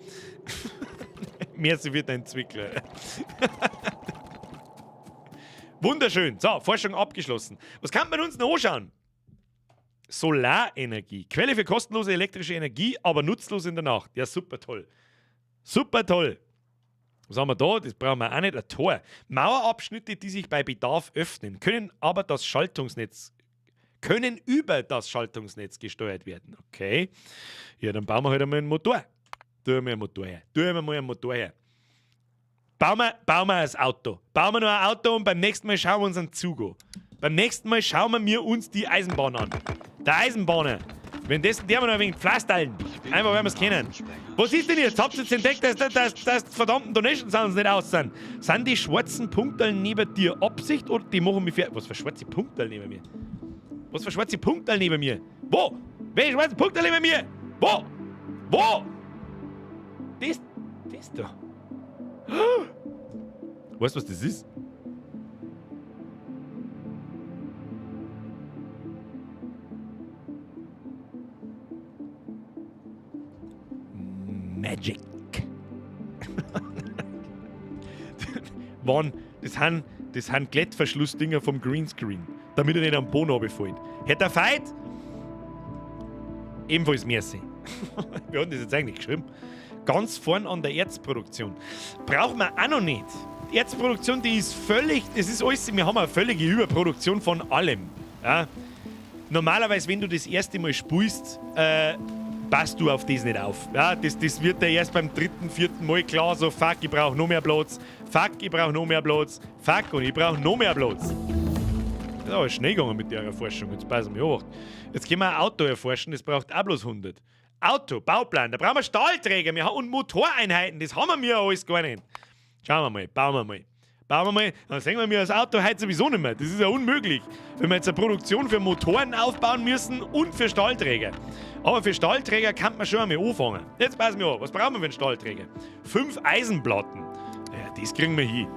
Merci für deinen Zwickler. Wunderschön. So, Forschung abgeschlossen. Was kann man uns noch anschauen? Solarenergie. Quelle für kostenlose elektrische Energie, aber nutzlos in der Nacht. Ja, super toll. Super toll. Was haben wir da? Das brauchen wir auch nicht. Ein Tor. Mauerabschnitte, die sich bei Bedarf öffnen, können aber das Schaltungsnetz, können über das Schaltungsnetz gesteuert werden. Okay. Ja, dann bauen wir halt einmal einen Motor. Tun wir einen Motor her. Tun wir mal einen Motor her. Bauen wir ein Auto. Bauen wir noch ein Auto und beim nächsten Mal schauen wir uns einen Zug an. Beim nächsten Mal schauen wir uns die Eisenbahn an. Der Eisenbahner. Wenn das, der wir noch ein wenig pflastern. Einfach, weil wir es kennen. Was ist denn jetzt? Habt ihr jetzt entdeckt, dass die verdammten Donation Sounds nicht aus sind? Sind die schwarzen Punkte neben dir Absicht oder die machen mich fertig? Was für schwarze Punkte neben mir? Was für schwarze Punkte neben mir? Wo? Welche schwarzen Punkte neben mir? Wo? Wo? Das da. Weißt du, was das ist? Magic. Wann, das sind Klettverschlussdinger vom Greenscreen, damit er nicht am Boden runterfällt. Hätte er Fight? Ebenfalls merci. Wir haben das jetzt eigentlich geschrieben. Ganz vorn an der Erzproduktion. Brauchen wir auch noch nicht. Die Erzproduktion, die ist völlig, das ist alles, wir haben eine völlige Überproduktion von allem. Ja? Normalerweise, wenn du das erste Mal spielst, passt du auf das nicht auf. Ja, das wird dir erst beim dritten, vierten Mal klar, so fuck, ich brauche noch mehr Platz, fuck, ich brauche noch mehr Platz, fuck und ich brauche noch mehr Platz. Das ist aber schnell gegangen mit der Erforschung, jetzt passen wir auf. Jetzt können wir ein Auto erforschen, das braucht auch bloß 100. Auto, Bauplan, da brauchen wir Stahlträger wir haben, und Motoreinheiten, das haben wir alles gar nicht. Schauen wir mal, bauen wir mal. Bauen wir mal, dann sehen wir das Auto heute sowieso nicht mehr. Das ist ja unmöglich, wenn wir jetzt eine Produktion für Motoren aufbauen müssen und für Stahlträger. Aber für Stahlträger kann man schon einmal anfangen. Jetzt passen wir auf, was brauchen wir für einen Stahlträger? 5 Eisenplatten. Ja, das kriegen wir hin.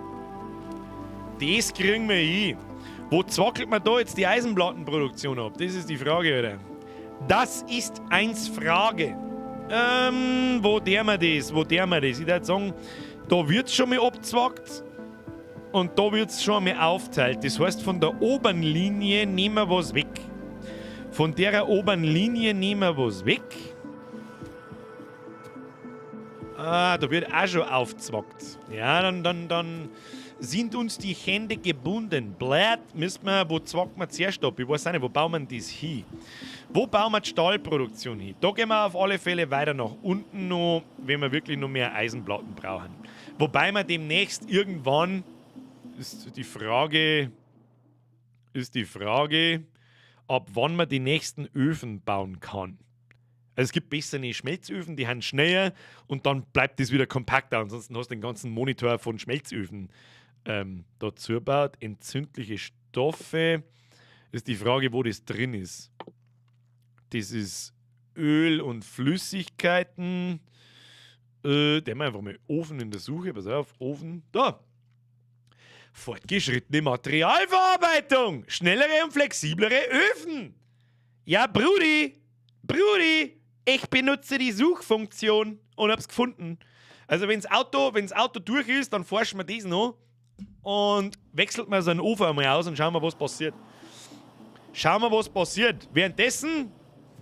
Das kriegen wir hin. Wo zwackelt man da jetzt die Eisenplattenproduktion ab? Das ist die Frage, oder? Das ist eins Frage. Wo der wir das? Wo der wir das? Ich würde sagen, da wird es schon mal abgezwackt und da wird es schon mal aufteilt. Das heißt, von der oberen Linie nehmen wir was weg. Von der oberen Linie nehmen wir was weg. Ah, da wird auch schon aufgezwackt. Ja, dann sind uns die Hände gebunden. Blöd, müssen wir, wo zwackt man zuerst ab? Ich weiß auch nicht, wo bauen wir das hin? Wo bauen wir die Stahlproduktion hin? Da gehen wir auf alle Fälle weiter nach unten noch, wenn wir wirklich noch mehr Eisenplatten brauchen. Wobei wir demnächst irgendwann, ist die Frage, ab wann man die nächsten Öfen bauen kann. Also es gibt bessere Schmelzöfen, die haben schneller und dann bleibt das wieder kompakter. Ansonsten hast du den ganzen Monitor von Schmelzöfen dazu gebaut. Entzündliche Stoffe. Ist die Frage, wo das drin ist. Das ist Öl und Flüssigkeiten. Der haben wir einfach mal Ofen in der Suche. Pass auf, Ofen. Da! Fortgeschrittene Materialverarbeitung. Schnellere und flexiblere Öfen. Ja, Brudi! Brudi! Ich benutze die Suchfunktion und hab's gefunden. Also wenn's Auto durch ist, dann forschen wir das noch und wechselt mal so einen Ofen einmal aus und schauen wir, was passiert. Schauen wir, was passiert. Währenddessen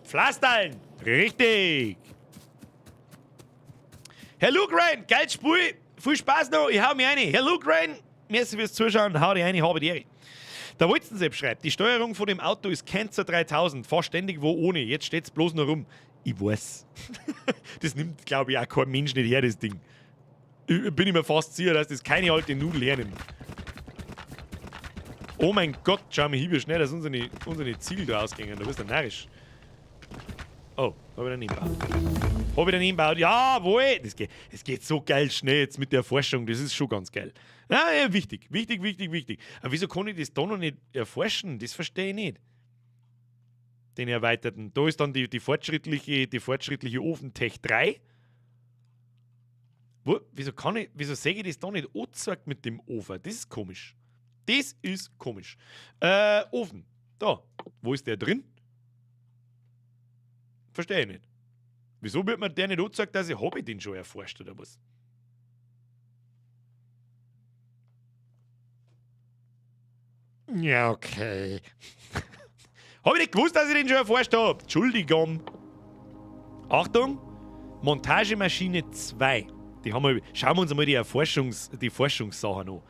Pflastern. Richtig. Herr Luke Rain, geil Spiel. Viel Spaß noch. Ich hau mich rein. Herr Luke Rain, merci fürs Zuschauen. Hau dich rein, habe die Ehre. Der Wolzensepp schreibt, die Steuerung von dem Auto ist Cancer 3000, fast ständig wo ohne, jetzt steht's bloß noch rum. Ich weiß. Das nimmt, glaube ich, auch kein Mensch nicht her, das Ding. Ich bin mir fast sicher, dass das keine alte Nudel hernimmt. Oh mein Gott, schau mal hier, wie schnell dass unsere Ziegel da ausgehen. Da bist du narrisch. Oh, hab ich daneben gebaut. Hab ich daneben gebaut. Jawohl! Das geht so geil schnell jetzt mit der Forschung. Das ist schon ganz geil. Ja, ja, wichtig, wichtig, wichtig, wichtig. Aber wieso kann ich das da noch nicht erforschen? Das verstehe ich nicht. Den erweiterten. Da ist dann die fortschrittliche Ofentech 3. Wo, wieso kann ich, wieso sehe ich das da nicht angezeigt mit dem Ofen? Das ist komisch. Das ist komisch. Ofen. Da. Wo ist der drin? Verstehe ich nicht. Wieso wird mir der nicht angezeigt, dass ich habe ich den schon erforscht oder was? Ja, okay. Hab ich nicht gewusst, dass ich den schon erforscht hab. Entschuldigung. Achtung. Montagemaschine 2. Die haben wir, schauen wir uns einmal die Forschungssachen an.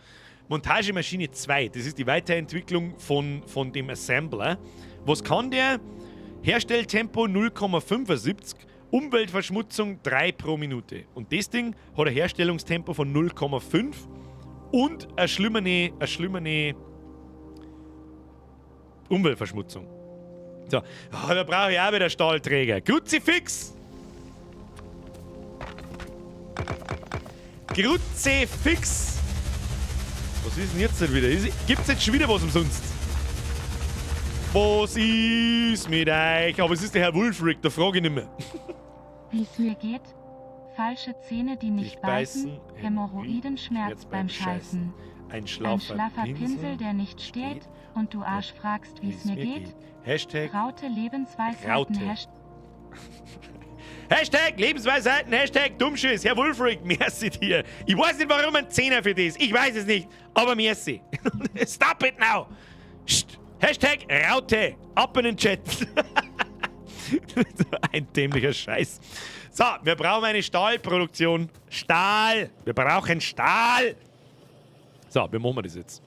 Montagemaschine 2, das ist die Weiterentwicklung von dem Assembler. Was kann der? Herstelltempo 0,75, Umweltverschmutzung 3 pro Minute. Und das Ding hat ein Herstellungstempo von 0,5 und eine schlimmere Umweltverschmutzung. So, oh, da brauche ich auch wieder Stahlträger. Kruzifix! Kruzifix! Was ist denn jetzt wieder? Gibt's jetzt schon wieder was umsonst? Was ist mit euch? Aber es ist der Herr Wulfric, da frage ich nicht mehr. Wie es mir geht? Falsche Zähne, die nicht beißen, Hämorrhoidenschmerz beim Scheißen. Ein schlaffer Pinsel, der nicht steht, und du Arsch fragst, wie es mir geht. Hashtag Raute Lebensweisheiten. Raute. Hashtag Lebensweisheiten, Hashtag Dummschiss. Herr Wulfric, merci dir. Ich weiß nicht, warum ein Zehner für das. Ich weiß es nicht, aber merci. Stop it now. Psst. Hashtag Raute. Ab in den Chat. Ein dämlicher Scheiß. So, wir brauchen eine Stahlproduktion. Stahl. Wir brauchen Stahl. So, wie machen wir das jetzt?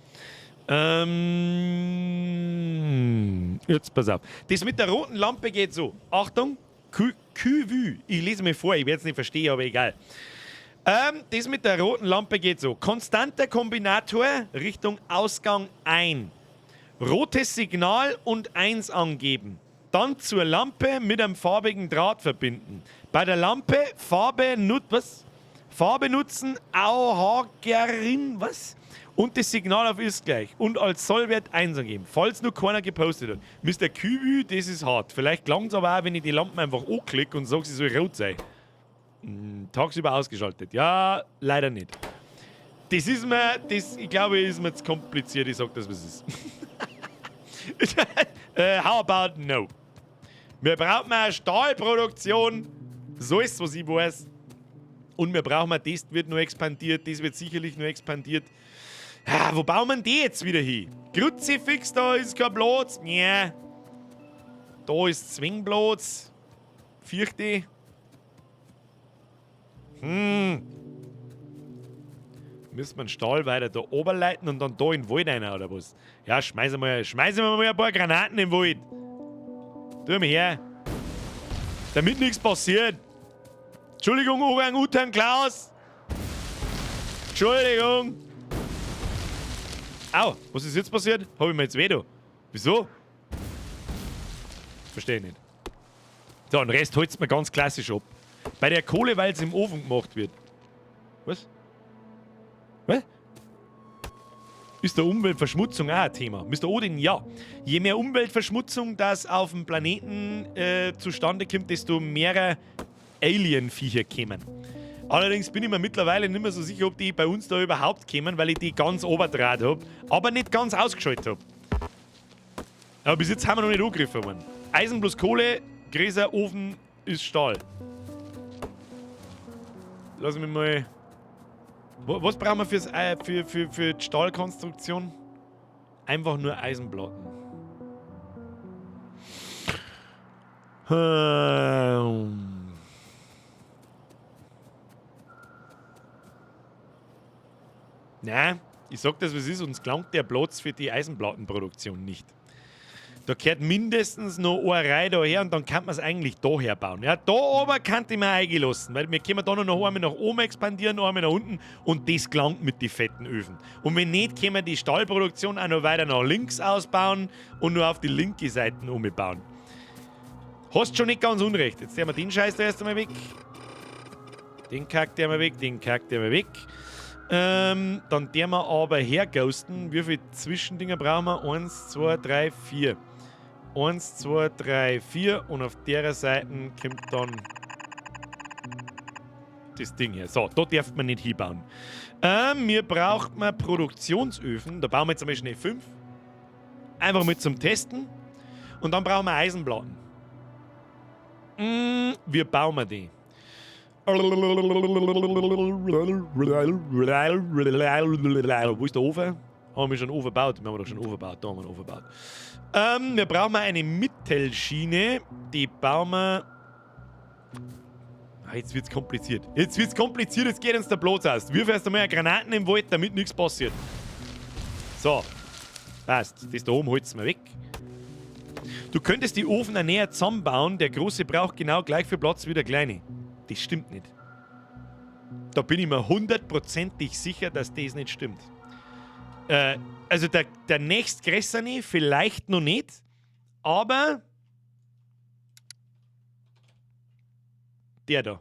Jetzt pass auf. Das mit der roten Lampe geht so. Achtung, QV. Ich lese mir vor, ich werde es nicht verstehen, aber egal. Das mit der roten Lampe geht so. Konstanter Kombinator Richtung Ausgang ein. Rotes Signal und 1 angeben. Dann zur Lampe mit einem farbigen Draht verbinden. Bei der Lampe Farbe, was? Farbe nutzen, Auhagerin, was? Und das Signal auf ist gleich. Und als Sollwert 1 angeben. Falls nur keiner gepostet hat. Mr. Kübü, das ist hart. Vielleicht gelangt es aber auch, wenn ich die Lampen einfach anklicke und sage, sie soll rot sein. Tagsüber ausgeschaltet. Ja, leider nicht. Das ist mir, das, ich glaube, ist mir zu kompliziert. Ich sag das, was es ist. How about no? Wir brauchen eine Stahlproduktion. Das ist alles, was ich weiß. Und wir brauchen, das wird noch expandiert, das wird sicherlich noch expandiert. Ah, wo bauen wir die jetzt wieder hin? Kruzifix, da ist kein Platz. Nee. Da ist Zwingplatz. Fürchte. Müssen wir den Stahl weiter da oben leiten und dann da in den Wald rein, oder was? Ja, schmeißen wir mal ein paar Granaten im Wald. Tu mal her. Damit nichts passiert. Entschuldigung, Orang-Utan Klaus. Entschuldigung. Au, was ist jetzt passiert? Hab ich mir jetzt weh da? Wieso? Verstehe ich nicht. So, den Rest holt's mir ganz klassisch ab. Bei der Kohle, weil's im Ofen gemacht wird. Was? Was? Ist der Umweltverschmutzung auch ein Thema? Mister Odin, ja. Je mehr Umweltverschmutzung das auf dem Planeten zustande kommt, desto mehr Alien-Viecher kämen. Allerdings bin ich mir mittlerweile nicht mehr so sicher, ob die bei uns da überhaupt kämen, weil ich die ganz oberdraht hab, aber nicht ganz ausgeschaltet hab. Aber bis jetzt haben wir noch nicht angegriffen worden. Eisen plus Kohle, Gräser, Ofen ist Stahl. Lass mich mal... Was brauchen wir für die Stahlkonstruktion? Einfach nur Eisenplatten. Nein, ich sag das, was ist, uns gelangt der Platz für die Eisenplattenproduktion nicht. Da gehört mindestens noch eine Reihe daher und dann kann man's eigentlich da herbauen. Ja, da oben kann ich mir eingelassen, weil wir können da noch einmal nach oben expandieren, einmal nach unten und das gelangt mit den fetten Öfen. Und wenn nicht, können wir die Stahlproduktion auch noch weiter nach links ausbauen und nur auf die linke Seite umbauen. Hast schon nicht ganz unrecht. Jetzt nehmen wir den Scheiß da erst einmal weg. Den Kack der mal weg, den Kack der mal weg. Dann der wir aber herghosten. Wie viele Zwischendinger brauchen wir? 1, 2, 3, 4. 1, 2, 3, 4. Und auf der Seite kommt dann das Ding her. So, da darf man nicht hinbauen. Mir braucht man Produktionsöfen. Da bauen wir jetzt einmal schnell 5. Einfach mit zum Testen. Und dann brauchen wir Eisenplatten. Wie bauen wir die? Wo ist der Ofen? Haben wir schon einen Ofen gebaut? Wir haben doch schon einen Ofen gebaut. Da haben wir einen Ofen gebaut. Wir brauchen eine Mittelschiene. Die bauen wir. Ah, jetzt wird's kompliziert. Jetzt wird's kompliziert, jetzt geht uns der Platz aus. Wirf erst einmal Granaten im Wald, damit nichts passiert. So. Passt. Das da oben holt's mir weg. Du könntest die Ofen auch näher zusammenbauen. Der große braucht genau gleich viel Platz wie der kleine. Das stimmt nicht. Da bin ich mir hundertprozentig sicher, dass das nicht stimmt. Also der nächstgrößere vielleicht noch nicht, aber der da.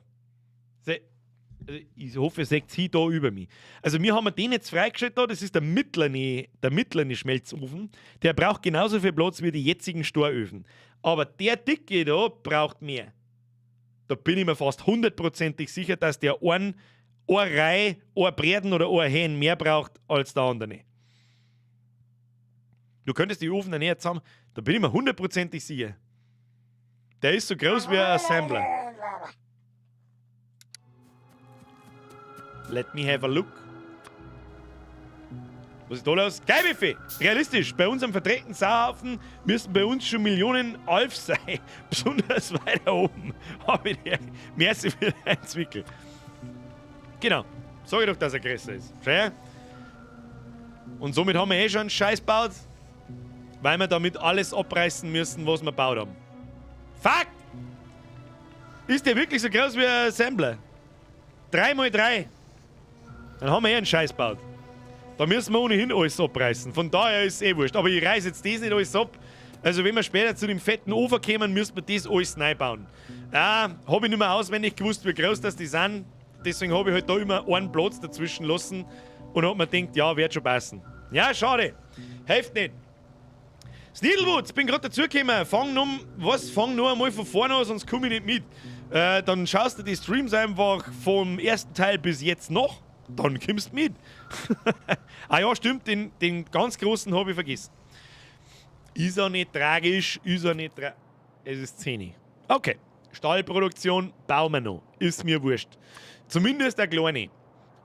Ich hoffe, ihr seht sie da über mich. Also wir haben den jetzt freigeschaltet da, das ist der mittlere Schmelzofen. Der braucht genauso viel Platz wie die jetzigen Storöfen. Aber der dicke da braucht mehr. Da bin ich mir fast hundertprozentig sicher, dass der eine Reihe, ein Bräten oder ein Hähn mehr braucht als der andere. Du könntest die Ofen näher zusammen, da bin ich mir hundertprozentig sicher. Der ist so groß wie ein Assembler. Let me have a look. Was ist da los? Geil, Realistisch, bei unserem verdreckten Sauhaufen müssen bei uns schon Millionen Alf sein. Besonders weiter oben. Hab ich die Merci für den Zwickel. Genau. Sag ich doch, dass er größer ist. Schau her. Und somit haben wir eh schon einen Scheiß gebaut, weil wir damit alles abreißen müssen, was wir gebaut haben. Fuck! Ist der wirklich so groß wie ein Assembler? 3 mal 3. Dann haben wir eh einen Scheiß gebaut. Da müssen wir ohnehin alles abreißen. Von daher ist es eh wurscht. Aber ich reiß jetzt das nicht alles ab. Also wenn wir später zu dem fetten Ofen kommen, müssen wir das alles neu bauen. Ja, hab ich nicht mehr auswendig gewusst, wie groß das die sind. Deswegen hab ich halt da immer einen Platz dazwischen lassen und hab mir gedacht, ja, wird schon passen. Ja, schade. Hilft nicht. Sneedlewoods, bin grad dazugekommen. Fang nur einmal von vorne an, sonst komm ich nicht mit. Dann schaust du die Streams einfach vom ersten Teil bis jetzt noch. Dann kommst du mit. Ah ja, stimmt, den ganz großen hab ich vergessen. Ist auch nicht tragisch, ist auch nicht es ist 10. Okay, Stahlproduktion bauen wir noch. Ist mir wurscht. Zumindest der kleine.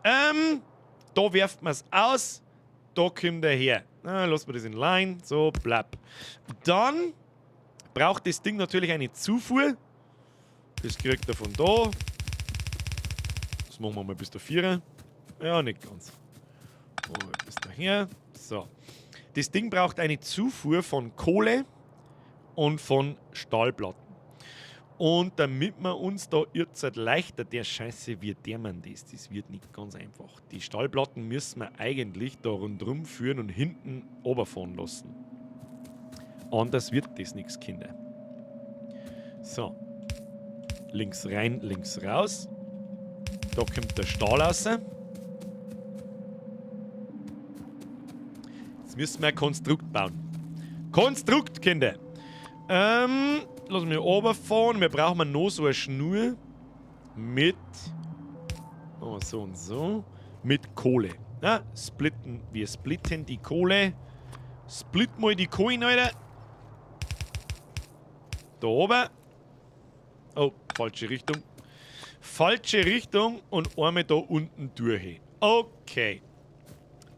Da werft man's aus. Da kommt er her. Na, lassen wir das in Line. So, blab. Dann braucht das Ding natürlich eine Zufuhr. Das kriegt er von da. Das machen wir mal bis da 4. Ja, nicht ganz. Bis daher. So. Das Ding braucht eine Zufuhr von Kohle und von Stahlplatten. Und damit wir uns da jetzt leichter der Scheiße wird, der man das, das wird nicht ganz einfach. Die Stahlplatten müssen wir eigentlich da rundherum führen und hinten runterfahren lassen. Anders wird das nichts, Kinder. So. Links rein, links raus. Da kommt der Stahl raus. Jetzt müssen wir ein Konstrukt bauen. Konstrukt, Kinder! Lass mich runterfahren. Wir brauchen noch so eine Schnur mit. Oh, so und so. Mit Kohle. Ja, splitten. Wir splitten die Kohle. Split mal die Kohle, Alter. Da oben. Oh, falsche Richtung. Falsche Richtung und einmal da unten durch. Okay.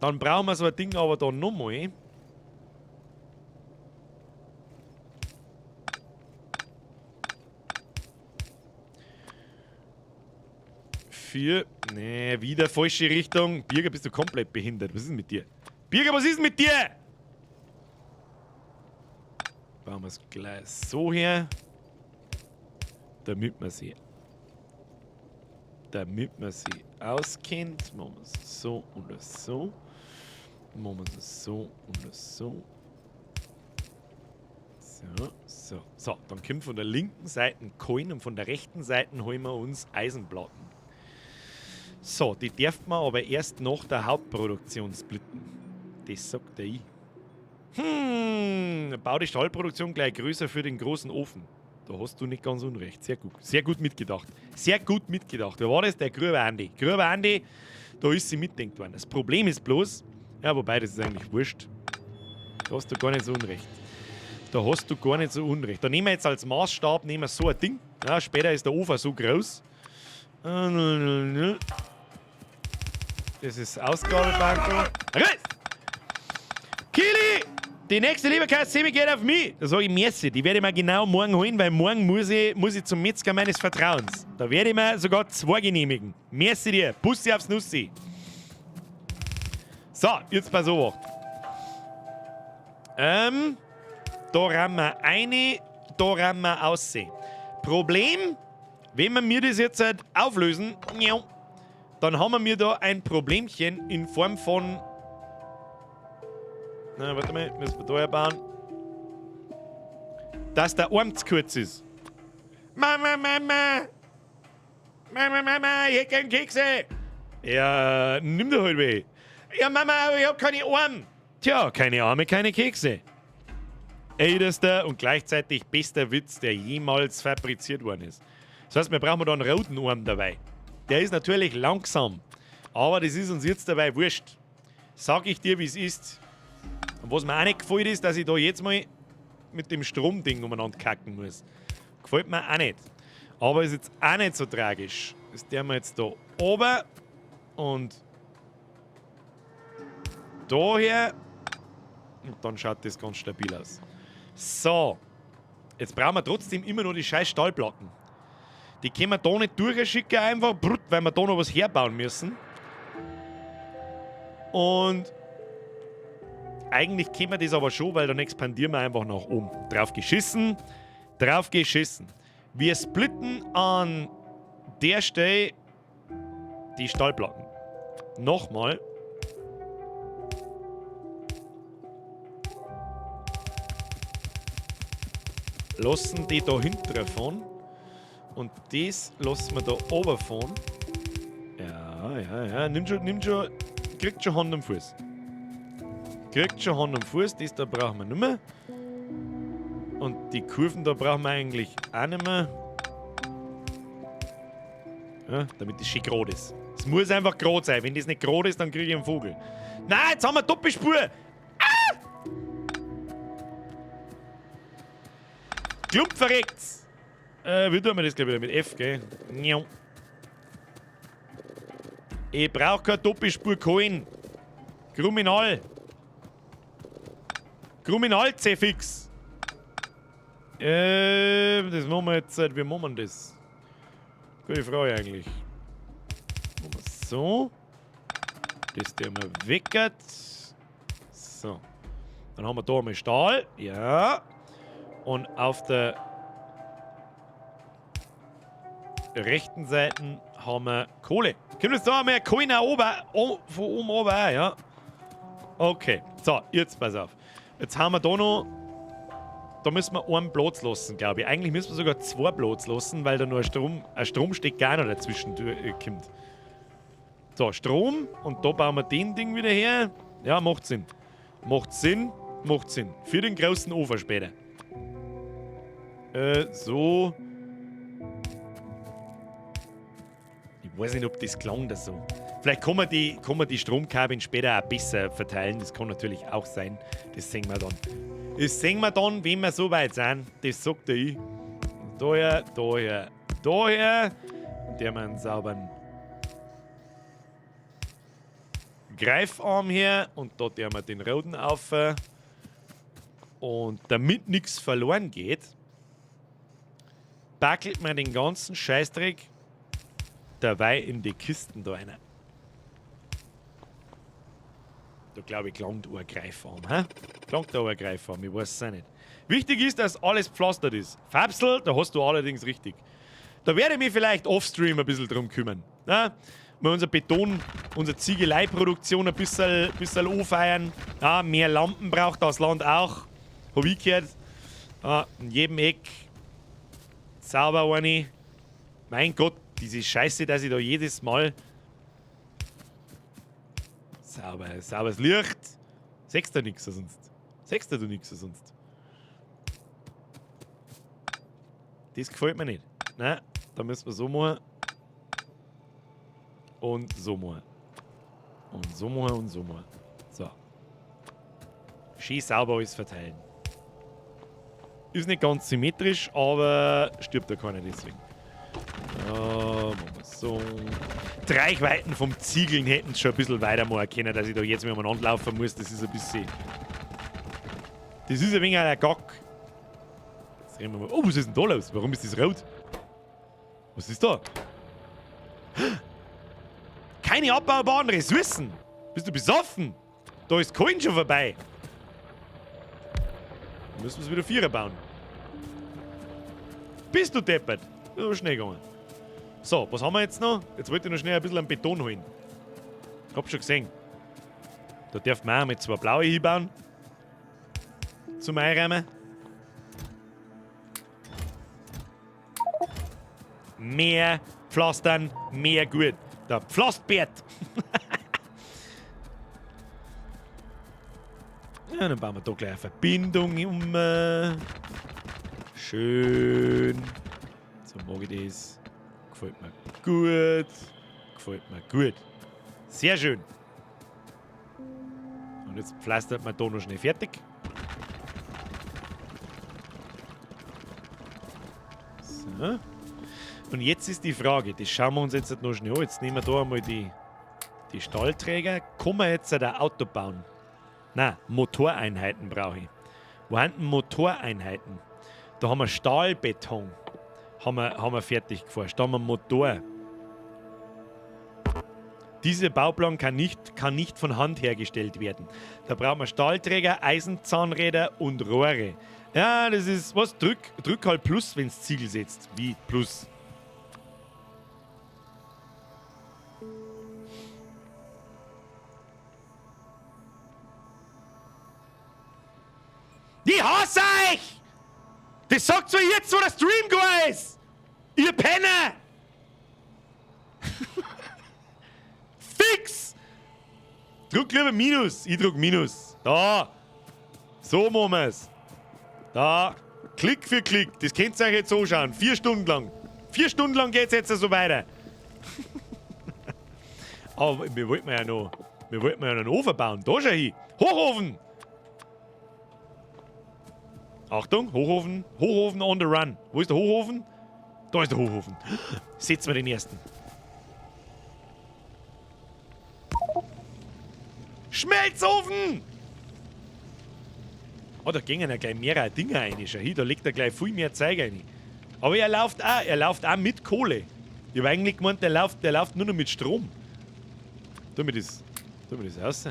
Dann brauchen wir so ein Ding aber da nochmal. Vier. Nee, wieder falsche Richtung. Birger, bist du komplett behindert. Was ist denn mit dir? Birger, was ist denn mit dir? Bauen wir es gleich so her. Damit man sie auskennt. Machen wir es so und so. Machen wir es so und so. So, so. So, dann kommt von der linken Seite ein Coin und von der rechten Seite holen wir uns Eisenplatten. So, die darf man aber erst nach der Hauptproduktion splitten. Das sagt der ich. Bau die Stahlproduktion gleich größer für den großen Ofen. Da hast du nicht ganz unrecht. Sehr gut. Sehr gut mitgedacht. Sehr gut mitgedacht. Wer war das? Der Grüber Andi. Grüber Andi, da ist sie mitdenkt worden. Das Problem ist bloß, ja, wobei, das ist eigentlich wurscht. Da hast du gar nicht so unrecht. Da hast du gar nicht so unrecht. Da nehmen wir jetzt als Maßstab nehmen wir so ein Ding. Ja, später ist der Ofen so groß. Das ist Ausgabebank. Kili! Die nächste Leberkäse geht auf mich. Da sag ich merci. Die werde ich mir genau morgen holen, weil morgen muss ich zum Metzger meines Vertrauens. Da werde ich mir sogar zwei genehmigen. Merci dir. Bussi aufs Nussi. So, jetzt pass auf. Da rammen wir eine, da rammen wir aussehen. Problem, wenn wir mir das jetzt halt auflösen, dann haben wir da ein Problemchen in Form von... Na, warte mal, müssen wir da herbauen. Dass der Arm zu kurz ist. Mama, Mama! Mama, Mama, ich hätte gern Kekse! Ja, nimm doch halt weh. Ja, Mama, aber ich hab keine Arme. Tja, keine Arme, keine Kekse. Ältester und gleichzeitig bester Witz, der jemals fabriziert worden ist. Das heißt, wir brauchen da einen roten Arm dabei. Der ist natürlich langsam, aber das ist uns jetzt dabei wurscht. Sag ich dir, wie es ist. Und was mir auch nicht gefällt, ist, dass ich da jetzt mal mit dem Stromding umeinander kacken muss. Gefällt mir auch nicht. Aber ist jetzt auch nicht so tragisch. Das tun wir jetzt da oben und daher. Und dann schaut das ganz stabil aus. So. Jetzt brauchen wir trotzdem immer noch die scheiß Stahlplatten. Die können wir da nicht durchschicken, einfach, weil wir da noch was herbauen müssen. Und eigentlich können wir das aber schon, weil dann expandieren wir einfach nach oben. Drauf geschissen, drauf geschissen. Wir splitten an der Stelle die Stahlplatten. Nochmal. Lassen die da hinten fahren. Und das lassen wir da oben fahren. Ja, ja, ja. Nimm schon. Kriegt schon Hand am Fuß. Kriegt schon Hand am Fuß. Das da brauchen wir nicht mehr. Und die Kurven da brauchen wir eigentlich auch nicht mehr. Ja, damit das schön gerade ist. Es muss einfach gerade sein. Wenn das nicht gerade ist, dann kriege ich einen Vogel. Nein, jetzt haben wir Doppelspur! Ah! Klump verreckt's! Wie tun wir das gleich wieder? Mit F, gell? Ich brauch keine Doppelspur Kohlen. Kriminal. Kriminal, C-Fix. Das machen wir jetzt. Wie machen wir das? Gute Frage eigentlich. Machen wir so. Das tun wir weg. So. Dann haben wir da einmal Stahl. Ja. Und auf der rechten Seite haben wir Kohle. Kommt jetzt da mehr Kohle nach oben, oh, von oben oben auch, ja. Okay, so, jetzt pass auf. Jetzt haben wir da noch. Da müssen wir einen Platz lassen, glaube ich. Eigentlich müssen wir sogar zwei Platz lassen, weil da noch ein Stromstecker auch noch dazwischen kommt. So, Strom. Und da bauen wir den Ding wieder her. Ja, macht Sinn. Macht Sinn, macht Sinn. Für den großen Ofen später. So. Ich weiß nicht, ob das klang da so. Vielleicht kann man die Stromkabeln später auch besser verteilen. Das kann natürlich auch sein. Das sehen wir dann. Das sehen wir dann, wenn wir so weit sind. Das sagt ich. Daher, daher, daher. Und der haben einen sauberen Greifarm her. Und da tun wir den roten auf. Und damit nichts verloren geht, packelt man den ganzen Scheißdreck dabei in die Kisten da rein. Da glaube ich, klangt ein Greifarm. Hä? Klangt da ein Greifarm, ich weiß es auch nicht. Wichtig ist, dass alles pflastert ist. Fabsel, da hast du allerdings richtig. Da werde ich mich vielleicht offstream ein bisschen drum kümmern. Na? Mal unser Beton, unsere Ziegeleiproduktion ein bisschen anfeiern. Ja, mehr Lampen braucht das Land auch. Hab ich gehört. Ja, in jedem Eck. Sauber eine. Mein Gott, diese Scheiße, dass ich da jedes Mal. Sauber, sauberes Licht. Sechst du nix sonst. Sechst du nix sonst. Das gefällt mir nicht. Nein, da müssen wir so machen. Und so machen. Und so machen und so machen. So. Schön sauber alles verteilen. Ist nicht ganz symmetrisch, aber stirbt da keiner deswegen. Ja, machen wir so. Die Reichweiten vom Ziegeln hätten es schon ein bisschen weiter machen können, dass ich da jetzt mit umeinander laufen muss. Das ist ein bisschen. Das ist ein wenig ein Gack. Jetzt reden wir mal. Oh, was ist denn da los? Warum ist das rot? Was ist da? Keine abbaubaren Ressourcen! Bist du besoffen? Da ist Coin schon vorbei. Dann müssen wir es wieder Vierer bauen. Bist du deppert? Das ist aber schnell gegangen. So, was haben wir jetzt noch? Jetzt wollte ich noch schnell ein bisschen an Beton holen. Hab schon gesehen. Da darf man auch mit zwei blaue hinbauen. Zum Einräumen. Mehr Pflastern, mehr gut. Der Pflastbert. Ja, dann bauen wir da gleich eine Verbindung um. Schön. So mag ich das. Gefällt mir gut. Gefällt mir gut. Sehr schön. Und jetzt pflastert man da noch schnell fertig. So. Und jetzt ist die Frage, das schauen wir uns jetzt noch schnell an. Jetzt nehmen wir da einmal die Stahlträger. Kann man jetzt ein Auto bauen? Nein, Motoreinheiten brauche ich. Wo haben denn Motoreinheiten? Da haben wir Stahlbeton. Haben wir fertig geforscht. Da haben wir Motor. Dieser Bauplan kann nicht von Hand hergestellt werden. Da brauchen wir Stahlträger, Eisenzahnräder und Rohre. Ja, das ist was? Drück halt Plus, wenn es Ziegel setzt. Wie Plus? Ich hasse euch! Das sagt so jetzt, wo der Stream go ist! Ihr Penner! Fix! Drück lieber Minus. Ich drück Minus. Da! So machen wir's. Da. Klick für Klick. Das könnt ihr euch jetzt anschauen. 4 Stunden lang. 4 Stunden lang geht's jetzt so weiter. Aber wir wollten ja noch. Wir wollten ja noch einen Ofen bauen. Da schau hin. Hochofen! Achtung, Hochofen. Hochofen on the run. Wo ist der Hochofen? Da ist der Hochofen. Setzen wir den ersten. Schmelzofen! Oh, da gingen ja gleich mehrere Dinger rein. Schau hier, da legt er gleich viel mehr Zeug rein. Aber er läuft auch mit Kohle. Ich hab eigentlich gemeint, der läuft nur noch mit Strom. Tu mir das raus.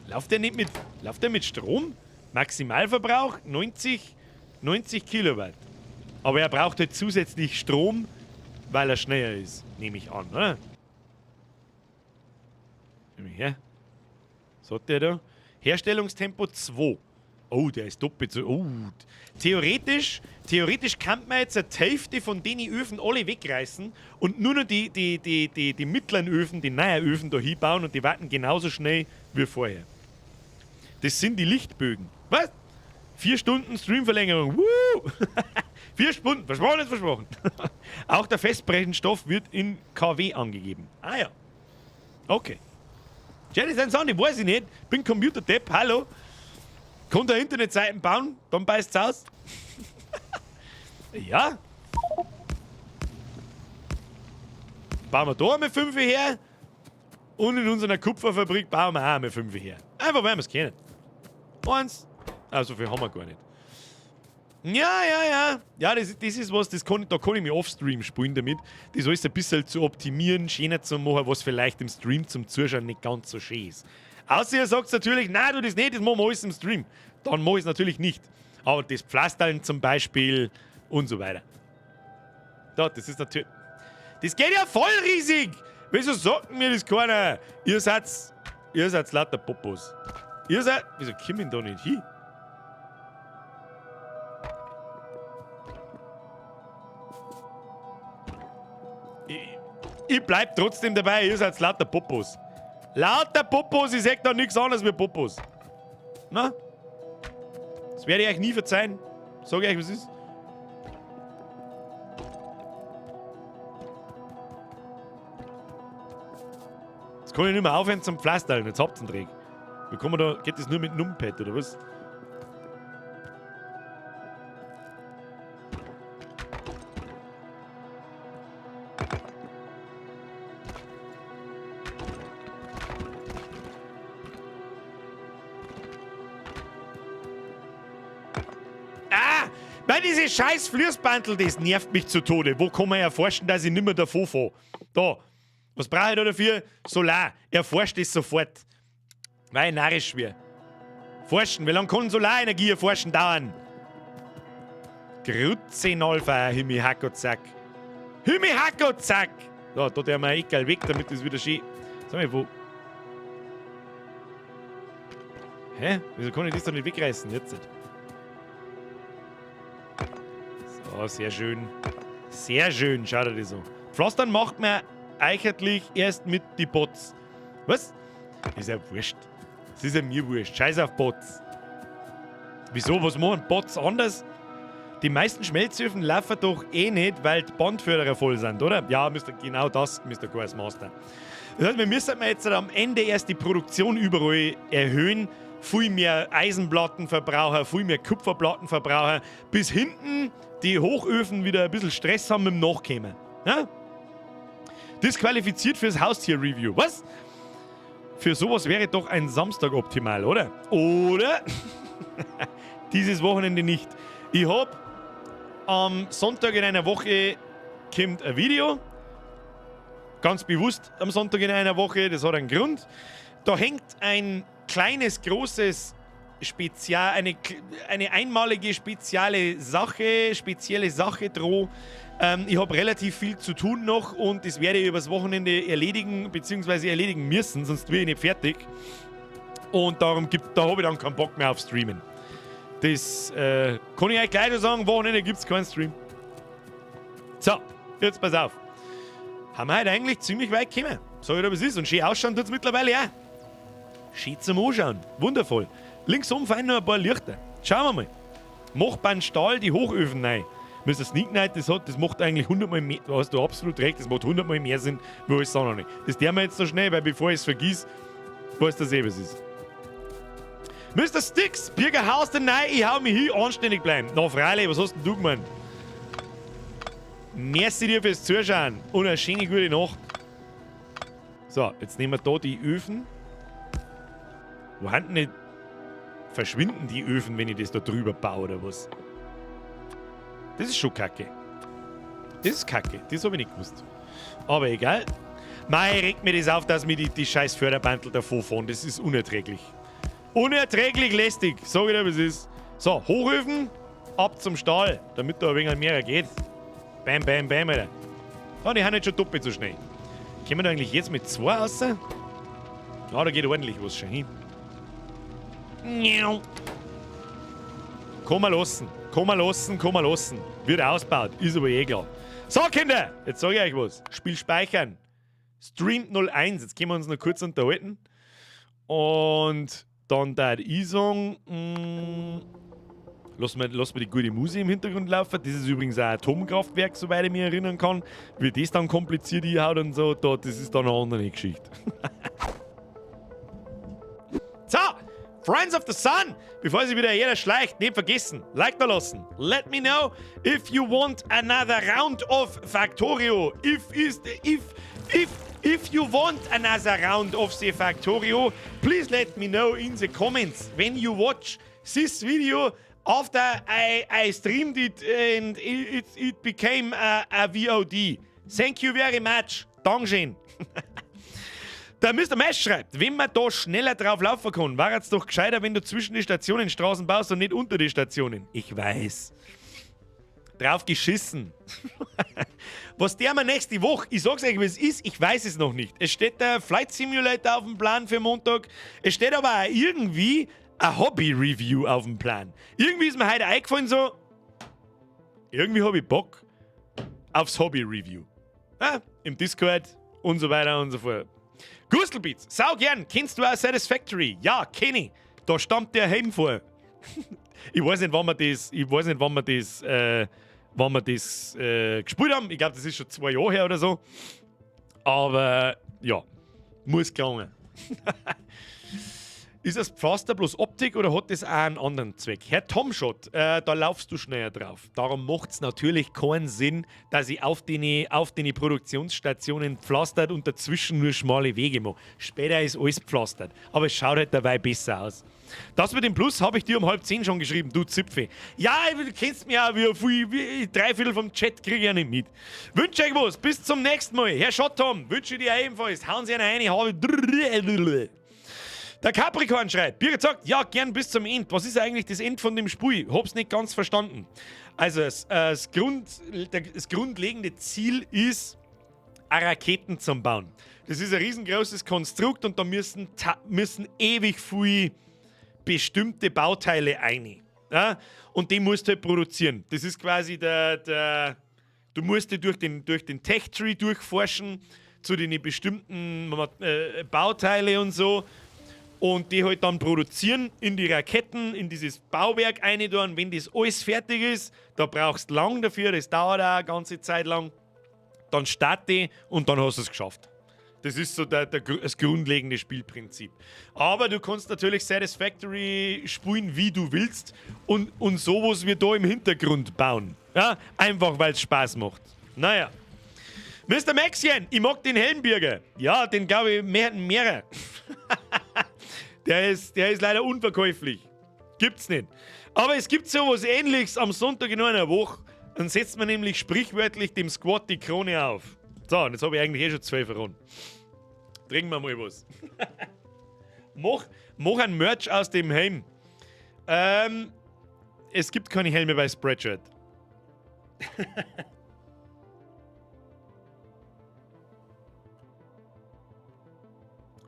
Läuft der nicht mit, läuft der mit Strom? Maximalverbrauch 90 Kilowatt. Aber er braucht halt zusätzlich Strom, weil er schneller ist. Nehme ich an, oder? Nehme ich her. Was hat der da? Herstellungstempo 2. Oh, der ist doppelt so. Oh. Theoretisch kann man jetzt die Hälfte von den Öfen alle wegreißen und nur noch die mittleren Öfen, die neuen Öfen da hinbauen und die warten genauso schnell wie vorher. Das sind die Lichtbögen. Was? 4 Stunden Streamverlängerung. Woo! 4 Stunden. Versprochen ist versprochen. Auch der Festbrennstoff wird in KW angegeben. Ah ja. Okay. Jenny Sandy, weiß ich nicht. Bin Computer-Depp. Hallo. Kann der Internetseiten bauen, dann beißt's aus. Ja. Bauen wir da einmal 5 her. Und in unserer Kupferfabrik bauen wir auch einmal 5 her. Einfach weil wir's kennen. 1. Also viel haben wir gar nicht. Ja, ja, ja. Ja, das ist was, da kann ich mich off-Stream spielen damit. Das alles ein bisschen zu optimieren, schöner zu machen, was vielleicht im Stream zum Zuschauen nicht ganz so schön ist. Außer ihr sagt natürlich, nein, du das nicht, das machen wir alles im Stream. Dann mach ich's natürlich nicht. Aber das Pflastern zum Beispiel und so weiter. Da, das ist natürlich... Das geht ja voll riesig! Wieso sagt mir das keiner? Ihr seid lauter Popos. Ihr seid... Wieso komm ich da nicht hin? Ich bleib trotzdem dabei, ihr seid lauter Popos. Lauter Popos, ich sag da nichts anderes wie Popos. Na? Das werde ich euch nie verzeihen. Sag ich euch, was ist. Jetzt kann ich nicht mehr aufhören zum Pflastern. Jetzt habt ihr den Dreck. Wie kann man da, geht das nur mit Numpad oder was? Weil diese scheiß Fließbandel, das nervt mich zu Tode. Wo kann man erforschen, dass ich nimmer davon fahre? Da. Was brauche ich da dafür? Solar. Erforscht es sofort. Weil ich narrisch wär. Forschen. Wie lange kann Solarenergie erforschen dauern? Grütze Himmi Hacko zack. Himmi Hacko zack! Da, da der mal egal weg, damit das wieder schön. Sag mal, wo. Hä? Wieso kann ich das doch nicht wegreißen jetzt? So, sehr schön. Sehr schön, schaut euch das an. Pflastern macht man eigentlich erst mit die Bots. Was? Ist ja wurscht. Das ist ja mir wurscht. Scheiß auf Bots. Wieso? Was machen Bots anders? Die meisten Schmelzöfen laufen doch eh nicht, weil die Bandförderer voll sind, oder? Ja, Mister, genau das, Mister Course Master. Das heißt, wir müssen jetzt am Ende erst die Produktion überall erhöhen. Viel mehr Eisenplattenverbraucher, viel mehr Kupferplattenverbraucher, bis hinten die Hochöfen wieder ein bisschen Stress haben mit dem Nachkommen. Ja? Disqualifiziert fürs Haustier-Review. Was? Für sowas wäre doch ein Samstag optimal, oder? Oder? Dieses Wochenende nicht. Ich hab am Sonntag in einer Woche kommt ein Video. Ganz bewusst am Sonntag in einer Woche, das hat einen Grund. Da hängt ein kleines, großes Spezial, eine einmalige spezielle Sache, spezielle Sache droh. Ich hab relativ viel zu tun noch und das werde ich übers Wochenende erledigen, beziehungsweise erledigen müssen, sonst bin ich nicht fertig. Und da hab ich dann keinen Bock mehr auf Streamen. Das kann ich euch gleich schon sagen, Wochenende gibt's keinen Stream. So, jetzt pass auf. Haben wir heute eigentlich ziemlich weit gekommen. Sag ich dir, was ist. Und schön ausschauen tut's mittlerweile auch. Schön zum Anschauen. Wundervoll. Links oben fallen noch ein paar Lichter. Schauen wir mal. Macht beim Stahl die Hochöfen rein. Mister Sneak Knight, das macht eigentlich 100-mal mehr. Da hast du absolut recht, das macht 100-mal mehr Sinn, wie alles andere. Das tun wir jetzt so schnell, weil bevor ich's vergiss, weiß das eh, was ist. Mister Sticks, Birger haust denn rein, ich hau mich hin, anständig bleiben. Na freilich, was hast denn du gemeint? Merci dir fürs Zuschauen und eine schöne gute Nacht. So, jetzt nehmen wir da die Öfen. Wo haben denn verschwinden die Öfen, wenn ich das da drüber baue oder was? Das ist schon kacke. Das ist kacke. Das habe ich nicht gewusst. Aber egal. Mei, regt mir das auf, dass mir die scheiß Förderbandel davor fahren. Das ist unerträglich. Unerträglich lästig. Sag ich dir, wie es ist. So, Hochöfen, ab zum Stall, damit da ein wenig mehr geht. Bam, bam, bam, Alter. Oh, die haben nicht schon doppelt so schnell. Können wir da eigentlich jetzt mit 2 raus? Ja, da geht ordentlich was schon hin. Komm mal lassen. Komm mal lassen, komm mal lassen. Wird ausgebaut, ist aber eh klar. So, Kinder, jetzt sag ich euch was. Spiel speichern. Stream 01. Jetzt können wir uns noch kurz unterhalten. Und dann da ich sagen, lass mal die gute Musik im Hintergrund laufen. Das ist übrigens ein Atomkraftwerk, soweit ich mich erinnern kann. Wie das dann kompliziert einhaut und so, da, das ist dann eine andere Geschichte. So, Friends of the Sun, bevor sich wieder jeder schleicht, nicht vergessen, Like da lassen. Let me know if you want another round of Factorio. If you want another round of the Factorio, please let me know in the comments when you watch this video after I streamed it and it became a VOD. Thank you very much. Dankeschön. Der Mr. Mesh schreibt, wenn man da schneller drauf laufen kann, war es doch gescheiter, wenn du zwischen die Stationen Straßen baust und nicht unter die Stationen. Ich weiß. Drauf geschissen. Was der mal nächste Woche, ich sag's euch, wie es ist, ich weiß es noch nicht. Es steht der Flight Simulator auf dem Plan für Montag. Es steht aber auch irgendwie ein Hobby-Review auf dem Plan. Irgendwie ist mir heute eingefallen so, irgendwie hab ich Bock aufs Hobby-Review. Ja, im Discord und so weiter und so fort. Gustelbeats, sau gern. Kennst du auch Satisfactory? Ja, kenn ich. Da stammt der Helm vor. Ich weiß nicht, wann wir das, ich weiß nicht, wann wir das, gespielt haben. Ich glaub, das ist schon 2 Jahre her oder so. Aber ja, muss gelangen. Ist das Pflaster bloß Optik oder hat das auch einen anderen Zweck? Herr Tomschott, da laufst du schneller drauf. Darum macht's natürlich keinen Sinn, dass ich auf den Produktionsstationen pflastert und dazwischen nur schmale Wege mache. Später ist alles pflastert, aber es schaut halt dabei besser aus. Das mit dem Plus habe ich dir um 9:30 schon geschrieben, du Zipfe. Ja, du kennst mich auch, wie 3/4 vom Chat kriege ich ja nicht mit. Wünsche euch was, bis zum nächsten Mal. Herr Schottom, wünsche ich dir ebenfalls. Hauen Sie eine rein, Der Capricorn schreibt, Birgit sagt, ja, gern bis zum End. Was ist eigentlich das End von dem Spiel? Hab's nicht ganz verstanden. Also das grundlegende Ziel ist, Raketen zu bauen. Das ist ein riesengroßes Konstrukt und da müssen ewig viel bestimmte Bauteile rein. Ja? Und die musst du halt produzieren. Das ist quasi du musst dich durch den Tech-Tree durchforschen, zu den bestimmten Bauteile und so. Und die halt dann produzieren in die Raketen, in dieses Bauwerk rein. Und wenn das alles fertig ist, da brauchst du lang dafür, das dauert auch eine ganze Zeit lang, dann starte und dann hast du es geschafft. Das ist so das grundlegende Spielprinzip. Aber du kannst natürlich Satisfactory spielen, wie du willst und sowas wir da im Hintergrund bauen. Ja? Einfach, weil es Spaß macht. Naja. Mr. Maxchen, ich mag den Helmbürger. Ja, den glaube ich mehrere. Der ist leider unverkäuflich. Gibt's nicht. Aber es gibt sowas Ähnliches am Sonntag in einer Woche. Dann setzt man nämlich sprichwörtlich dem Squad die Krone auf. So, und jetzt habe ich eigentlich eh schon 12 Runden. Trinken wir mal was. Mach ein Merch aus dem Helm. Es gibt keine Helme bei Spreadshirt.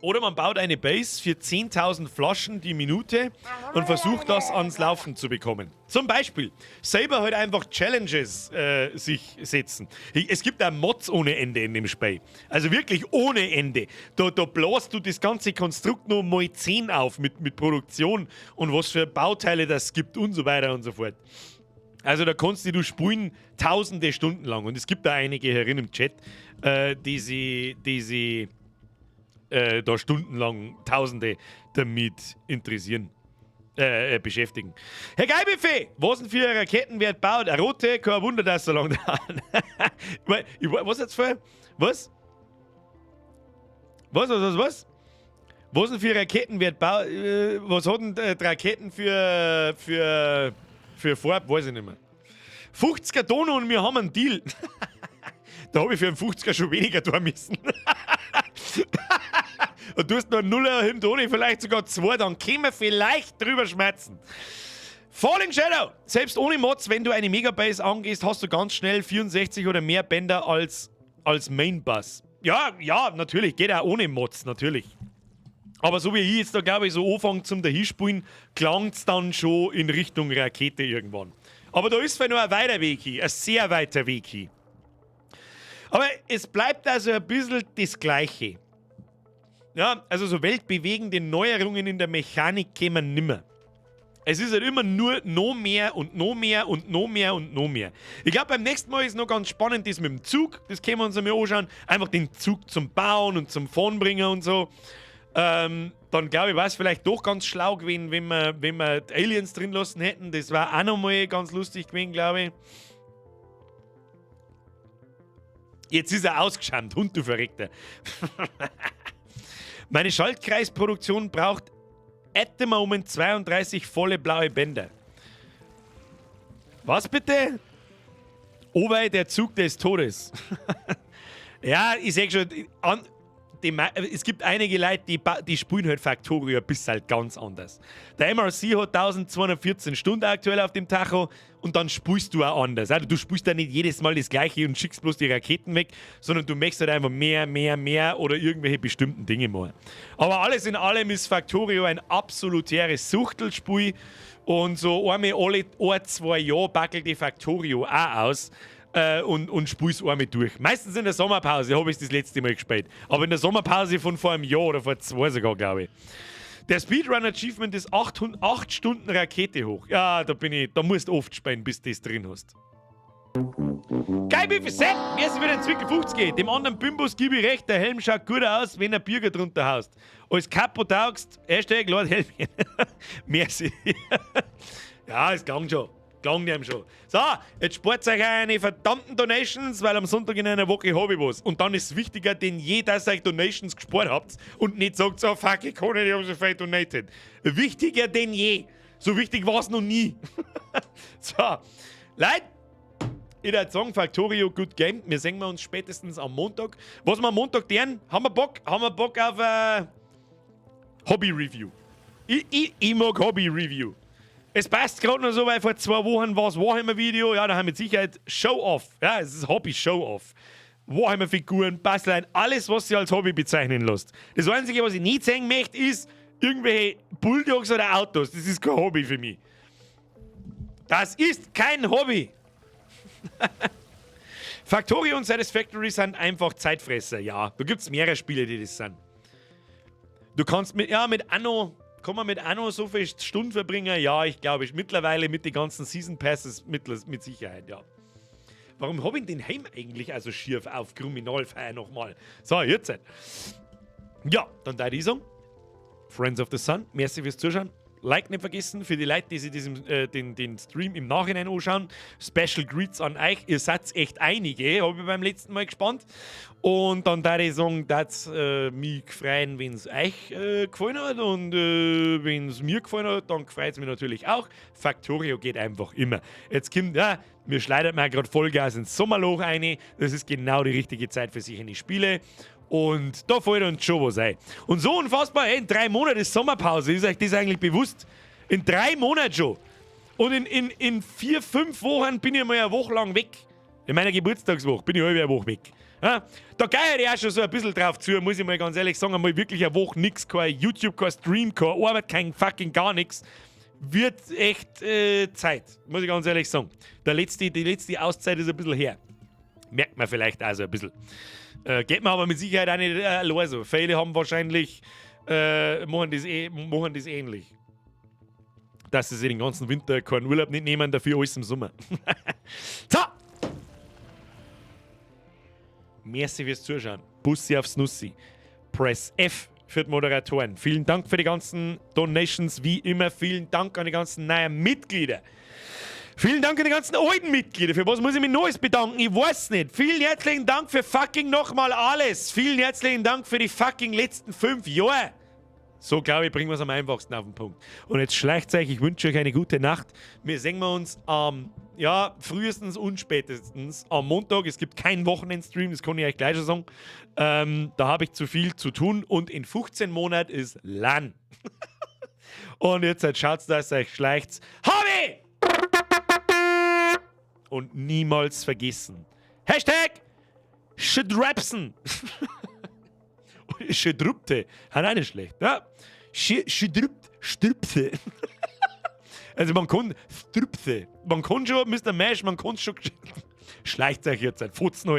Oder man baut eine Base für 10.000 Flaschen die Minute und versucht das ans Laufen zu bekommen. Zum Beispiel selber halt einfach Challenges sich setzen. Es gibt auch Mods ohne Ende in dem Spiel. Also wirklich ohne Ende. Da bläst du das ganze Konstrukt noch mal 10 auf mit Produktion und was für Bauteile das gibt und so weiter und so fort. Also da kannst du spielen tausende Stunden lang. Und es gibt da einige herin im Chat, die sie da stundenlang Tausende damit interessieren. Beschäftigen. Herr Geilbuffet, was denn für Raketen wird baut? Eine rote, kein Wunder, dass so lange dauert. Was jetzt für? Was? Was, was, was, was? Was denn für Raketen wird baut? Was hat denn die Raketen für Farbe? Weiß ich nicht mehr. 50er Dono und wir haben einen Deal. Da habe ich für einen 50er schon weniger tun müssen. Und du hast noch einen Nuller hinten ohne, vielleicht sogar zwei, dann können wir vielleicht drüber schmerzen. Falling Shadow! Selbst ohne Mods, wenn du eine Megabase angehst, hast du ganz schnell 64 oder mehr Bänder als Main Bus. Ja, natürlich, geht auch ohne Mods, natürlich. Aber so wie ich jetzt da, glaube ich, so anfange zum Dahinspielen, klangt es dann schon in Richtung Rakete irgendwann. Aber da ist vielleicht noch ein weiter Weg hin, ein sehr weiter Weg hin. Aber es bleibt also ein bisschen das Gleiche. Ja, also so weltbewegende Neuerungen in der Mechanik kämen nimmer. Es ist halt immer nur noch mehr und noch mehr und noch mehr und noch mehr. Ich glaube, beim nächsten Mal ist noch ganz spannend das mit dem Zug. Das können wir uns einmal anschauen. Einfach den Zug zum Bauen und zum Fahren bringen und so. Dann glaube ich, war es vielleicht doch ganz schlau gewesen, wenn wir die Aliens drin lassen hätten. Das war auch nochmal ganz lustig gewesen, glaube ich. Jetzt ist er ausgeschammt, Hund, du Verreckter. Meine Schaltkreisproduktion braucht at the moment 32 volle blaue Bänder. Was bitte? Oh wei, der Zug des Todes. Ja, ich sag schon, es gibt einige Leute, die spielen halt Factorio ein bisschen halt ganz anders. Der MRC hat 1214 Stunden aktuell auf dem Tacho und dann spielst du auch anders. Also du spielst da nicht jedes Mal das Gleiche und schickst bloß die Raketen weg, sondern du möchtest halt einfach mehr, mehr, mehr oder irgendwelche bestimmten Dinge machen. Aber alles in allem ist Factorio ein absolutäres Suchtelspiel und so einmal alle ein, 2 Jahre backelt die Factorio auch aus und spiel's einmal durch. Meistens in der Sommerpause habe ich es das letzte Mal gespielt. Aber in der Sommerpause von vor einem Jahr oder vor zwei sogar, glaube ich. Der Speedrun Achievement ist 8, 8 Stunden Rakete hoch. Ja, da bin ich, da musst du oft spielen, bis du das drin hast. Geil, wie viel Set? Mir ist wieder ein Zwickel 50. Dem anderen Bimbus gebe ich recht, der Helm schaut gut aus, wenn er Bürger drunter haust. Als Kapo taugst, #LordHelmchen. Merci. Ja, es klang schon. Klang dem schon. So, jetzt spart euch eine verdammten Donations, weil am Sonntag in einer Woche habe ich was. Und dann ist es wichtiger denn je, dass ihr euch Donations gespart habt und nicht sagt, so fuck, ich kann nicht, ich habe so viel donated. Wichtiger denn je. So wichtig war es noch nie. So, Leute, ich würde sagen, Factorio, good game. Wir sehen wir uns spätestens am Montag. Was wir am Montag tun? Haben wir Bock? Haben wir Bock auf Hobby-Review? Ich mag Hobby-Review. Es passt gerade noch so, weil vor 2 Wochen war es Warhammer-Video. Ja, da haben wir mit Sicherheit Show-Off. Ja, es ist Hobby-Show-Off. Warhammer-Figuren, Basteleien, alles, was sich als Hobby bezeichnen lässt. Das Einzige, was ich nicht sehen möchte, ist irgendwelche Bulldogs oder Autos. Das ist kein Hobby für mich. Das ist kein Hobby. Factorio und Satisfactory sind einfach Zeitfresser, ja. Da gibt es mehrere Spiele, die das sind. Du kannst mit, ja, mit Anno, kann man mit Anno so viele Stunden verbringen? Ja, ich glaube, ich mittlerweile mit den ganzen Season Passes mit Sicherheit, ja. Warum habe ich den Helm eigentlich also schief auf Kriminalfeier nochmal? So, jetzt. Ja, dann da ich sagen. Friends of the Sun, merci fürs Zuschauen. Like nicht vergessen, für die Leute, die sich den Stream im Nachhinein anschauen. Special Greets an euch. Ihr seid echt einige, habe ich beim letzten Mal gespannt. Und dann darf ich sagen, dass mich freuen, wenn es euch gefallen hat. Und wenn es mir gefallen hat, dann freut es mich natürlich auch. Factorio geht einfach immer. Jetzt kommt, ja, mir schleudert mir gerade Vollgas ins Sommerloch ein. Das ist genau die richtige Zeit für sich in die Spiele. Und da fällt uns schon was ein. Und so unfassbar, ey, in 3 Monaten ist Sommerpause. Ist euch das eigentlich bewusst? In 3 Monaten schon. Und in 4, 5 Wochen bin ich mal eine Woche lang weg. In meiner Geburtstagswoche bin ich halbe eine Woche weg. Ja, da gehe ich auch schon so ein bisschen drauf zu, muss ich mal ganz ehrlich sagen. Einmal wirklich eine Woche nichts, kein YouTube, kein Stream, keine Arbeit, kein fucking gar nichts. Wird echt Zeit, muss ich ganz ehrlich sagen. Die letzte Auszeit ist ein bisschen her. Merkt man vielleicht auch so ein bisschen. Geht mir aber mit Sicherheit auch nicht allein so. Viele haben wahrscheinlich, machen das ähnlich. Dass sie sich den ganzen Winter keinen Urlaub nicht nehmen, dafür alles im Sommer. So! Merci fürs Zuschauen. Bussi aufs Nussi. Press F für die Moderatoren. Vielen Dank für die ganzen Donations, wie immer. Vielen Dank an die ganzen neuen Mitglieder. Vielen Dank an die ganzen alten Mitglieder. Für was muss ich mich Neues bedanken? Ich weiß nicht. Vielen herzlichen Dank für fucking nochmal alles. Vielen herzlichen Dank für die fucking letzten 5 Jahre. So, glaube ich, bringen wir es am einfachsten auf den Punkt. Und jetzt schleicht euch, ich wünsche euch eine gute Nacht. Wir sehen wir uns am, ja, frühestens und spätestens am Montag. Es gibt keinen Wochenendstream, das kann ich euch gleich schon sagen. Da habe ich zu viel zu tun und in 15 Monaten ist LAN. Und jetzt halt schaut's, dass euch schleicht's. Hobby! Und niemals vergessen: #Schdrapsen. Schedrupte. Hat auch nicht schlecht. Ja. Schedrupt, Strupse. Also man kann, Strupse. Man kann schon, Mr. Mash, man kann schon. Schleicht euch jetzt ein Futzen heute.